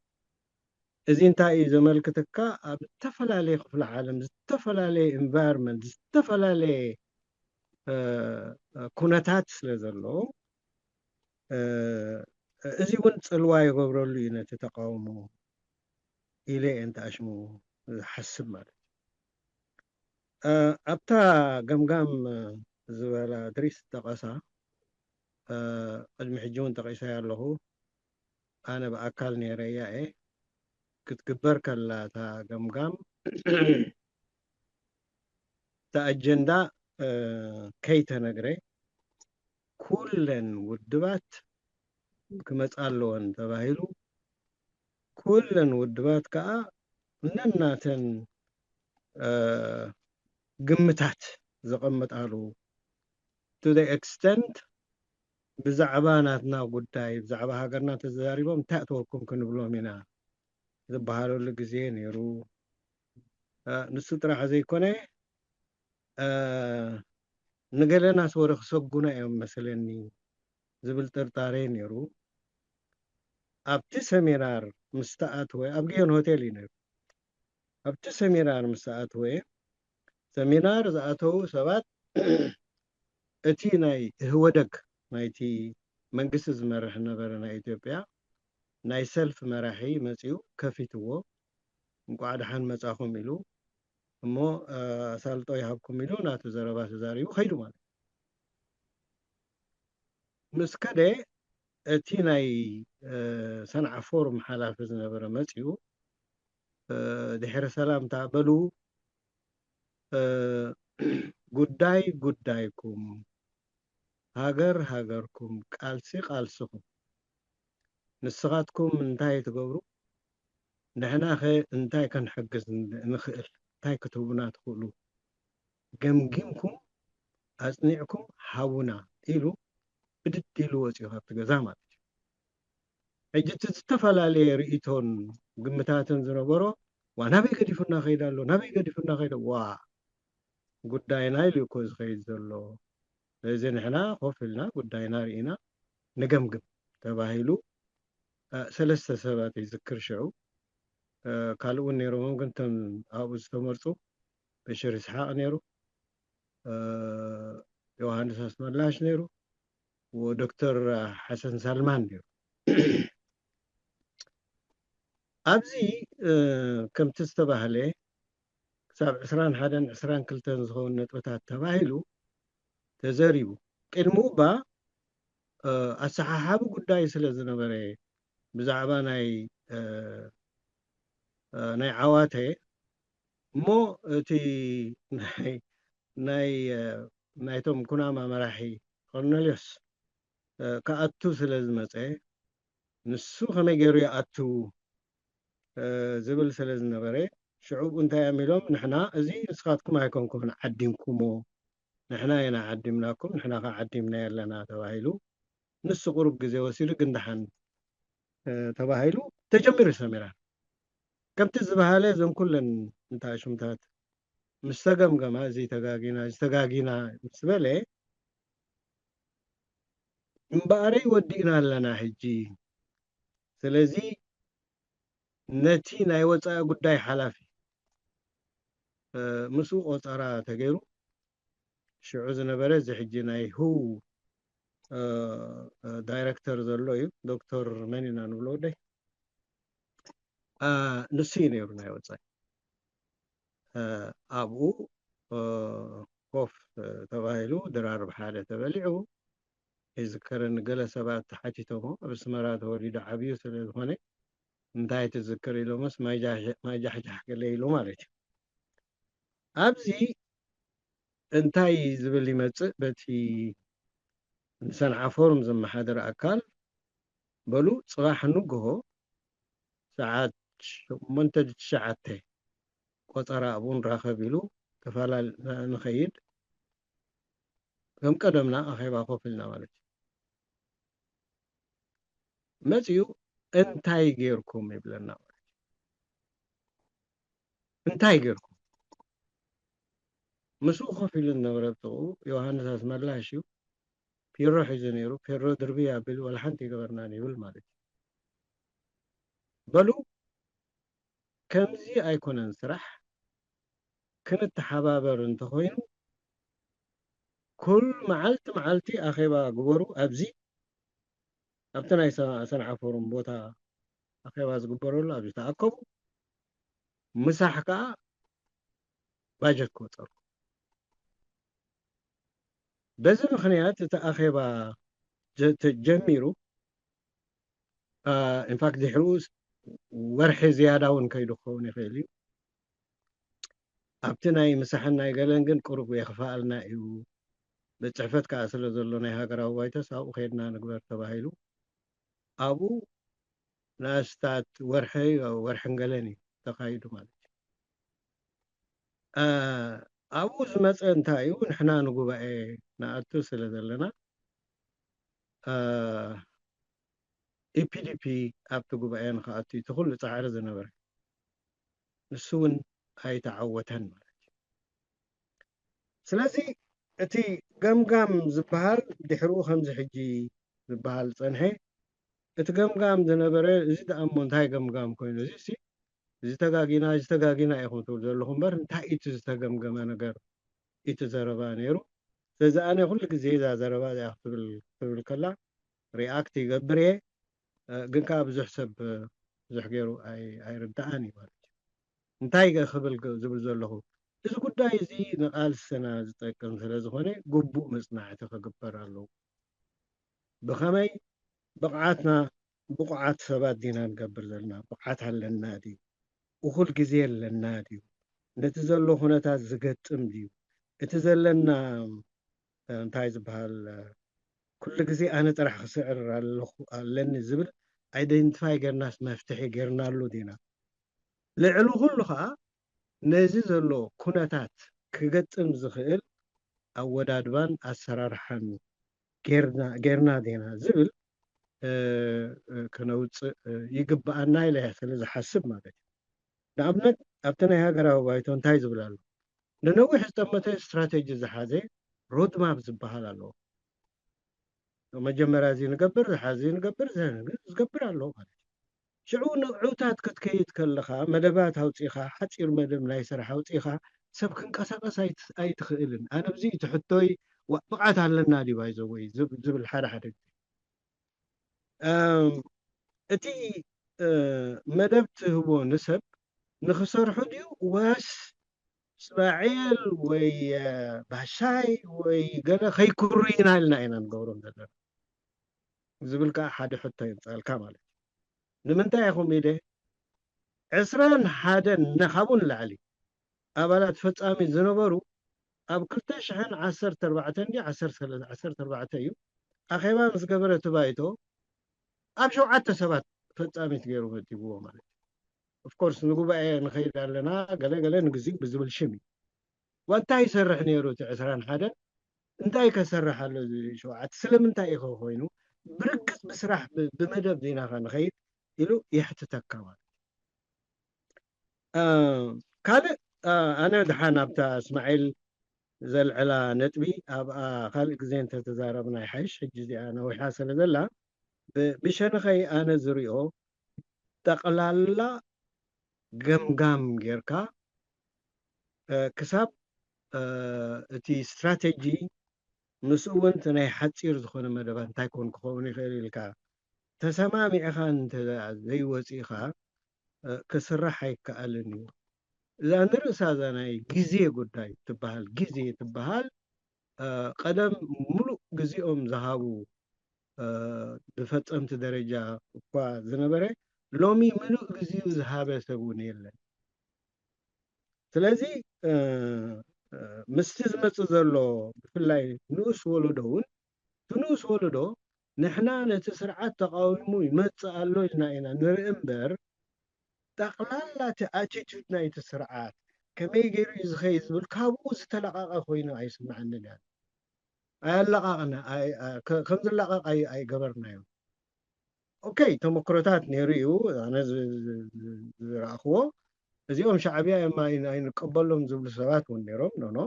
እዚ እንታይ እዩ ዘመልክተካ? ኣብ ዝተፈላለየ ክፍለ ዓለም፣ ዝተፈላለየ ኢንቫይሮንመንት፣ ዝተፈላለየ፣ እ፣ እ፣ ኩነታት ስለ ዘሎ፣ እ፣ እዚ እውን ጽልዋ ይገብረሉ እዩ ነቲ ተቃውሞ ኢለ እየ እንተኣሽሙ ዝሓስብ ማለት እዩ። እ፣ ኣብታ ገምጋም ዝበላ ድሪስ ጠቐሳ፣ እ፣ ቅድሚ ሕጂ እውን ጠቒሰያ ኣለኹ። ኣነ ብኣካል ነይረያ እየ። ክትግበር ከላ እታ ገምጋም፣ እታ ኣጀንዳ፣ እ፣ ከይተነግረ ኩለን ውድባት ክመጻ ኣለወን ተባሂሉ። ኩለን ውድባት ከኣ ነናተን፣ እ፣ ግምታት ዘቐመጣሉ፣ to the extent ብዛዕባ ናትና ጉዳይ፣ ብዛዕባ ሃገርና ተዛሪቦም እንታይ ኣተወኩም ክንብሎም ኢና ዝበሃለሉ ግዜ ነይሩ። እ፣ ንሱ ጥራሕ ዘይኮነ፣ እ፣ ንገለናስ ወረ ክሰጉና እዮም መሰለኒ ዝብል ጥርጣሬ ነይሩ። ኣብቲ ሰሚናር ምስ ተኣትወ፣ ኣብ ግዮን ሆቴል እዩ ነይሩ። ኣብቲ ሰሚናር ምስ ተኣትወ፣ ሰሚናር ዝኣተዉ ሰባት፣ እቲ ናይ ኢህወደግ፣ ናይቲ መንግስቲ ዝመርሕ ነበረ ናይ ኢትዮጵያ፣ ናይ ሰልፍ መራሒ መጺኡ ከፊትዎ፣ "እንቋዕ ደሓን መጻኹም" ኢሉ፣ እሞ፣ እ፣ ኣሳልጦ ይሃብኩም ኢሉ ናቱ ዘረባ ተዛሪቡ ከይዱ ማለት እዩ። ምስ ከደ እቲ ናይ ሰንዓ ፎርም ሓላፊ ዝነበረ መፅኡ ድሕሪ ሰላምታ በሉ ጉዳይ ጉዳይኩም፣ ሃገር ሃገርኩም፣ ቃልሲ ቃልስኹም፣ ንስኻትኩም እንታይ ትገብሩ፣ ንሕናኸ እንታይ ከንሕግዝ ንኽእል፣ እንታይ ክትህቡና ትኽእሉ፣ ገምጊምኩም ኣፅኒዕኩም ሃቡና ኢሉ ብድድ ኢሉ ወፂኡ ካብቲ ገዛ ማለት እዩ። ሕጂ እቲ ዝተፈላለየ ርእይቶን ግምታትን ዝነበሮ ዋ ናበይ ገዲፉና ከይዳ ኣሎ ናበይ ገዲፉና ከይዳ ዋ ጉዳይና ኢሉ እኮ ዝኸይድ ዘሎ። ስለዚ ንሕና ኮፍ ኢልና ጉዳይና ርኢና ንገምግም ተባሂሉ ሰለስተ ሰባት ይዝክር ሽዑ ካልእ እውን ነይሮም ግን እቶም ኣብኡ ዝተመርፁ በሽር ይስሓቅ ነይሩ፣ ዮሃንስ ኣስመላሽ ነይሩ፣ ዶክተር ሓሰን ሳልማን ነይሩ። ኣብዚ ከምቲ ዝተባህለ ክሳብ ዕስራን ሓደን ዕስራን ክልተን ዝኸውን ነጥብታት ተባሂሉ ተዘሪቡ። ቅድሚኡ እባ ኣሰሓሓቢ ጉዳይ ስለ ዝነበረ ብዛዕባ ናይ ናይ ዓዋተ እሞ እቲ ናይ ናይቶም ኩናማ መራሒ ቆርኔልዮስ ክኣቱ ስለ ዝመፀ ንሱ ከመይ ገይሩ ይኣቱ ዝብል ስለ ዝነበረ ሽዑ እንታይ እዮም ኢሎም ንሕና እዚ ንስኻትኩም ኣይኮንኩምን ዓዲምኩሞ ንሕና ኢና ዓዲምናኩም ንሕና ከዓ ዓዲምና ኣለና ተባሂሉ ንሱ ቁሩብ ግዜ ወሲዱ ግን ደሓን ተባሂሉ ተጀሚሩ ሰሚራ ከምቲ ዝበሃለ እዞም ኩለን እንታይ ሽምታት ምስ ተገምገማ እዚ ተጋጊና እዚ ተጋጊና ምስ በለ እምበኣረይ ወዲእና ኣለና ሕጂ ስለዚ ነቲ ናይ ወፃኢ ጉዳይ ሓላፊ ምስኡ ቆፀራ ተገይሩ ሽዑ ዝነበረ እዚ ሕጂ ናይ ህው ዳይረክተር ዘሎ እዩ ዶክተር መን ኢና ንብሎ ወደይ ንሱ እዩ ነይሩ ናይ ወፃኢ ኣብኡ ኮፍ ተባሂሉ ድራርብ ሓደ ተበሊዑ ይዝከረኒ ገለ ሰባት ተሓቲቶሞ ኣብ ኣስመራ ተወሊዱ ዓብዩ ስለ ዝኾነ እንታይ ትዝክር ኢሎምስ ማይ ጃሕጃሕ ገለ ኢሉ ማለት እዩ ኣብዚ እንታይ ዝብል ይመፅእ በቲ ንሰንዓ ፎርም ዘመሓደር ኣካል በሉ ፅባሕ ንግሆ ሰዓት ሸሞንተ ትሽዓተ ቆፀራ ኣብኡ ንራኸብ ኢሉ ተፈላለ ንኸይድ ከም ቀደምና ኣኼባ ኮፍ ኢልና ማለት እዩ መፅኡ እንታይ ጌርኩም ይብለና ማለት እዩ እንታይ ጌርኩም ምስኡ ኮፍ ኢሉ ዝነበረ ብጥቕኡ ዮሃንስ ኣስመላሽ እዩ ፒሮ ሒዙ ነይሩ ፒሮ ድርቢ ኣቢሉ ዋላ ሓንቲ ይገበርናን ይብል ማለት እዩ በሉ ከምዚ ኣይኮነን ስራሕ ክንተሓባበር እንተኾይኑ ኩሉ መዓልቲ መዓልቲ ኣኼባ ግበሩ ኣብዚ ኣብቲ ናይ ሰንዓ ፎሩም ቦታ ኣኼባ ዝግበረሉ ኣብዚ ተኣከቡ ምሳሕ ከዓ ባጀት ክወፀልኩም በዚ ምኽንያት እቲ ኣኼባ ጀሚሩ ኢንፋክት ድሕሪኡ ወርሒ ዝያዳ እውን ከይዱ ክኸውን ይኽእል እዩ ኣብቲ ናይ ምሳሕን ናይ ገለን ግን ቅሩብ የኽፍኣልና እዩ ቤት ፅሕፈት ከዓ ስለ ዘሎ ናይ ሃገራዊ ባይቶስ ኣብኡ ከይድና ንግበር ተባሂሉ ኣብኡ ንኣስታት ወርሒ ወርሕን ገለን እዩ ተኻይዱ ማለት እዩ ኣብኡ ዝመፀ እንታይ እዩ ንሕና ንጉባኤ ንኣቱ ስለ ዘለና ኢፒዲፒ ኣብቲ ጉባኤ ንክኣቱ እቲ ኩሉ ፃዕሪ ዝነበረ ንሱ እውን ኣይተዓወተን ማለት እዩ ስለዚ እቲ ገምጋም ዝበሃል ድሕሪኡ ከምዚ ሕጂ ዝበሃል ዝፀንሐ እቲ ገምጋም ዝነበረ እዚ ደኣ እሞ እንታይ ገምጋም ኮይኑ እዚ ሲ እዚ ተጋጊና እዚ ተጋጊና ኢኹም ትብል ዘለኹም እምበር እንታይ እቲ ዝተገምገመ ነገር እቲ ዘረባ ነይሩ ስለዚ ኣነ ኩሉ ግዜ እዛ ዘረባ እዚኣ ክትብል ክትብል ከላ ሪኣክት ይገብር እየ ግን ከዓ ብዙሕ ሰብ ብዙሕ ገይሩ ኣይርዳኣን እዩ ማለት እዩ እንታይ ክብል ዝብል ዘለኹ እዚ ጉዳይ እዚ ንቃልስና ዝጠቅም ስለ ዝኾነ ግቡእ መፅናዕቲ ክግበር ኣለዎ ብኸመይ ብቕዓትና፣ ብቑዓት ሰባት ዲና ንገብር ዘለና? ብቕዓት ኣለና ድዩ? እኹል ግዜ ኣለና ድዩ? ነቲ ዘሎ ኩነታት ዝገጥም ድዩ? እቲ ዘለና፣ እ፣ እንታይ ዝበሃል፣ እ፣ ኩሉ ግዜ ኣነ ጥራሕ ክስዕር ኣለኹ፣ ኣለኒ ዝብል ኣይደንቲፋይ ጌርናስ መፍትሒ ጌርናሉ ዲና? ልዕሊ ኩሉ ኸዓ ነዚ ዘሎ ኩነታት ክገጥም ዝኽእል ኣወዳድባን ኣሰራርሓን ጌርና፣ ጌርና ዲና ዝብል፣ እ፣ እ፣ ከነውፅእ፣ እ፣ ይግብኣና ኢለ እየ ስለ ዝሓስብ ማለት እዩ። ንኣብነት ኣብቲ ናይ ሃገራዊ ባይቶ እንታይ ዝብል ኣሎ? ንነዊሕ ዝጠመተ ስትራቴጂ ዝሓዘ ሮድማፕ ዝበሃል ኣለዎ። መጀመርያ እዚ ንገብር፣ ዝሓዚ ንገብር፣ ዘ-፣ ዝገብር ኣሎ ማለት እዩ። ሽዑ ንዕውታት ክትከይድ ከለኻ መደባት ኣውፂኻ፣ ሓፂር መደብ ናይ ስራሕ ኣውፂኻ ሰብ ክንቀሳቀስ ኣይት-፣ ኣይትኽእልን። ኣነ ብዚ እቲ ሕቶይ ዋ-፣ ብቕዓት ኣለና ድዩ ባይዘወይ ዝብ-፣ ዝብል ሓደ ሓደ ግዜ። እም፣ እቲ፣ እ፣ መደብ ትህቦ ንሰብ ንኽሰርሑ ድዩ ወስ እስማዒል ወይ፣ እ፣ ባሻይ ወይ ገለ ከይኩርይና ኢልና ኢና ንገብሮም ዘለና ዝብል ከዓ ሓደ ሕቶ የምፅኣልካ ማለት እዩ። ንምንታይ ኢኹም ኢለ ዕስራን ሓደን ነ-፣ ካብኡ ንላዕሊ ኣባላት ፈጻሚ ዝነበሩ ኣብ ክልተ ሽሕን ዓሰርተ ኣርባዕተን ድዩ ዓሰርተ ሰለስተ፣ ዓሰርተ ኣርባዕተ እዩ፣ ኣኼባ ምስ ገበረ እቲ ባይቶ ኣብ ሸውዓተ ሰባት ፈጻሚት ገይሩ መዲብዎ ማለት እዩ። ኦፍኮርስ ንጉባኤ ንኸይድ ኣለና ገለ ገለ ንግዚኡ ብዝብል ሽም እዩ። ዋንታይ ይሰርሕ ነይሩ እቲ ዕስራን ሓደን? እንታይ ከሰርሕ ኣሎ እዚ ሸውዓተ? ስለምንታይ እዩ ኸ ኮይኑ? ብርግጽ ብስራሕ ብ-፣ ብመደብ ዜናኻ ንኸይድ ኢሉ የሕትተካ ማለት እዩ። እ፣ ካልእ፣ እ፣ ኣነ ድሓን ኣብታ እስማዒል ዘልዕላ ነጥቢ ኣብኣ ካልእ ግዜ እንተተዛረብና ይሓይሽ። ሕጂ እዚኣ ነዊሓ ስለ ዘላ ብ-፣ ብሸነኸይ ኣነ ዝሪኦ ጠቕላላ ገምጋም ጌርካ፣ እ፣ ክሳብ፣ እ፣ እቲ ስትራተጂ ምስኡ እውን እቲ ናይ ሓፂር ዝኾነ መደባት እንታይ ኮን ክኸውን ይኽእል ኢልካ ተሰማሚዕኻ እንተ ዘይወፂእኻ፣ እ፣ ክስራሕ ኣይከኣልን እዩ። እዛ ንርእሳ እዛ ናይ ግዜ ጉዳይ ትበሃል፣ ግዜ ትበሃል፣ እ፣ ቀደም ሙሉእ ግዜኦም ዝሃቡ፣ እ፣ ብፈጸምቲ ደረጃ እኳ ዝነበረ፣ ሎሚ ምሉእ ግዜኡ ዝሃበ ሰብ እውን የለን። ስለዚ፣ እ፣ እ፣ ምስቲ ዝመጽእ ዘሎ ብፍላይ ንኡስ ወለዶ እውን፣ እቲ ንኡስ ወለዶ ንሕና ነቲ ስርዓት ተቓዊሙ ይመጽእ ኣሎ ኢልና ኢና ንርኢ እምበር፣ ጠቕላላ እቲ ኣቲቱድ ናይቲ ስርዓት ከመይ ገይሩ እዩ ዝኸይድ ዝብል ካብኡ ዝተለቓቐ ኮይኑ ኣይስምዓንን እያ። ኣየለቓቕና፣ ኣይ-፣ ኣ-፣ ከ-፣ ከም ዝለቓቕ ኣይ-፣ ኣይገበርናዮ። ኦኬ፣ ተመክሮታት ነይሩ እዩ፣ ኣነ ዝ-፣ ዝ-፣ ዝ-፣ ዝረኣኽዎ። እዚኦም ሻዕብያ እዮም ኣይ-፣ ኣይንቀበሎም ዝብሉ ሰባት እውን ነይሮም። ኖ፣ ኖ።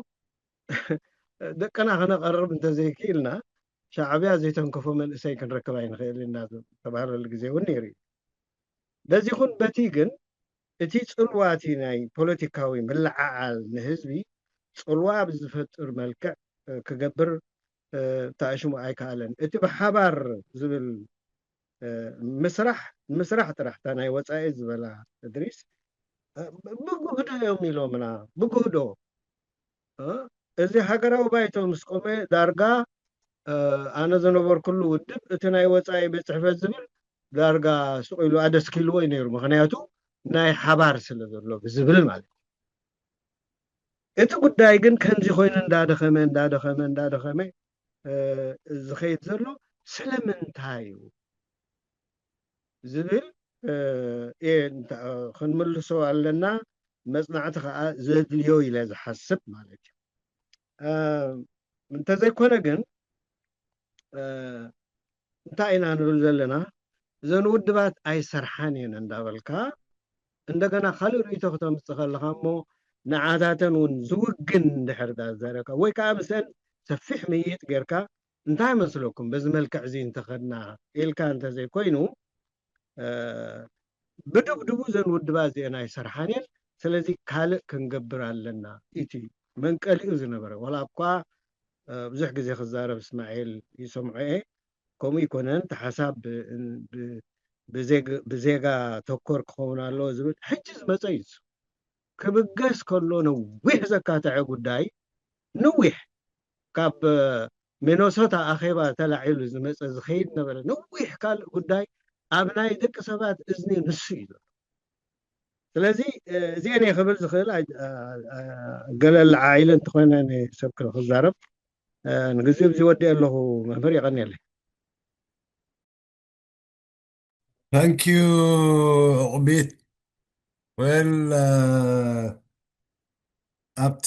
ደቅና ከነቐርብ እንተዘይክኢልና፣ ሻዕብያ ዘይተንከፎ መንእሰይ ክንረክብ ኣይንኽእል ኢና ዝተባህለሉ ግዜ እውን ነይሩ እዩ። በዚ ይኹን በቲ ግን፣ እቲ ጽልዋ፣ እቲ ናይ ፖለቲካዊ ምልዕዓል ንህዝቢ ጽልዋ ብዝፈጥር መልክዕ፣ እ፣ ክገብር፣ እ፣ ተኣሽሙ ኣይከኣለን። እቲ ብሓባር ዝብል፣ እ፣ ምስራሕ፣ ምስራሕ ጥራሕ፣ እታ ናይ ወጻኢ ዝበላ እድሪስ፣ እ፣ ብጉህዶ እዮም ኢሎምና፣ ብጉህዶ። እ፣ እዚ ሃገራዊ ባይቶ ምስ ቆመ ዳርጋ፣ እ፣ ኣነ ዝነበርኩሉ ውድብ እቲ ናይ ወጻኢ ቤት ጽሕፈት ዝብል ዳርጋ ስቕ ኢሉ ኣደስኪልዎ እዩ ነይሩ። ምኽንያቱ ናይ ሓባር ስለ ዘሎ ብዝብል ማለት እዩ። እቲ ጉዳይ ግን ከምዚ ኮይኑ እንዳደኸመ፣ እንዳደኸመ፣ እንዳደኸመ፣ እ፣ ዝኸይድ ዘሎ ስለምንታይ እዩ ዝብል፣ እ፣ እየ እንተ-፣ ክንምልሶ ኣለና። መጽናዕቲ ከኣ ዘድልዮ ኢለ ዝሓስብ ማለት እዩ። እ፣ እንተዘይኮነ ግን፣ እ፣ እንታይ ኢና ንብል ዘለና? እዘን ውድባት ኣይሰርሓን እየን እንዳበልካ፣ እንደገና ካልእ ርእይቶ ክተምጽእ ከለኻ እሞ፣ ንዓታተን እውን ዝውግን እንድሕር ዳ ዘረካ፣ ወይ ከኣ ምስአን ሰፊሕ ምይይጥ ጌርካ፣ "እንታይ መስለኩም በዚ መልክዕ እዚ እንተኸድና?" ኢልካ እንተዘይኮይኑ፣ እ፣ ብድብድቡ እዘን ውድባት እዚአን ኣይሰርሓን እየን። ስለዚ ካልእ ክንገብር ኣለና። እቲ መንቀሊኡ ዝነበረ፣ ዋላ እኳ፣ እ፣ ብዙሕ ግዜ ክዛረብ እስማዒል ይሰምዖ እየ፣ ከምኡ ይኮነን፣ እቲ ሓሳብ ብ-፣ ብ-፣ ብዜግ-፣ ብዜጋ ተኮር ክኸውን ኣለዎ ዝብል ሕጂ ዝመጸ እዩ። ክብገስ ከሎ ነዊሕ ዘካተዐ ጉዳይ፣ ነዊሕ፣ ካብ፣ እ፣ ሚነሶታ ኣኼባ ተላዒሉ ዝመፀ ዝኸይድ ነበረ። ነዊሕ ካልእ ጉዳይ ኣብ ናይ ደቂ ሰባት እዝኒ ንሱ እዩ ዘሎ። ስለዚ እዚአን እየ ክብል ዝኽእል። ገለ ለዓኢለ እንተኾይነ ንሰብ ክዛረብ ንግዜኡ እዚ ወዲአ ኣለኹ። መምህር የቐንየለይ። Thank you ዕቑቢት። Well ኣብቲ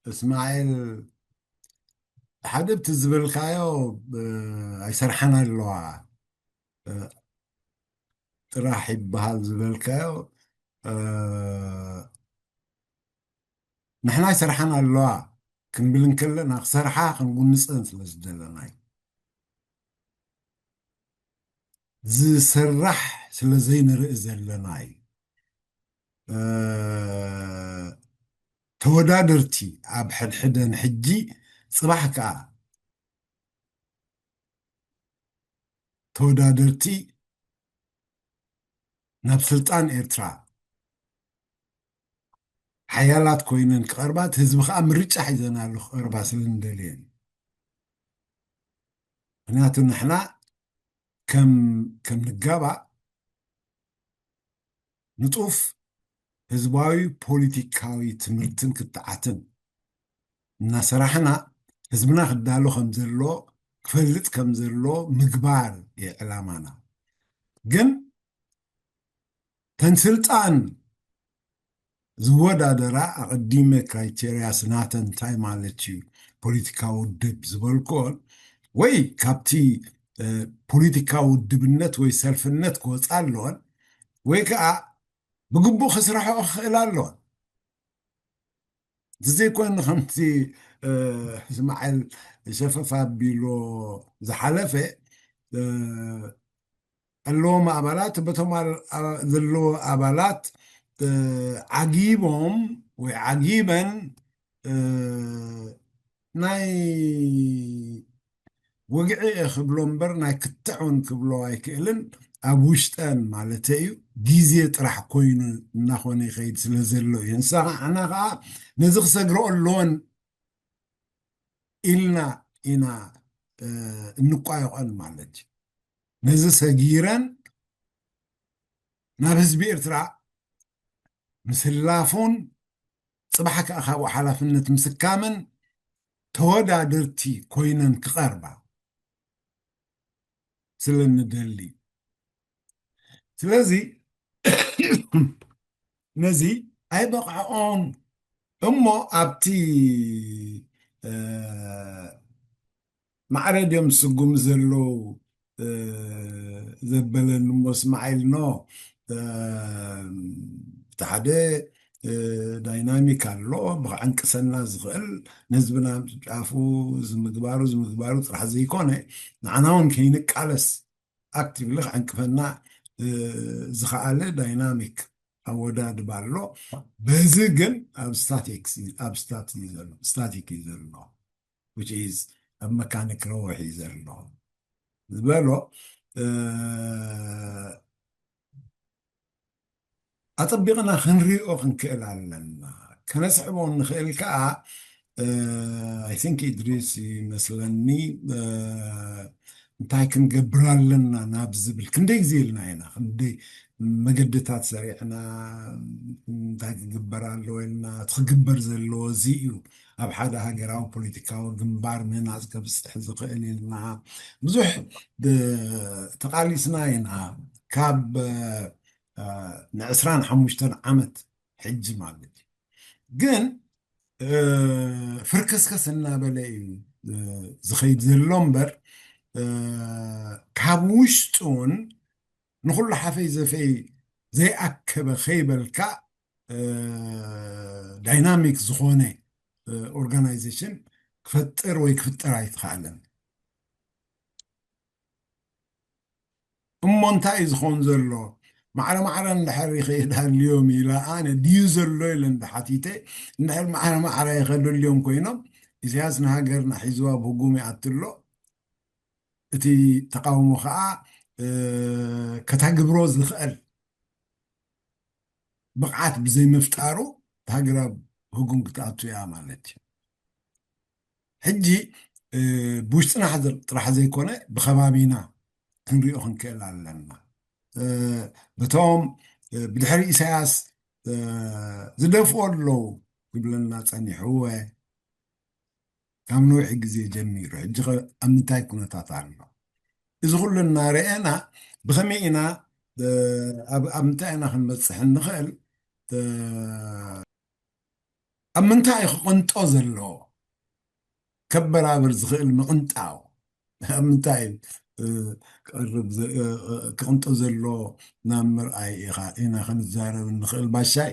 እስማኤል ሓደ ብቲ ዝበልካዮ ኣይሰርሓን ኣለዋ ጥራሕ ይበሃል ዝበልካዮ ንሕና ይሰርሓን ኣለዋ ክንብል እንከለና ክሰርሓ ክንጉንፀን ስለ ዝደለና እዩ። ዝስራሕ ስለ ዘይንርኢ ዘለና እዩ። ተወዳደርቲ ኣብ ሕድሕደን ሕጂ ፅባሕ ከዓ ተወዳደርቲ ናብ ስልጣን ኤርትራ ሓያላት ኮይነን ክቐርባ እቲ ህዝቢ ከዓ ምርጫ ሒዘናሉ ክቐርባ ስለ ንደልየን። ምክንያቱ ንሕና ከም ከም ንጋባእ ንጡፍ ህዝባዊ ፖለቲካዊ ትምህርትን ክትዓትን እናሰራሕና ህዝብና ክዳሎ ከም ዘሎ ክፈልጥ ከም ዘሎ ምግባር እዩ ዕላማና። ግን ተን ስልጣን ዝወዳደራ ኣቐዲመ ክራይቴርያስ ናተን እንታይ ማለት እዩ ፖለቲካዊ ውድብ ዝበልክኦን ወይ ካብቲ ፖለቲካዊ ውድብነት ወይ ሰልፍነት ክወፃ ኣለወን ወይ ከዓ ብግቡእ ክስርሐኦ ክኽእል ኣለወን። እዚ ዘይኮይኑ ከምቲ እስማዓል ሸፈፍ ኣቢሎ ዝሓለፈ ኣለዎም ኣባላት በቶም ዘለዉ ኣባላት ዓጊቦም ወይ ዓጊበን ናይ ወግዒ እየ ክብሎ እምበር ናይ ክትዕ እውን ክብሎ ኣይክእልን። ኣብ ውሽጠን ማለት እዩ ግዜ ጥራሕ ኮይኑ እናኾነ ይኸይድ ስለ ዘሎ እዩ። ንሳና ከዓ ነዚ ክሰግረኦ ኣለወን ኢልና ኢና እንቋየቐን ማለት እዩ። ነዚ ሰጊረን ናብ ህዝቢ ኤርትራ ምስላፉን ፅባሕ ከዓ ካብኡ ሓላፍነት ምስካምን ተወዳደርቲ ኮይነን ክቐርባ ስለ ንደሊ። ስለዚ ነዚ ኣይበቕዐኦን እሞ ኣብቲ ማዕረ ድዮም ዝስጉሙ ዘለዉ ዘበለኒ እሞ እስማዒል ኖ እቲ ሓደ ዳይናሚክ ኣሎ ብክዕንቅሰና ዝኽእል ንህዝብና ጫፉ ዝምግባሩ ዝምግባሩ ጥራሕ ዘይኮነ ንዓና እውን ከይንቃለስ ኣክቲቭሊ ክዕንቅፈና ዝኸኣለ ዳይናሚክ ኣወዳድባ ኣሎ። በዚ ግን ኣብ ስታቲክ እዩ ዘሎ ስታቲክ እዩ ዘሎ which is ኣብ መካኒክ ረወሒ ዘሎ ዝበሎ ኣጠቢቕና ክንሪኦ ክንክእል ኣለና። ከነስዕቦ ንኽእል ከዓ I think ኢድሪስ ይመስለኒ እንታይ ክንገብር ኣለና ናብ ዝብል ክንደይ ግዜ ኢልና ኢና ክንደይ መገድታት ሰሪዕና እንታይ ክግበር ኣለዎ ኢልና እቲ ክግበር ዘለዎ እዚ እዩ። ኣብ ሓደ ሃገራዊ ፖለቲካዊ ግንባር ምህናፅ ከብፅሕ ዝኽእል ኢልና ብዙሕ ተቃሊስና ኢና ካብ ንዕስራን ሓሙሽተን ዓመት ሕጂ ማለት እዩ። ግን ፍርክስክስ እናበለ እዩ ዝኸይድ ዘሎ እምበር ካብ ውሽጡ እውን ንኩሉ ሓፈይ ዘፈይ ዘይኣከበ ከይበልካ ዳይናሚክ ዝኾነ ኦርጋናይዜሽን ክፈጥር ወይ ክፍጠር ኣይተኻእለን። እሞ እንታይ እዩ ዝኸውን ዘሎ? ማዕረ ማዕረ እንድሕር ይኸይድ ሃልዮም ኢለ ኣነ ድዩ ዘሎ ኢለ እንድሓቲተ እንድሕር ማዕረ ማዕረ ይኸደልዮም ኮይኖም ኢሳያስ ንሃገርና ሒዝዋ ብህጉም ይኣትሎ እቲ ተቃውሞ ከዓ ከተግብሮ ዝኽእል ብቕዓት ብዘይምፍጣሩ ሃገራዊ ህጉም ክትኣቱ እያ ማለት እዩ። ሕጂ ብውሽጥና ጥራሕ ዘይኮነ ብከባቢና ክንሪኦ ክንክእል ኣለና። በቶም ብድሕሪ ኢሳያስ ዝደፍኦ ኣለዉ ይብለና ጸኒሕወ ካብ ነዊሕ ግዜ ጀሚሩ ሕጂ ኣብ ምንታይ ኩነታት ኣሎ? እዚ ኩሉ እናረኣና ብኸመይ ኢና ኣብ ምንታይ ኢና ክንበፅሕ እንኽእል? ኣብ ምንታይ ክቕንጦ ዘለዎ ከበራብር ዝኽእል ምቕንጣው ኣብ ምንታይ ክቕንጦ ዘለዎ ናብ ምርኣይ ኢኻ ኢና ክንዛረብ እንኽእል ባሻይ።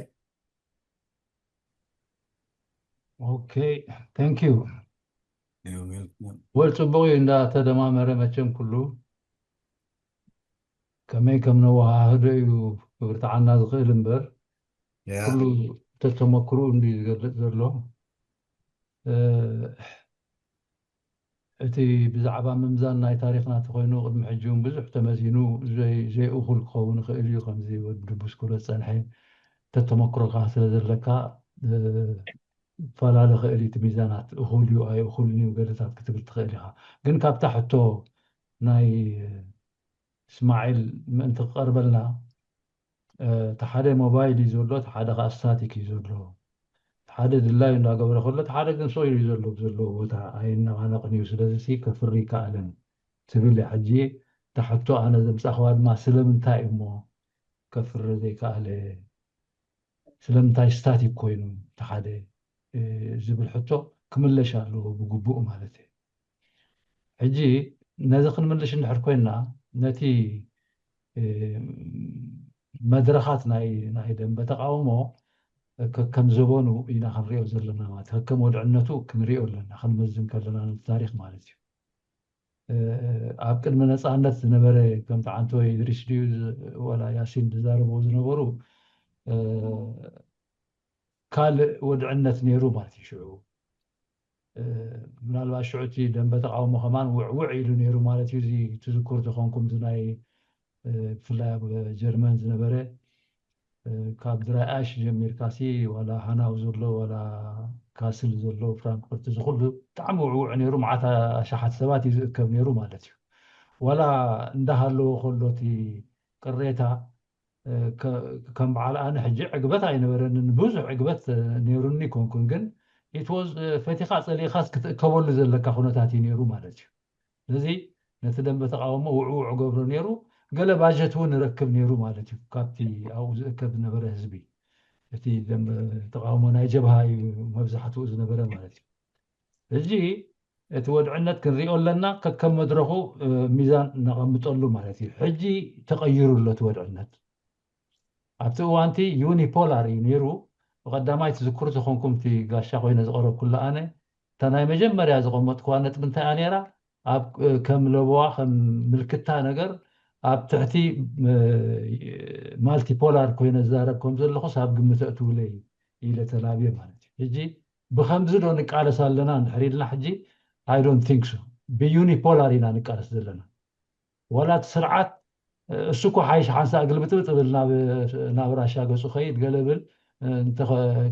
Okay, thank you. ወል ፅቡቅ እዩ እንዳተደማመረ መቸም ኩሉ ከመይ ከም ነወሃህዶ እዩ ክብርትዓና ዝኽእል እምበር ኩሉ ተተመክሩ እንዲ ዝገልፅ ዘሎ። እቲ ብዛዕባ ምምዛን ናይ ታሪኽና ተኮይኑ ቅድሚ ሕጂ እውን ብዙሕ ተመዚኑ ዘይእኹል ክኸውን ይኽእል እዩ። ከምዚ ወዲ ቡስኩሎ ዝፀንሐ ተተመክሮካ ስለ ዘለካ ፈላለ ክእል እቲ ሚዛናት እኹል እዩ ኣይእኹልን እዩ ገለታት ክትብል ትኽእል ኢኻ። ግን ካብታ ሕቶ ናይ እስማዒል ምእንቲ ክቐርበልና እቲ ሓደ ሞባይል እዩ ዘሎ፣ እቲ ሓደ ከዓ ስታቲክ እዩ ዘሎ። እቲ ሓደ ድላዩ እንዳገበረ ከሎ እቲ ሓደ ግን ሰው እዩ ዘሎ ብዘለዎ ቦታ ኣይነቓነቕን እዩ። ስለዚ ከፍሪ ይከኣልን ትብል እያ። ሕጂ እታ ሕቶ ኣነ ዘምፃእኽዋ ድማ ስለምንታይ እሞ ከፍሪ ዘይከኣለ ስለምንታይ ስታቲክ ኮይኑ እቲ ሓደ ዝብል ሕቶ ክምለሽ ኣለዎ ብግቡእ ማለት እዩ። ሕጂ ነዚ ክንምልሽ እንድሕር ኮይና ነቲ መድረኻት ናይ ናይ ደንበ ተቃውሞ ከም ዘበኑ ኢና ክንሪኦ ዘለና ማለት ከም ወድዕነቱ ክንሪኦ ኣለና ክንመዝን ከለና ነቲ ታሪክ ማለት እዩ። ኣብ ቅድሚ ነፃነት ዝነበረ ከም ተዓንቶ ኢድሪስ ድዩ ወላ ያሲን ዝዛረብዎ ዝነበሩ ካልእ ወድዕነት ነይሩ ማለት እዩ። ሽዑ ምናልባት ሽዑ እቲ ደንበ ተቃውሞ ከማን ውዕውዕ ኢሉ ነይሩ ማለት እዩ። እዚ ትዝኩር ተኾንኩም እዚ ናይ ብፍላይ ኣብ ጀርመን ዝነበረ ካብ ድራይ ኣሽ ጀሚርካ ሲ ዋላ ሃናው ዘሎ ዋላ ካስል ዘሎ ፍራንክፈርት እዚ ኩሉ ብጣዕሚ ውዕውዕ ነይሩ። መዓት ኣሽሓት ሰባት እዩ ዝእከብ ነይሩ ማለት እዩ። ዋላ እንዳሃለዎ ከሎ እቲ ቅሬታ ከም በዓል ኣነ ሕጂ ዕግበት ኣይነበረንን ብዙሕ ዕግበት ነይሩኒ ኮንኩን ግን ኢትወዝ ፈቲኻ ፀሊእኻስ ክትእከበሉ ዘለካ ኩነታት እዩ ነይሩ ማለት እዩ። ስለዚ ነቲ ደንበ ተቃውሞ ውዕውዕ ገብሮ ነይሩ። ገለ ባጀት እውን ይረክብ ነይሩ ማለት እዩ ካብቲ ኣብኡ ዝእከብ ዝነበረ ህዝቢ። እቲ ደንበ ተቃውሞ ናይ ጀብሃ እዩ መብዛሕትኡ ዝነበረ ማለት እዩ። ሕጂ እቲ ወድዕነት ክንሪኦ ኣለና ከከም መድረኹ ሚዛን ነቐምጠሉ ማለት እዩ። ሕጂ ተቐይሩ ኣሎ እቲ ወድዕነት። ኣብቲ እዋንቲ ዩኒፖላር እዩ ነይሩ። ብቐዳማይ ትዝክሩ ተኾንኩም እቲ ጋሻ ኮይነ ዝቐረብኩላ ኣነ እታ ናይ መጀመርያ ዘቐመጥኩዋ ነጥቢ እንታይ እያ ነይራ? ኣብ ከም ለበዋ ከም ምልክታ ነገር ኣብ ትሕቲ ማልቲፖላር ኮይነ ዝዛረብ ከም ዘለኹስ ኣብ ግምት ኣእትውለይ ኢለ ተላብየ ማለት እዩ። ሕጂ ብከምዚ ዶ ንቃለስ ኣለና እንድሕር ኢልና ሕጂ I don't think so። ብዩኒፖላር ኢና ንቃለስ ዘለና። ዋላ እቲ ስርዓት እሱ እኮ ሓይሽ ሓንሳእ ግልብጥብጥ ብል ናብ ራሻ ገፁ ከይድ ገለ ብል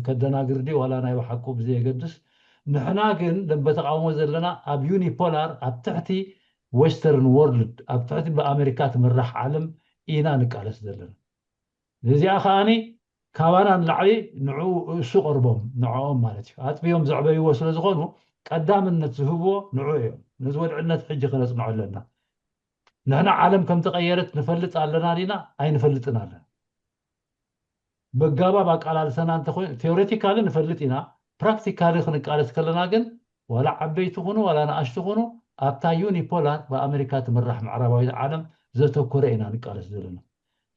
ከደናግር ድዩ ዋላ ናይ ብሓቁ ብዘየገድስ ንሕና ግን ደንበ ተቃውሞ ዘለና ኣብ ዩኒፖላር ኣብ ትሕቲ ዌስተርን ወርልድ ኣብ ትሕቲ ብኣሜሪካ ትምራሕ ዓለም ኢና ንቃለስ ዘለና። እዚኣ ከዓኒ ካባና ንላዕሊ ንዑ እሱ ቀርቦም ንዕኦም ማለት እዩ ኣጥብዮም ዘዕበይዎ ስለ ዝኾኑ ቀዳምነት ዝህብዎ ንዑ እዮም። ነዚ ወድዕነት ሕጂ ክነፅንዖ ኣለና። ንሕና ዓለም ከም ተቐየረት ንፈልጥ ኣለና ዲና? ኣይንፈልጥን ኣለና። በጋባብ ኣቃላልሰና እንተኮይኑ ቴዎሬቲካሊ ንፈልጥ ኢና። ፕራክቲካሊ ክንቃለስ ከለና ግን ዋላ ዓበይቲ ኩኑ ዋላ ንኣሽቱ ኩኑ ኣብታ ዩኒፖላር ብኣሜሪካ ትምራሕ ምዕራባዊት ዓለም ዘተኮረ ኢና ንቃለስ ዘለና።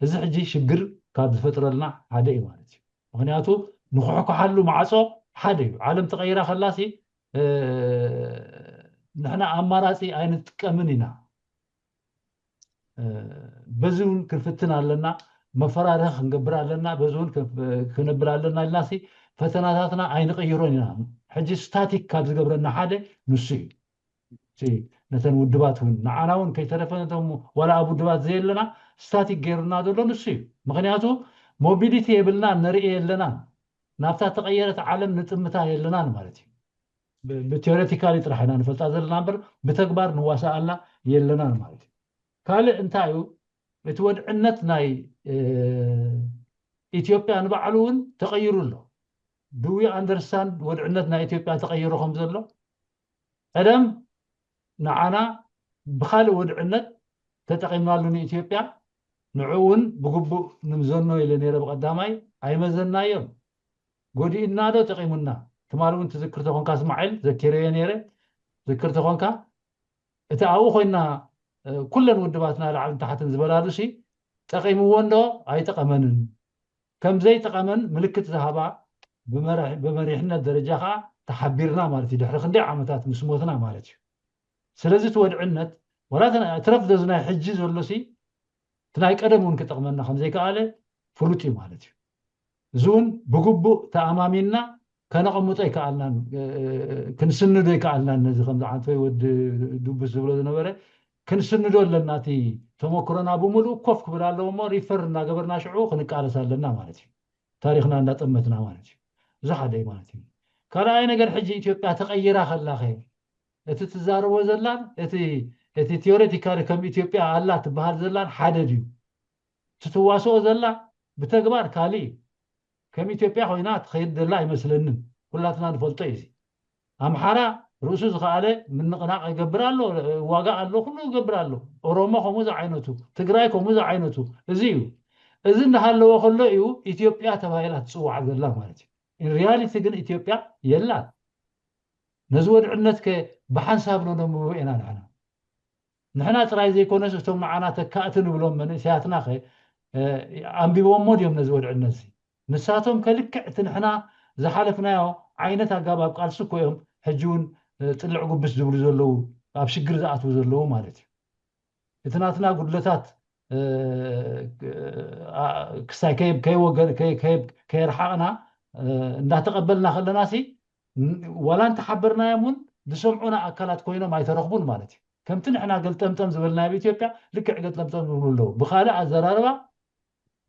እዚ ሕጂ ሽግር ካብ ዝፈጥረልና ሓደ እዩ ማለት እዩ። ምክንያቱ ንኩሕኩሓሉ ማዕፆ ሓደ እዩ። ዓለም ተቀይራ ከላሲ ንሕና ኣማራፂ ኣይንጥቀምን ኢና። በዚ እውን ክንፍትን ኣለና፣ መፈራርሒ ክንገብር ኣለና፣ በዚ እውን ክነብል ኣለና ኢልና ሲ ፈተናታትና ኣይንቕይሮን ኢና። ሕጂ ስታቲክ ካብ ዝገብረና ሓደ ንሱ እዩ። ነተን ውድባት እውን ንዓና እውን ከይተረፈ ነቶም ዋላ ኣብ ውድባት ዘየለና ስታቲክ ገይሩና ዘሎ ንሱ እዩ። ምክንያቱ ሞቢሊቲ የብልና ንርኢ የለናን ናብታ ተቐየረት ዓለም ንጥምታ የለናን ማለት እዩ። ብቴዎሬቲካሊ ጥራሕ ኢና ንፈልጣ ዘለና እምበር ብተግባር ንዋሳኣላ የለናን ማለት እዩ። ካልእ እንታይ እዩ? እቲ ወድዕነት ናይ ኢትዮጵያ ንባዕሉ እውን ተቐይሩ ኣሎ። Do we understand ወድዕነት ናይ ኢትዮጵያ ተቐይሩ ከም ዘሎ? ቀደም ንዓና ብኻልእ ወድዕነት ተጠቒምናሉ ንኢትዮጵያ፣ ንዕኡ እውን ብግቡእ ንምዘኖ ኢለ ነይረ። ብቐዳማይ ኣይመዘናዮን። ጎዲእና ዶ ጠቒሙና? ትማሊ እውን ትዝክር ተኾንካ እስማዒል፣ ዘኪረዮ ነይረ። ዝክር ተኾንካ እቲ ኣብኡ ኮይና ኩለን ውድባትና ላዕልን ታሕትን ዝበላሉ ሲ ጠቒምዎ እንዶ ኣይጠቐመንን፣ ከም ዘይጠቐመን ምልክት ዝሃባ ብመሪሕነት ደረጃ ከዓ ተሓቢርና ማለት እዩ። ድሕሪ ክንደይ ዓመታት ምስ ሞትና ማለት እዩ። ስለዚ እቲ ወድዕነት ወላ እትረፍ ዶዚ ናይ ሕጂ ዘሎ ሲ እቲ ናይ ቀደም እውን ክጠቕመና ከም ዘይከኣለ ፍሉጥ እዩ ማለት እዩ። እዚ እውን ብግቡእ ተኣማሚንና ከነቐምጦ ኣይከኣልናን፣ ክንስንዶ ኣይከኣልናን። ነዚ ከምዚ ዓንተወይ ወዲ ዱቡስ ዝብሎ ዝነበረ ክንስንዶ ኣለና። እቲ ተመክሮና ብምሉእ ኮፍ ክብል ኣለዎ እሞ ሪፈር እናገበርና ሽዑ ክንቃለስ ኣለና ማለት እዩ። ታሪኽና እንዳጠመትና ማለት እዩ። እዚ ሓደ እዩ ማለት እዩ። ካልኣይ ነገር ሕጂ ኢትዮጵያ ተቐይራ ከላኸ እቲ ትዛረቦ ዘላን እቲ እቲ ቴዎሬቲካሊ ከም ኢትዮጵያ ኣላ ትበሃል ዘላን ሓደ ድዩ? ትትዋስኦ ዘላ ብተግባር ካልእ እዩ። ከም ኢትዮጵያ ኮይና ትኸይድ ዘላ ኣይመስለንን። ኩላትና ንፈልጦ እዩ። ኣምሓራ ርእሱ ዝኸኣለ ምንቕናቕ ይገብር ኣሎ፣ ዋጋ ኣሎ፣ ኩሉ ይገብር ኣሎ። ኦሮሞ ከምኡ ዝዓይነቱ፣ ትግራይ ከምኡ ዝዓይነቱ። እዚ እዩ። እዚ እንዳሃለወ ከሎ እዩ ኢትዮጵያ ተባሂላ ትፅዋዕ ዘላ ማለት እዩ። ሪያሊቲ ግን ኢትዮጵያ የላን። ነዚ ወድዕነት ከ ብሓንሳብ ዶ ነንብቦ ኢና ንሕና? ንሕና ጥራይ ዘይኮነስ እቶም ንዓና ተካእቲ ንብሎም መንእሰያትና ከ ኣንቢቦሞ ድዮም ነዚ ወድዕነት እዚ? ንሳቶም ከልክዕ እቲ ንሕና ዝሓለፍናዮ ዓይነት ኣጋባብ ቃልሲ እኮ እዮም ሕጂ እውን ጥልዕ ጉብስ ዝብሉ ዘለዉ፣ ኣብ ሽግር ዝኣትዉ ዘለዉ ማለት እዩ። እቲ ናትና ጉድለታት ክሳይ ከየርሓቕና እንዳተቐበልና ከለና ሲ ዋላ እንተሓበርናዮም እውን ዝሰምዑና ኣካላት ኮይኖም ኣይተረኽቡን ማለት እዩ። ከምቲ ንሕና ገልጠምጠም ዝበልናዮ ኣብ ኢትዮጵያ ልክዕ ገልጠምጠም ዝብሉ ኣለዉ። ብካልእ ኣዘራርባ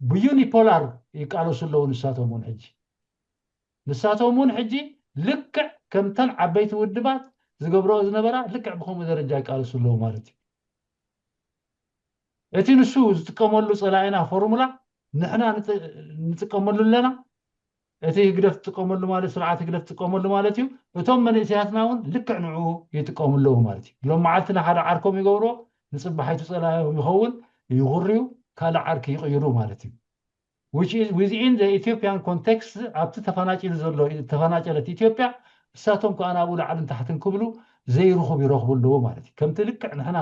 ብዩኒፖላር ይቃለሱ ኣለዉ። ንሳቶም እውን ሕጂ ንሳቶም እውን ሕጂ ልክዕ ከምተን ዓበይቲ ውድባት ዝገብረኦ ዝነበራ ልክዕ ብከምኡ ደረጃ ይቃለሱ ኣለዉ ማለት እዩ። እቲ ንሱ ዝጥቀመሉ ፀላኢና ፎርሙላ ንሕና ንጥቀመሉ ኣለና። እቲ ህግደፍ ትጥቀመሉ ማለት ስርዓት ህግደፍ ትጥቀመሉ ማለት እዩ። እቶም መንእሰያትና እውን ልክዕ ንዕኡ ይጥቀሙ ኣለዉ ማለት እዩ። ሎም መዓልቲ ንሓደ ዓርኮም ይገብርዎ፣ ንፅባሒቱ ፀላኢኦም ይኸውን፣ ይኹርዩ፣ ካልእ ዓርኪ ይቕይሩ ማለት እዩ። Which is within the Ethiopian context፣ ኣብቲ ተፈናጭሉ ዘሎ ተፈናጨለት ኢትዮጵያ እሳቶም ከዓ ናብኡ ላዕልን ታሕትን ክብሉ ዘይርኹብ ይረኽቡ ኣለዎ ማለት እዩ። ከምቲ ልክዕ ንሕና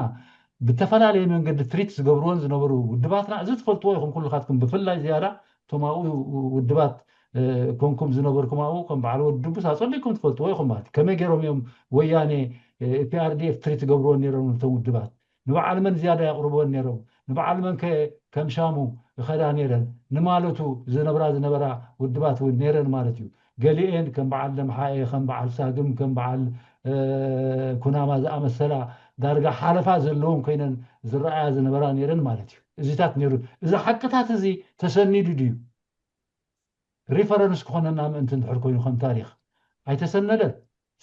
ብተፈላለየ መንገዲ ትሪት ዝገብርዎን ዝነበሩ ውድባትና፣ እዚ ትፈልጥዎ ኢኹም ኩልኻትኩም፣ ብፍላይ ዝያዳ እቶም ኣብኡ ውድባት ኮንኩም ዝነበርኩም ኣብኡ ከም በዓል ወዲ ድቡስ ኣጸቢቕኩም ትፈልጥዎ ኢኹም ማለት እዩ። ከመይ ገይሮም እዮም ወያኔ ፒኣርዲኤፍ ትሪት ዝገብርዎን ነይሮም ነቶም ውድባት? ንበዓል መን ዝያዳ የቕርብወን ነይሮም? ንበዓል መን ከ ከም ሻሙ ይኸዳ ነይረን? ንማለቱ ዝነብራ ዝነበራ ውድባት እውን ነይረን ማለት እዩ። ገሊኤን ከም በዓል ደምሓኤ፣ ከም በዓል ሳግም፣ ከም በዓል ኩናማ ዝኣመሰላ ዳርጋ ሓለፋ ዘለዎም ኮይነን ዝረኣያ ዝነበራ ነይረን ማለት እዩ። እዚታት ነይሩ። እዚ ሓቅታት እዚ ተሰኒዱ ድዩ? ሪፈረንስ ክኾነና ምእንቲ እንድሕር ኮይኑ ከም ታሪኽ ኣይተሰነደን።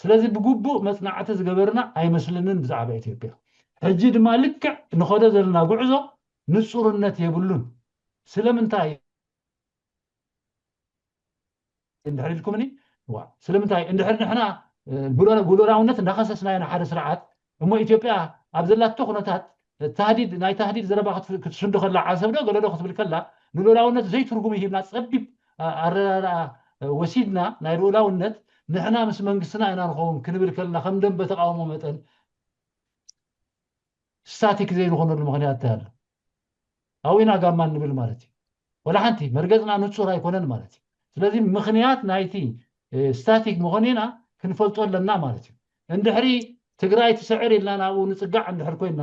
ስለዚ ብግቡእ መጽናዕቲ ዝገበርና ኣይመስልንን ብዛዕባ ኢትዮጵያ። ሕጂ ድማ ልክዕ ንኸዶ ዘለና ጉዕዞ ንጹርነት የብሉን። ስለምንታይ እንድሕር ኢልኩምኒ፣ ዋ፣ ስለምንታይ እንድሕር ንሕና ብሉራውነት እንዳኸሰስናዮ ንሓደ ስርዓት እሞ ኢትዮጵያ ኣብ ዘላቶ ኩነታት ታህዲድ፣ ናይ ታህዲድ ዘረባ ክትስንዶ ከላ፣ ዓሰብ ዶ ገለ ዶ ክትብል ከላ ንሉላውነት ዘይትርጉም ሂብና ጸቢብ ኣረዳድኣ ወሲድና ናይ ልኡላውነት ንሕና ምስ መንግስትና ኢና ንኸውን ክንብል ከለና ከም ደንበ ተቃውሞ መጠን ስታቲክ ዘይንኾነሉ ምኽንያት እንታይ ኣሎ? ኣብኡ ኢና ጋማ እንብል ማለት እዩ። ወላ ሓንቲ መርገጽና ንጹር ኣይኮነን ማለት እዩ። ስለዚ ምኽንያት ናይቲ ስታቲክ ምኾኒና ክንፈልጦ ኣለና ማለት እዩ። እንድሕሪ ትግራይ ትስዕር ኢልና ናብኡ ንጽጋዕ እንድሕር ኮይና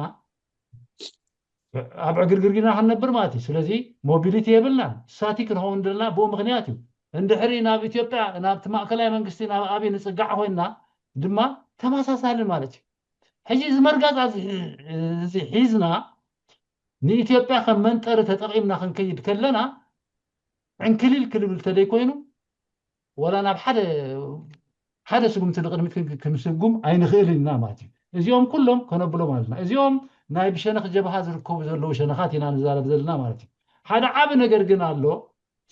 ኣብ ዕግርግር ኢና ክንነብር ማለት እዩ። ስለዚ ሞቢሊቲ የብልናን፣ ስታቲክ ንኸውን ዘለና ብኡ ምኽንያት እዩ። እንድሕሪ ናብ ኢትዮጵያ ናብቲ ማእከላይ መንግስቲ ናብ ኣብይ ንጽጋዕ ኮይና ድማ ተመሳሳሊ ማለት እዩ። ሕጂ እዚ መርጋፃ እዚ ሒዝና ንኢትዮጵያ ከም መንጠሪ ተጠቒምና ክንከይድ ከለና ዕንክሊል ክልብል ተደይኮይኑ ወላ ናብ ሓደ ሓደ ስጉምቲ ንቕድሚት ክንስጉም ኣይንኽእልን ኢና ማለት እዩ። እዚኦም ኩሎም ከነብሎም ኣለና። እዚኦም ናይ ብሸነኽ ጀብሃ ዝርከቡ ዘለዉ ሸነኻት ኢና ንዛረብ ዘለና ማለት እዩ። ሓደ ዓቢ ነገር ግን ኣሎ፣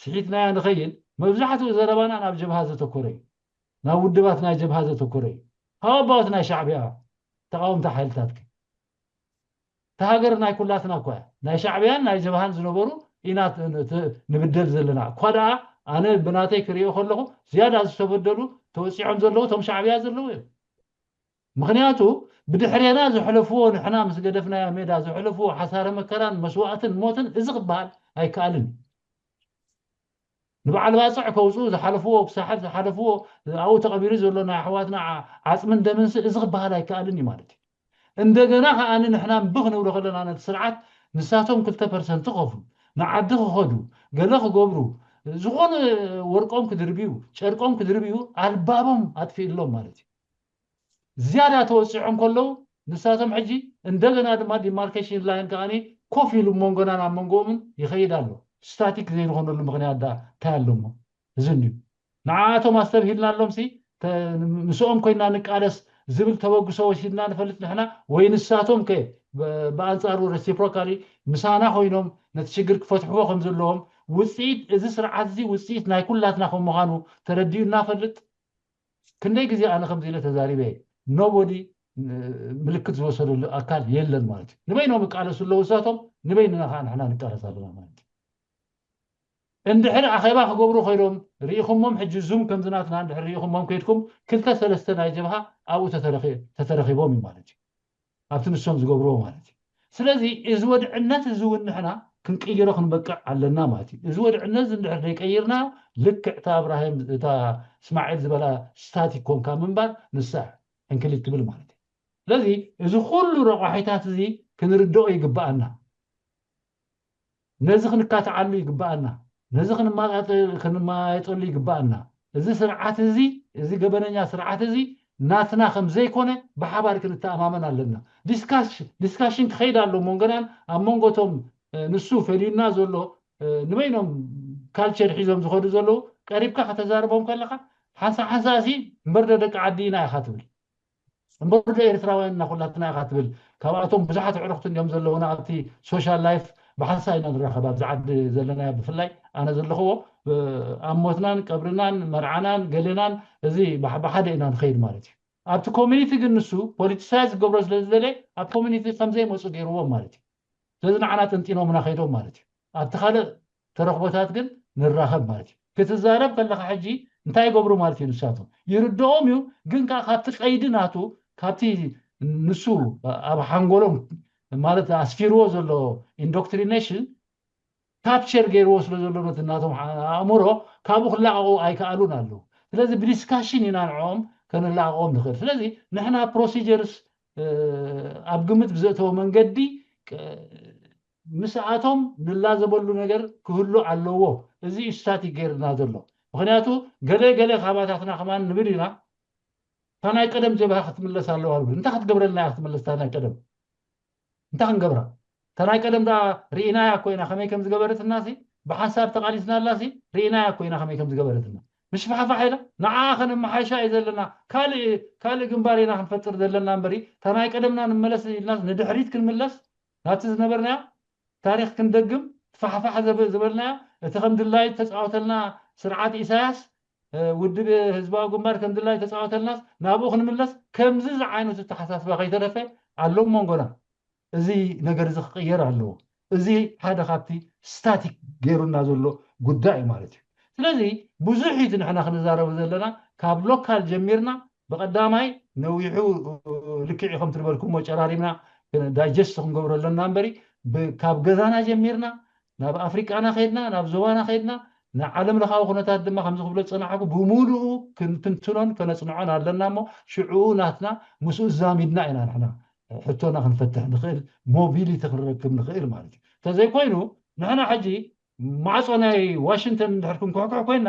ስሒትናያ ንኸይድ። መብዛሕትኡ ዘረባና ናብ ጀብሃ ዘተኮረ እዩ። ናብ ውድባት ናይ ጀብሃ ዘተኮረ እዩ። ሃው ኣባውት ናይ ሻዕብያ ተቓወምቲ ሓይልታት ከ? እታ ሃገር ናይ ኩላትና እኳ እያ። ናይ ሻዕብያን ናይ ጀብሃን ዝነበሩ ኢና ንብደል ዘለና። እኳ ደኣ ኣነ ብናተይ ክሪኦ ከለኹ ዝያዳ ዝተበደሉ ተወፂዖም ዘለዉ እቶም ሻዕብያ ዘለዉ እዮም። ምኽንያቱ ብድሕሬና ዘሕለፍዎ፣ ንሕና ምስ ገደፍናዮ ሜዳ ዘሕለፍዎ ሓሳረ መከራን መስዋእትን ሞትን እዚ ክበሃል ኣይከኣልን እዩ። ንበዓል ባፅዕ ከውፅኡ ዝሓለፍዎ፣ ክሳሓት ዝሓለፍዎ፣ ኣብኡ ተቐቢሩ ዘሎ ናይ ኣሕዋትና ዓፅምን ደምንስ እዚ ክበሃል ኣይከኣልን እዩ ማለት እዩ። እንደገና ከኣ ንሕና እምቢ ክንብሎ ከለና ነቲ ስርዓት ንሳቶም ክልተ ፐርሰንት ክኸፍሉ፣ ንዓዲ ክኸዱ፣ ገለ ክገብሩ፣ ዝኾነ ወርቆም ክድርብዩ፣ ጨርቆም ክድርብዩ ኣልባቦም ኣጥፊእሎም ማለት እዩ። ዝያዳ ተወፂዖም ከለዉ ንሳቶም ሕጂ እንደገና ድማ ዲማርኬሽን ላይን ከኣ ኮፍ ኢሉ መንጎናን ኣብ መንጎኦምን ይኸይድ ኣሎ። ስታቲክ ዘይንኾነሉ ምኽንያት ዳ እንታይ ኣሎ እሞ? እዚ እንድዩ። ንዓኣቶም ኣስተብሂልናሎም ሲ ምስኦም ኮይና ንቃለስ ዝብል ተበግሶ ወሲድና ንፈልጥ ንሕና ወይ ንሳቶም ከ ብኣንፃሩ ሬሲፕሮካሊ ምሳና ኮይኖም ነቲ ሽግር ክፈትሕዎ ከም ዘለዎም ውፅኢት እዚ ስርዓት እዚ ውፅኢት ናይ ኩላትና ከም ምዃኑ ተረዲኡ እናፈልጥ ክንደይ ግዜ ኣነ ከምዚ ኢለ ተዛሪበ ኖቦዲ ምልክት ዝወሰደሉ ኣካል የለን ማለት እዩ። ንበይኖም ይቃለሱ ኣለዉ እሳቶም ንበይንና ከዓ ንሕና ንቃለስ ኣለና ማለት እዩ። እንድሕር ኣኼባ ክገብሩ ኮይኖም ርኢኹሞም ሕጂ ዙም ከምዚ ናትና እንድሕር ርኢኹሞም ከይድኩም ክልተ ሰለስተ ናይ ጀብሃ ኣብኡ ተተረኺቦም እዩ ማለት እዩ። ኣብቲ ንሶም ዝገብርዎ ማለት እዩ። ስለዚ እዚ ወድዕነት እዚ እውን ንሕና ክንቅይሮ ክንበቅዕ ኣለና ማለት እዩ። እዚ ወድዕነት እዚ እንድሕር ዘይቀይርና ልክዕ እታ እብራሂም እታ እስማዒል ዝበላ ስታቲክ ኮንካ ምንባር ንሳ ዕንክሊል ትብል ማለት እዩ። ስለዚ እዚ ኩሉ ረቋሒታት እዚ ክንርድኦ ይግብኣና። ነዚ ክንካትዓሉ ይግብኣና። ነዚ ክንመያየጠሉ ይግብኣና። እዚ ስርዓት እዚ እዚ ገበነኛ ስርዓት እዚ ናትና ከም ዘይኮነ ብሓባር ክንተኣማመን ኣለና። ዲስካሽን ክኸይድ ኣሎ መንጎናን ኣብ መንጎቶም ንሱ ፈሊዩና ዘሎ ንበይኖም ካልቸር ሒዞም ዝኸዱ ዘለዉ ቀሪብካ ከተዛርቦም ከለካ ሓንሳ ሓንሳ ሲ እምበር ዶ ደቂ ዓዲ ኢና ኢኻ ትብል እምበር ዶ ኤርትራውያን ኢና ኩላትና ኢኻ ትብል። ካብኣቶም ብዙሓት ኣዕሩኽቲ እንዲዮም ዘለዉና ኣብቲ ሶሻል ላይፍ ብሓንሳ ኢና ንራኸብ ኣብዚ ዓዲ ዘለናዮ ብፍላይ ኣነ ዘለኽዎ ኣብ ሞትናን ቀብርናን መርዓናን ገሌናን እዚ ብሓደ ኢና ንኸይድ ማለት እዩ። ኣብቲ ኮሚኒቲ ግን ንሱ ፖለቲሳይዝ ክገብሮ ስለ ዝደለ ኣብ ኮሚኒቲ ከምዘይመፁ ገይርዎም ማለት እዩ። ስለዚ ንዓና ጥንጢኖምና ከይዶም ማለት እዩ። ኣብቲ ካልእ ተረኽቦታት ግን ንራኸብ ማለት እዩ። ክትዛረብ ከለኻ ሕጂ እንታይ ይገብሩ ማለት እዩ ንሳቶም ይርድኦም እዩ። ግን ከዓ ካብቲ ቀይዲ ናቱ ካብቲ ንሱ ኣብ ሓንጎሎም ማለት ኣስፊርዎ ዘሎ ኢንዶክትሪኔሽን ካፕቸር ገይርዎ ስለ ዘሎ ነቲ ናቶም ኣእምሮ ካብኡ ክላቀቁ ኣይከኣሉን ኣለዉ። ስለዚ ብዲስካሽን ኢና ንዕኦም ከነላቀቆም ንኽእል። ስለዚ ንሕና ፕሮሲጀርስ ኣብ ግምት ብዘእተወ መንገዲ ምስኣቶም ንላዘበሉ ነገር ክህሉ ኣለዎ። እዚ እዩ ስታቲክ ገይርና ዘሎ። ምክንያቱ ገለ ገለ ካባታትና ከማን ንብል ኢና እታ ናይ ቀደም ጀብሃ ክትምለስ ኣለዋ ንብል። እንታይ ክትገብረልና እያ ክትምለስ እታ ናይ ቀደም? እንታይ ክንገብራ? እታ ናይ ቀደም ደኣ ርኢናያ እኮ ኢና ከመይ ከም ዝገበረትና ሲ ብሓንሳብ ተቓሊስናላ ሲ ርኢናያ እኮ ኢና ከመይ ከም ዝገበረትና። ምሽፋሕፋሕ ኢላ ንዓኣ ከነመሓይሻ እዩ ዘለና። ካልእ ካልእ ግንባር ኢና ክንፈጥር ዘለና እምበሪ እታ ናይ ቀደምና ንመለስ ኢልናስ ንድሕሪት ክንምለስ ናብቲ ዝነበርናዮ ታሪኽ ክንደግም ትፋሕፋሕ ዝበልናዮ እቲ ከም ድላዩ ተፃወተልና ስርዓት ኢሳያስ ውድብ ህዝባዊ ግንባር ከም ድላዩ ተፃወተልናስ ናብኡ ክንምለስ ከምዚ ዝዓይነቱ ተሓሳስባ ከይተረፈ ኣሎ መንጎና። እዚ ነገር እዚ ክቕየር ኣለዎ። እዚ ሓደ ካብቲ ስታቲክ ገይሩና ዘሎ ጉዳይ እዩ ማለት እዩ። ስለዚ ብዙሕ እዩ እቲ ንሕና ክንዛረቡ ዘለና ካብ ሎካል ጀሚርና ብቐዳማይ ነዊሑ ልክዕ ኢኹም ትበልኩሞ ጨራሪምና ዳይጀስት ክንገብሮ ኣለና እምበሪ ካብ ገዛና ጀሚርና ናብ ኣፍሪቃና ከይድና ናብ ዞባና ከይድና ንዓለም ለኻዊ ኩነታት ድማ ከምዚ ክብሎ ዝፀናሕኩ ብምሉኡ ክንትንትኖን ከነፅንዖን ኣለና እሞ ሽዑኡ ናትና ምስኡ ዛሚድና ኢና ንሕና ሕቶና ክንፈትሕ ንኽእል ሞቢሊቲ ክንረክብ ንኽእል ማለት እዩ። እንተዘይኮይኑ ንሕና ሕጂ ማዕፆ ናይ ዋሽንግተን እንድሕር ክንኩሕኩሕ ኮይና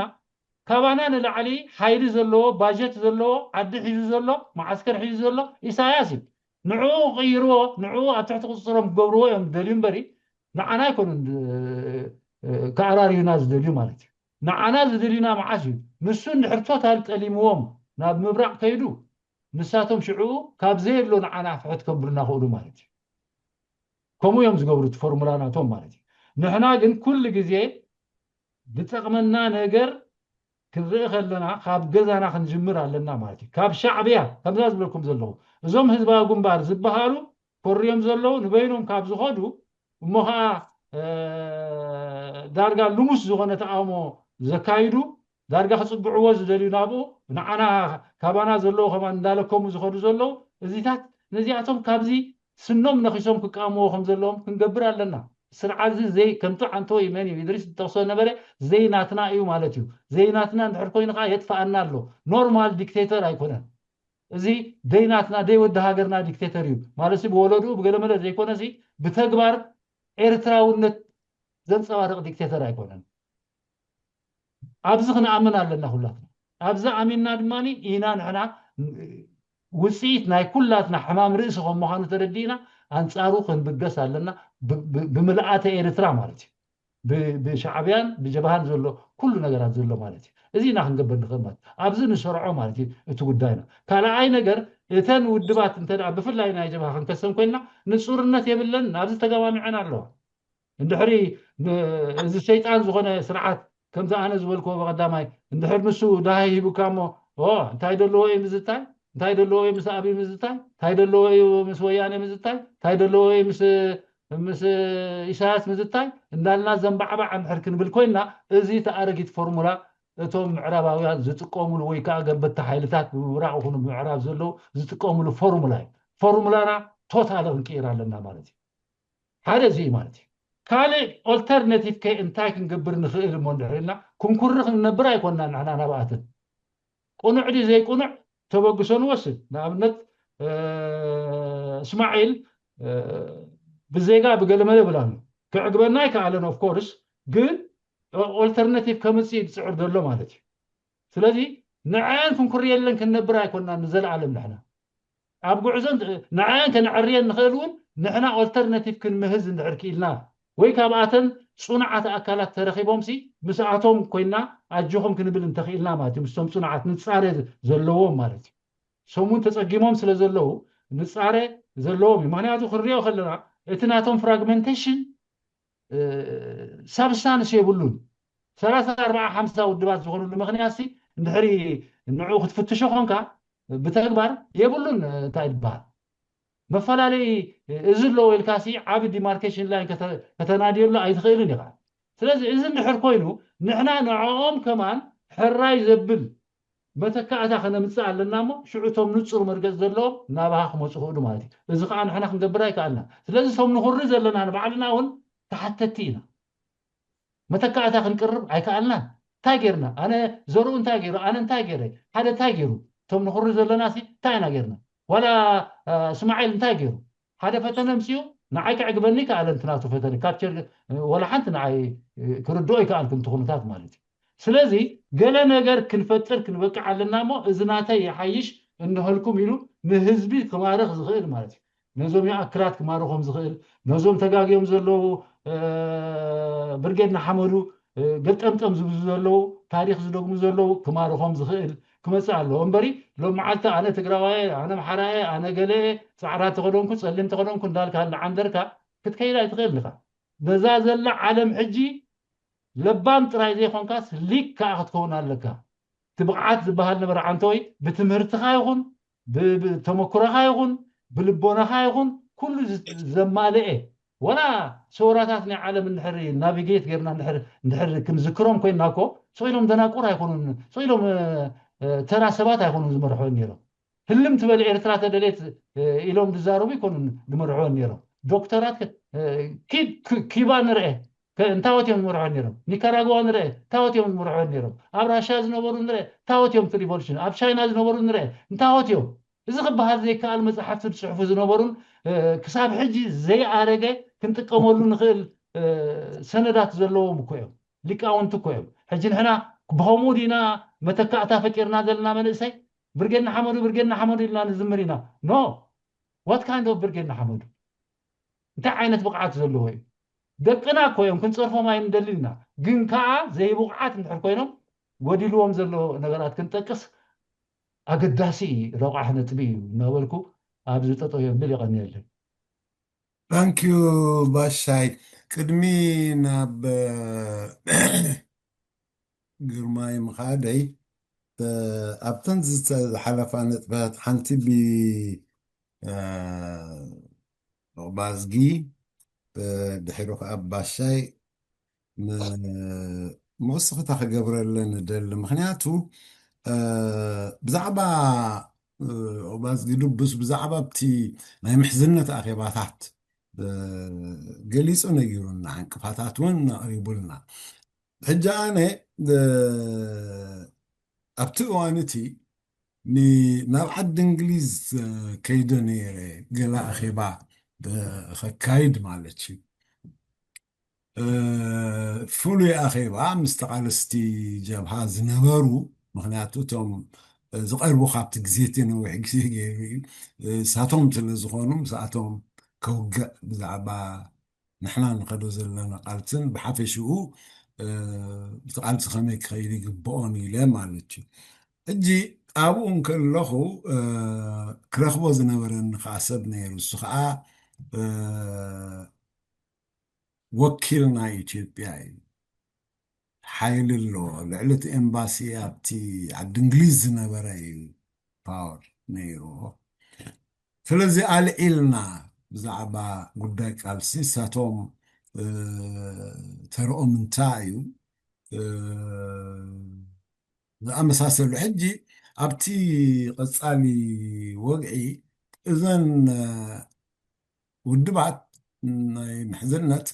ካባና ንላዕሊ ሓይሊ ዘለዎ ባጀት ዘለዎ ዓዲ ሒዙ ዘሎ መዓስከር ሒዙ ዘሎ ኢሳያስ እዩ። ንዕኡ ክቕይርዎ ንዕኡ ኣብ ትሕቲ ቁፅፅሮም ክገብርዎ እዮም ዝደልዩ እምበሪ ንዓና ኣይኮኑን ክኣራርዩና ዝደልዩ ማለት እዩ። ንዓና ዝደልዩና መዓስ እዩ? ንሱ እንድሕር ቶታል ጠሊምዎም ናብ ምብራቕ ከይዱ፣ ንሳቶም ሽዑ ካብ ዘየሎ ንዓና ፍሕት ከብሉና ክእሉ ማለት እዩ። ከምኡ እዮም ዝገብሩ፣ እቲ ፎርሙላ ናቶም ማለት እዩ። ንሕና ግን ኩሉ ግዜ ዝጠቕመና ነገር ክንርኢ ከለና ካብ ገዛና ክንጅምር ኣለና ማለት እዩ። ካብ ሻዕብያ ከምዛ ዝብለኩም ዘለኹ፣ እዞም ህዝባዊ ግንባር ዝበሃሉ ኮርዮም ዘለዉ ንበይኖም ካብ ዝኸዱ እሞ ኸዓ ዳርጋ ልሙስ ዝኾነ ተቃውሞ ዘካይዱ፣ ዳርጋ ክፅግዕዎ ዝደልዩ ናብኡ፣ ንዓና ካባና ዘለዉ ከማን እንዳለከሙ ዝኸዱ ዘለዉ፣ እዚታት ነዚኣቶም ካብዚ ስኖም ነኺሶም ክቃወምዎ ከም ዘለዎም ክንገብር ኣለና። ስርዓት እዚ ዘይ ከምቲ ዓንተወይ መን እዩ ኢድሪስ ዝጠቕሶ ነበረ፣ ዘይናትና እዩ ማለት እዩ። ዘይናትና እንድሕር ኮይኑ ከዓ የጥፍኣና ኣሎ። ኖርማል ዲክቴተር ኣይኮነን። እዚ ደይናትና ደይ ወዲ ሃገርና ዲክቴተር እዩ ማለት ብወለድኡ ብገለመለ ዘይኮነሲ ብተግባር ኤርትራውነት ዘንፀባርቕ ዲክቴተር ኣይኮነን። ኣብዚ ክንኣምን ኣለና ኩላትና። ኣብዚ ኣሚንና ድማ ኢና ንሕና ውፅኢት ናይ ኩላትና ሕማም ርእሲ ከም ምዃኑ ተረዲእና ኣንፃሩ ክንብገስ ኣለና። ብምልኣተ ኤርትራ ማለት እዩ። ብሻዕብያን ብጀብሃን ዘሎ ኩሉ ነገራት ዘሎ ማለት እዩ። እዚ ኢና ክንገብር ንኽእል ማለት ኣብዚ ንሰርዖ ማለት እዩ እቲ ጉዳይና። ካልኣይ ነገር እተን ውድባት እንተ ብፍላይ ናይ ጀብሃ ክንከሰን ኮይንና ንፁርነት የብለን። ኣብዚ ተገማሚዐን ኣለዋ። እንድሕሪ እዚ ሰይጣን ዝኾነ ስርዓት ከምዚ ኣነ ዝበልክዎ ብቐዳማይ እንድሕር ንሱ ደሃይ ሂቡካ እሞ እንታይ ደለዎ እዩ ምዝታይ? እንታይ ደለዎ እዩ ምስ ኣብይ ምዝታይ? እንታይ ደለዎ እዩ ምስ ወያነ ምዝታይ? እንታይ ደለዎ እዩ ምስ ምስ ኢሳያስ ምዝታይ እንዳልና ዘንባዕባዕ እንድሕር ክንብል ኮይንና እዚ ተኣረጊት ፎርሙላ እቶም ምዕራባውያን ዝጥቀሙሉ ወይ ከዓ ገበቲ ሓይልታት ብምብራቕ ይኹኑ ብምዕራብ ዘለዉ ዝጥቀሙሉ ፎርሙላ እዩ። ፎርሙላና ቶታሊ ክንቅይር ኣለና ማለት እዩ። ሓደ እዚ እዩ ማለት እዩ። ካልእ ኦልተርናቲቭ ከ እንታይ ክንገብር ንኽእል እሞ እንድሕር ኢልና ክንኩሪ ክንነብር ኣይኮንና ንሕና ናብኣትን። ቁኑዕ ድዩ ዘይቁኑዕ ተበግሶ ንወስድ። ንኣብነት እስማዒል ብዜጋ ብገለመለ ብላ ኣሎ። ክዕግበና ኣይከኣለን ኦፍኮርስ፣ ግን ኦልተርናቲቭ ከምፅእ ዝፅዕር ዘሎ ማለት እዩ። ስለዚ ንዐን ክንኩርየለን ክንነብር ኣይኮንና ንዘለኣለም ንሕና ኣብ ጉዕዞ ንዐን ከነዕርየን ንኽእል እውን ንሕና ኦልተርናቲቭ ክንምህዝ እንድሕር ክኢልና ወይ ካብኣተን ፅኑዓት ኣካላት ተረኺቦምሲ ምስኣቶም ኮይና ኣጆኹም ክንብል እንተኽኢልና ማለት እዩ። ምስቶም ፅኑዓት ንፃረ ዘለዎም ማለት እዩ። ሰሙን ተፀጊሞም ስለ ዘለዉ ንፃረ ዘለዎም እዩ። ምክንያቱ ክንሪኦ ከለና እቲ ናቶም ፍራግመንቴሽን ሳብስታንስ የብሉን። ሰላሳ ኣርባዓ ሓምሳ ውድባት ዝኾኑሉ ምክንያት ሲ እንድሕሪ ንዑ ክትፍትሾ ኮንካ ብተግባር የብሉን። እንታይ ይበሃል መፈላለይ እዚ ኣለዎ ኢልካ ሲ ዓቢ ዲማርኬሽን ላይን ከተናድየሉ ኣይትኽእልን ኢኻ። ስለዚ እዚ እንድሕር ኮይኑ ንሕና ንዕኦም ከማን ሕራይ ዘብል መተካእታ ከነምፅእ ኣለና እሞ ሽዑ እቶም ንፁር መርገፂ ዘለዎም ናባኻ ክመፁ ክእሉ ማለት እዩ። እዚ ከዓ ንሕና ክንገብር ኣይከኣልና። ስለዚ እቶም ንኹሪ ዘለና ንባዕልና እውን ተሓተቲ ኢና። መተካእታ ክንቅርብ ኣይከኣልናን። እንታይ ጌርና? ኣነ ዘርኡ እንታይ ገይሩ? ኣነ እንታይ ገይረ? ሓደ እንታይ ገይሩ? እቶም ንኹሪ ዘለና ሲ እንታይ ኢና ጌርና? ዋላ እስማዒል እንታይ ገይሩ? ሓደ ፈተነ ምፅኡ ንዓይ ክዕግበኒ ከኣለ እንት ናቱ ፈተነ ካፕቸር ወላ ሓንቲ ንዓይ ክርድኦ ይከኣልኩ እንት ኩነታት ማለት እዩ። ስለዚ ገለ ነገር ክንፈጥር ክንበቅዕ ኣለና እሞ እዚ ናተይ ይሓይሽ እንሀልኩም ኢሉ ንህዝቢ ክማርኽ ዝኽእል ማለት እዩ። ነዞም ይኣክላት ክማርኾም ዝኽእል ነዞም ተጋግዮም ዘለዉ ብርጌድ ንሓመዱ ገልጠምጠም ዝብዙ ዘለዉ ታሪክ ዝደግሙ ዘለዉ ክማርኾም ዝኽእል ክመፅእ ኣለዎ እምበሪ ሎም መዓልቲ ኣነ ትግራዋየ ኣነ ምሓራየ ኣነ ገለየ ፃዕዳ ተኸደንኩ ፀሊም ተኸደንኩ እንዳልካ እንዳዓንደርካ ክትከይድ ኣይትኽእል ኢኻ። ነዛ ዘላ ዓለም ሕጂ ለባም ጥራይ ዘይኮንካስ ሊክ ከዓ ክትከውን ኣለካ። እቲ ብቕዓት ዝበሃል ነበረ ዓንተወይ ብትምህርትኻ ይኹን ብተመክሮኻ ይኹን ብልቦናኻ ይኹን ኩሉ ዘማልአ ወላ ሰውራታት ናይ ዓለም እንድሕር ናቪጌት ጌርና እንድሕር ክንዝክሮም ኮይንና እኮ ስቕ ኢሎም ደናቁር ኣይኮኑን፣ ስቕ ኢሎም ተራ ሰባት ኣይኮኑን ዝመርሕወን ነይሮም። ህልም ትበል ኤርትራ ተደሌት ኢሎም ዝዛረቡ ኣይኮኑን ዝመርሕወን ነይሮም። ዶክተራት ኪድ ኪባ ንርአ እንታወት እዮም ዝመርሑ ነይሮም? ኒካራጓ ንርአ እንታወት እዮም ዝመርሑ ነይሮም? ኣብ ራሽያ ዝነበሩ ንርአ እንታወት እዮም? ሪቮሉሽን ኣብ ቻይና ዝነበሩ ንርአ እንታወት እዮም? እዚ ክበሃል ዘይከኣል መፅሓፍቲ ዝፅሕፉ ዝነበሩን ክሳብ ሕጂ ዘይኣረገ ክንጥቀመሉ ንኽእል ሰነዳት ዘለዎም እኮ እዮም። ሊቃውንቲ እኮ እዮም። ሕጂ ንሕና ብኸምኡ ዲና መተካእታ ፈጢርና ዘለና መንእሰይ ብርጌድ ንሓመዱ ብርጌድ ንሓመዱ ኢልና ንዝምር ኢና። ኖ what kind of ብርጌድ ንሓመዱ እንታይ ዓይነት ብቕዓት ዘለዎ እዩ? ደቅና እኮ እዮም፣ ክንፀርፎም ኣይንደልን ኢና። ግን ከዓ ዘይብቑዓት እንድሕር ኮይኖም፣ ጎዲልዎም ዘሎ ነገራት ክንጠቅስ ኣገዳሲ እዩ፣ ረቋሕ ነጥቢ እዩ እናበልኩ ኣብዚ ጠጠው የብል። የቐንየለይ። ታንኪዩ ባሻይ። ቅድሚ ናብ ግርማይ ምኻደይ፣ ኣብተን ዝተሓለፋ ነጥብታት ሓንቲ ብ ዑቕባዝጊ፣ ድሕሪ ከዓ ባሻይ፣ መወሰኽታ ክገብረለን እደሊ። ምክንያቱ ብዛዕባ ዑቕባዝጊ ድቡስ ብዛዕባ ኣብቲ ናይ ምሕዝነት ኣኼባታት ገሊፁ ነጊሩና፣ ዕንቅፋታት እውን ኣቕሪቡልና። ሕጂ ኣነ ኣብቲ እዋን እቲ ናብ ዓዲ እንግሊዝ ከይደ ነይረ፣ ገለ ኣኼባ ከካይድ ማለት እዩ። ፍሉይ ኣኼባ ምስ ተቓለስቲ ጀብሃ ዝነበሩ፣ ምክንያቱ እቶም ዝቐርቡ ካብቲ ግዜ እቲ ነዊሕ ግዜ ገይሩ እዩ። እሳቶም ስለ ዝኾኑ ምስኣቶም ከውግዕ ብዛዕባ ንሕና ንኸዶ ዘለና ቃልስን ብሓፈሽኡ እቲ ቃልሲ ከመይ ክኸይድ ይግብኦን ኢለ ማለት እዩ። ሕጂ ኣብኡ እንከለኹ ክረኽቦ ዝነበረኒ ከዓ ሰብ ነይሩ። እሱ ከዓ ወኪል ናይ ኢትዮጵያ እዩ። ሓይሊ ኣለዎ። ልዕሊ እቲ ኤምባሲ ኣብቲ ዓዲ እንግሊዝ ዝነበረ እዩ ፓወር ነይርዎ። ስለዚ ኣልዒልና ብዛዕባ ጉዳይ ቃልሲ፣ እሳቶም ተረኦም እንታይ እዩ ዝኣመሳሰሉ። ሕጂ ኣብቲ ቀፃሊ ወግዒ እዘን ውድባት ናይ ምሕዝነት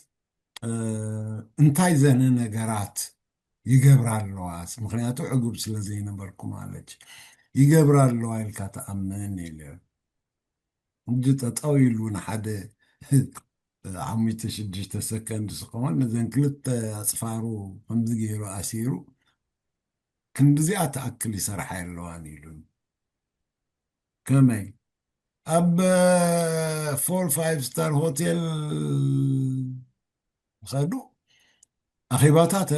እንታይ ዘነ ነገራት ይገብራ ኣለዋ? ምክንያቱ ዕጉብ ስለ ዘይነበርኩ ማለት እዩ። ይገብራ ኣለዋ ኢልካ ትኣምን ኢለ። ሕጂ ጠጠው ኢሉ ንሓደ ሓሙሽተ ሽዱሽተ ሰከንድ ዝኸውን ነዘን ክልተ ኣፅፋሩ ከምዚ ገይሩ ኣሲሩ ክንድዚኣ ትኣክል ይሰርሓ የለዋን ኢሉ። ከመይ ኣብ ፎር ፋይቭ ስታር ሆቴል ኸዱ ኣኼባታት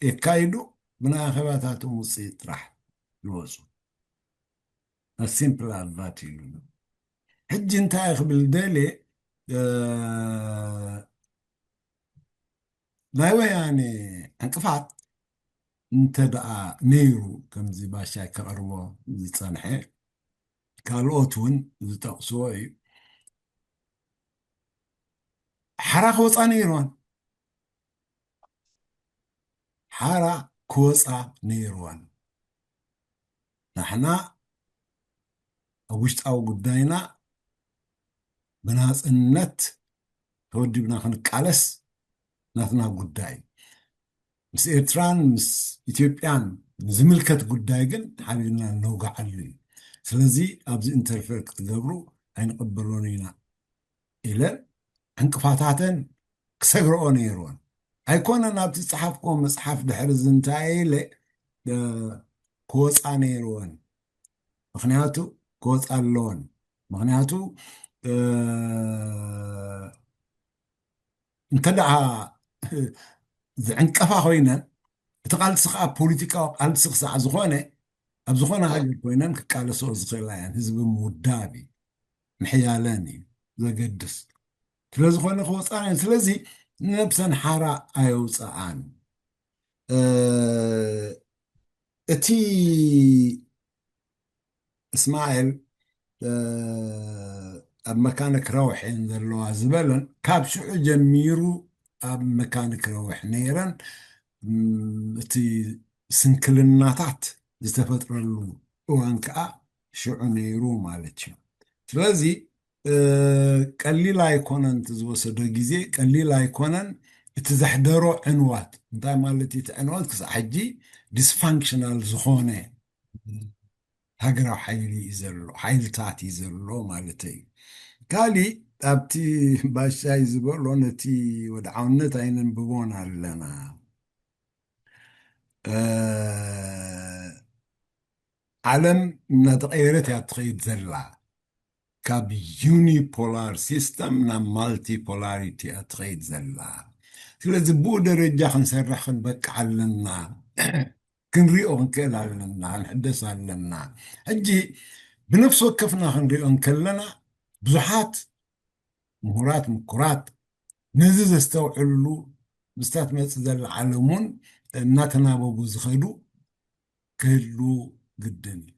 የካይዱ፣ ብናይ ኣኼባታቶም ውፅኢት ጥራሕ ይወፁ። As simple as that ኢሉ። ሕጂ እንታይ ክብል ደልየ፣ ናይ ወያኔ ዕንቅፋት እንተ ደኣ ነይሩ፣ ከምዚ ባሻይ ከቕርቦ ዝጸንሐ፣ ካልኦት እውን ዝጠቕስዎ እዩ። ሓራ ክወፃ ነይርዋን፣ ሓራ ክወፃ ነይርዋን። ንሕና ኣብ ውሽጣዊ ጉዳይና ብናፅነት ተወዲብና ክንቃለስ ናትና ጉዳይ። ምስ ኤርትራን ምስ ኢትዮጵያን ዝምልከት ጉዳይ ግን ሓቢርና ነውግዓሉ እዩ። ስለዚ ኣብዚ ኢንተርፌር ክትገብሩ ኣይንቕበሎን ኢና ኢለን ዕንቅፋታተን ክሰግረኦ ነይርወን። ኣይኮነን ኣብቲ ዝፀሓፍክዎ መፅሓፍ ድሕሪ ዝንታይ ኢለ ክወፃ ነይርወን። ምክንያቱ ክወፃ ኣለወን። ምክንያቱ እንተ ደኣ ዝዕንቀፋ ኮይነን፣ እቲ ቃልሲ ከዓ ፖለቲካዊ ቃልሲ ክሳዕ ዝኾነ፣ ኣብ ዝኾነ ሃገር ኮይነን ክቃለስኦ ዝኽእላ እየን። ህዝቢ ምውዳብ እዩ፣ ምሕያለን እዩ ዘገድስ። ስለ ዝኾነ ክወፃ እየን። ስለዚ ንነብሰን ሓራ ኣየውፅኣን። እቲ እስማኤል ኣብ መካነ ክረውሕ እየን ዘለዋ ዝበለን፣ ካብ ሽዑ ጀሚሩ ኣብ መካነ ክረውሕ ነይረን። እቲ ስንክልናታት ዝተፈጥረሉ እዋን ከዓ ሽዑ ነይሩ ማለት እዩ። ስለዚ ቀሊል ኣይኮነን እቲ ዝወሰዶ ግዜ፣ ቀሊል ኣይኮነን እቲ ዘሕደሮ ዕንዋት። እንታይ ማለት እዩ እቲ ዕንዋት? ክሳዕ ሕጂ ዲስፋንክሽናል ዝኾነ ሃገራዊ ሓይሊ እዩ ዘሎ፣ ሓይልታት እዩ ዘሎ ማለት እዩ። ካሊእ ኣብቲ ባሻይ ዝበሎ ነቲ ወድዓውነት ኣይነንብቦን ኣለና። ዓለም እናተቐየረት እያ ትኸይድ ዘላ። ካብ ዩኒፖላር ሲስተም ናብ ማልቲፖላሪቲ እያ ትኸይድ ዘላ። ስለዚ ብኡ ደረጃ ክንሰርሕ ክንበቅዕ ኣለና። ክንሪኦ ክንክእል ኣለና፣ ክንሕደስ ኣለና። ሕጂ ብነፍሲ ወከፍና ክንሪኦ እንከለና ብዙሓት ምሁራት፣ ምኩራት፣ ነዚ ዘስተውዕልሉ ምስታት መጽእ ዘላ ዓለም እውን እናተናበቡ ዝኸዱ ክህሉ ግድን እዩ።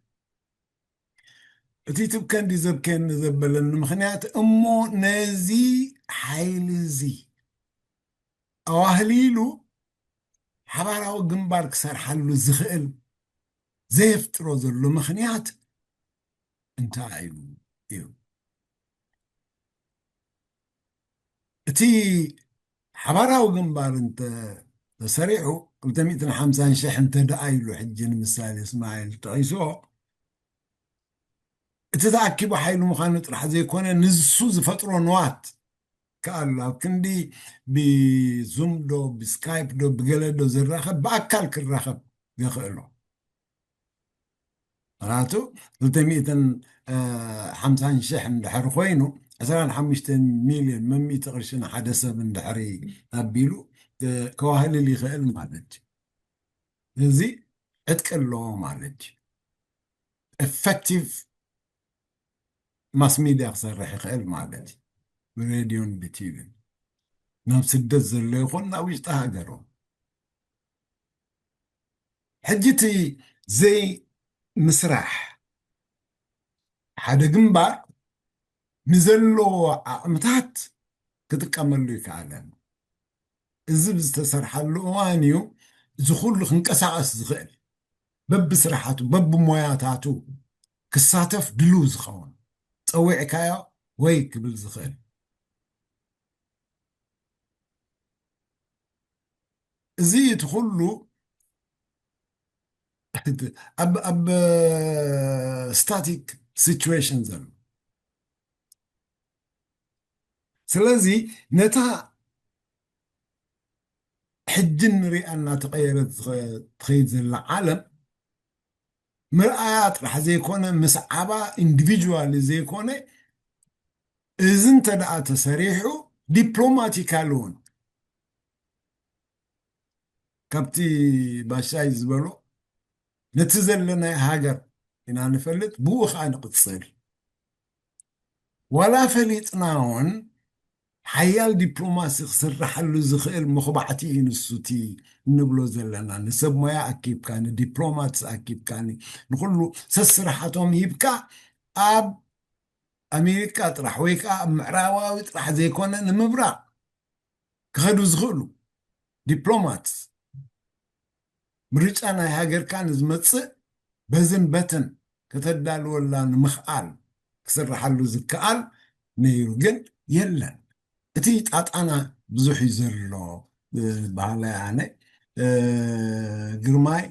እቲ ትብከ እንዲ ዘብከየኒ ዘበለኒ ምኽንያት እሞ ነዚ ሓይሊ እዚ ኣዋህሊሉ ሓባራዊ ግንባር ክሰርሓሉ ዝኽእል ዘየፍጥሮ ዘሎ ምኽንያት እንታይ እዩ? እዩ። እቲ ሓባራዊ ግንባር እንተ ተሰሪሑ ክልተ ሚእትን ሓምሳን ሽሕ እንተ ደኣ ኢሉ ሕጂ ንምሳሌ እስማኤል ጠቒስዎ፣ እቲ ተኣኪቡ ሓይሉ ምዃኑ ጥራሕ ዘይኮነ ንሱ ዝፈጥሮ ንዋት ከኣሉ ኣብ ክንዲ ብዙም ዶ ብስካይፕ ዶ ብገለ ዶ ዝራኸብ ብኣካል ክራኸብ ዘኽእሎ ምኽንያቱ ክልተ ሚእትን ሓምሳን ሽሕ እንድሕር ኮይኑ ዕስራን ሓሙሽተን ሚልዮን መሚእቲ ቅርሺ ንሓደ ሰብ እንድሕሪ ኣቢሉ ከዋህልል ይኽእል ማለት እዩ። እዚ ዕጥቂ ኣለዎ ማለት እዩ። ኤፌክቲቭ ማስ ሚድያ ክሰርሕ ይኽእል ማለት እዩ። ብሬድዮን ብቲቪን ናብ ስደት ዘሎ ይኹን ናብ ውሽጢ ሃገሩ ሕጂ እቲ ዘይምስራሕ ሓደ ግንባር ንዘለዎ ዓቕምታት ክጥቀመሉ ይከኣለን። እዚ ብዝተሰርሓሉ እዋን እዩ እዚ ኩሉ ክንቀሳቐስ ዝኽእል በብስራሓቱ በብሞያታቱ ክሳተፍ ድልው ዝኸውን ጸዊዕካዮ ወይ ክብል ዝኽእል። እዚ እቲ ኩሉ ኣብ ኣብ ስታቲክ ሲቹዌሽን ዘሎ ስለዚ ነታ ሕጂ ንሪኣ እናተቐየረት ትኸይድ ዘላ ዓለም ምርኣያ ጥራሕ ዘይኮነ ምስዓባ ኢንዲቪጁዋሊ ዘይኮነ እዚ እንተ ደኣ ተሰሪሑ ዲፕሎማቲካሊ እውን ካብቲ ባሻይ ዝበሎ ነቲ ዘለናይ ሃገር ኢና ንፈልጥ ብኡ ከዓ ንቕፅል ዋላ ፈሊጥና እውን ሓያል ዲፕሎማሲ ክስርሓሉ ዝኽእል መኹባዕቲ እዩ ንሱቲ እንብሎ ዘለና ንሰብ ሞያ ኣኪብካ ንዲፕሎማትስ ኣኪብካ ንኩሉ ሰስራሓቶም ሂብካ ኣብ ኣሜሪካ ጥራሕ ወይ ከዓ ኣብ ምዕራባዊ ጥራሕ ዘይኮነ ንምብራቕ ክኸዱ ዝኽእሉ ዲፕሎማትስ ምርጫ ናይ ሃገርካ ንዝመፅእ በዝን በትን ከተዳልወላ ንምኽኣል ክስርሓሉ ዝከኣል ነይሩ ግን የለን እቲ ጣጣና ብዙሕ እዩ ዘሎ በሃላይ ኣነ ግርማይ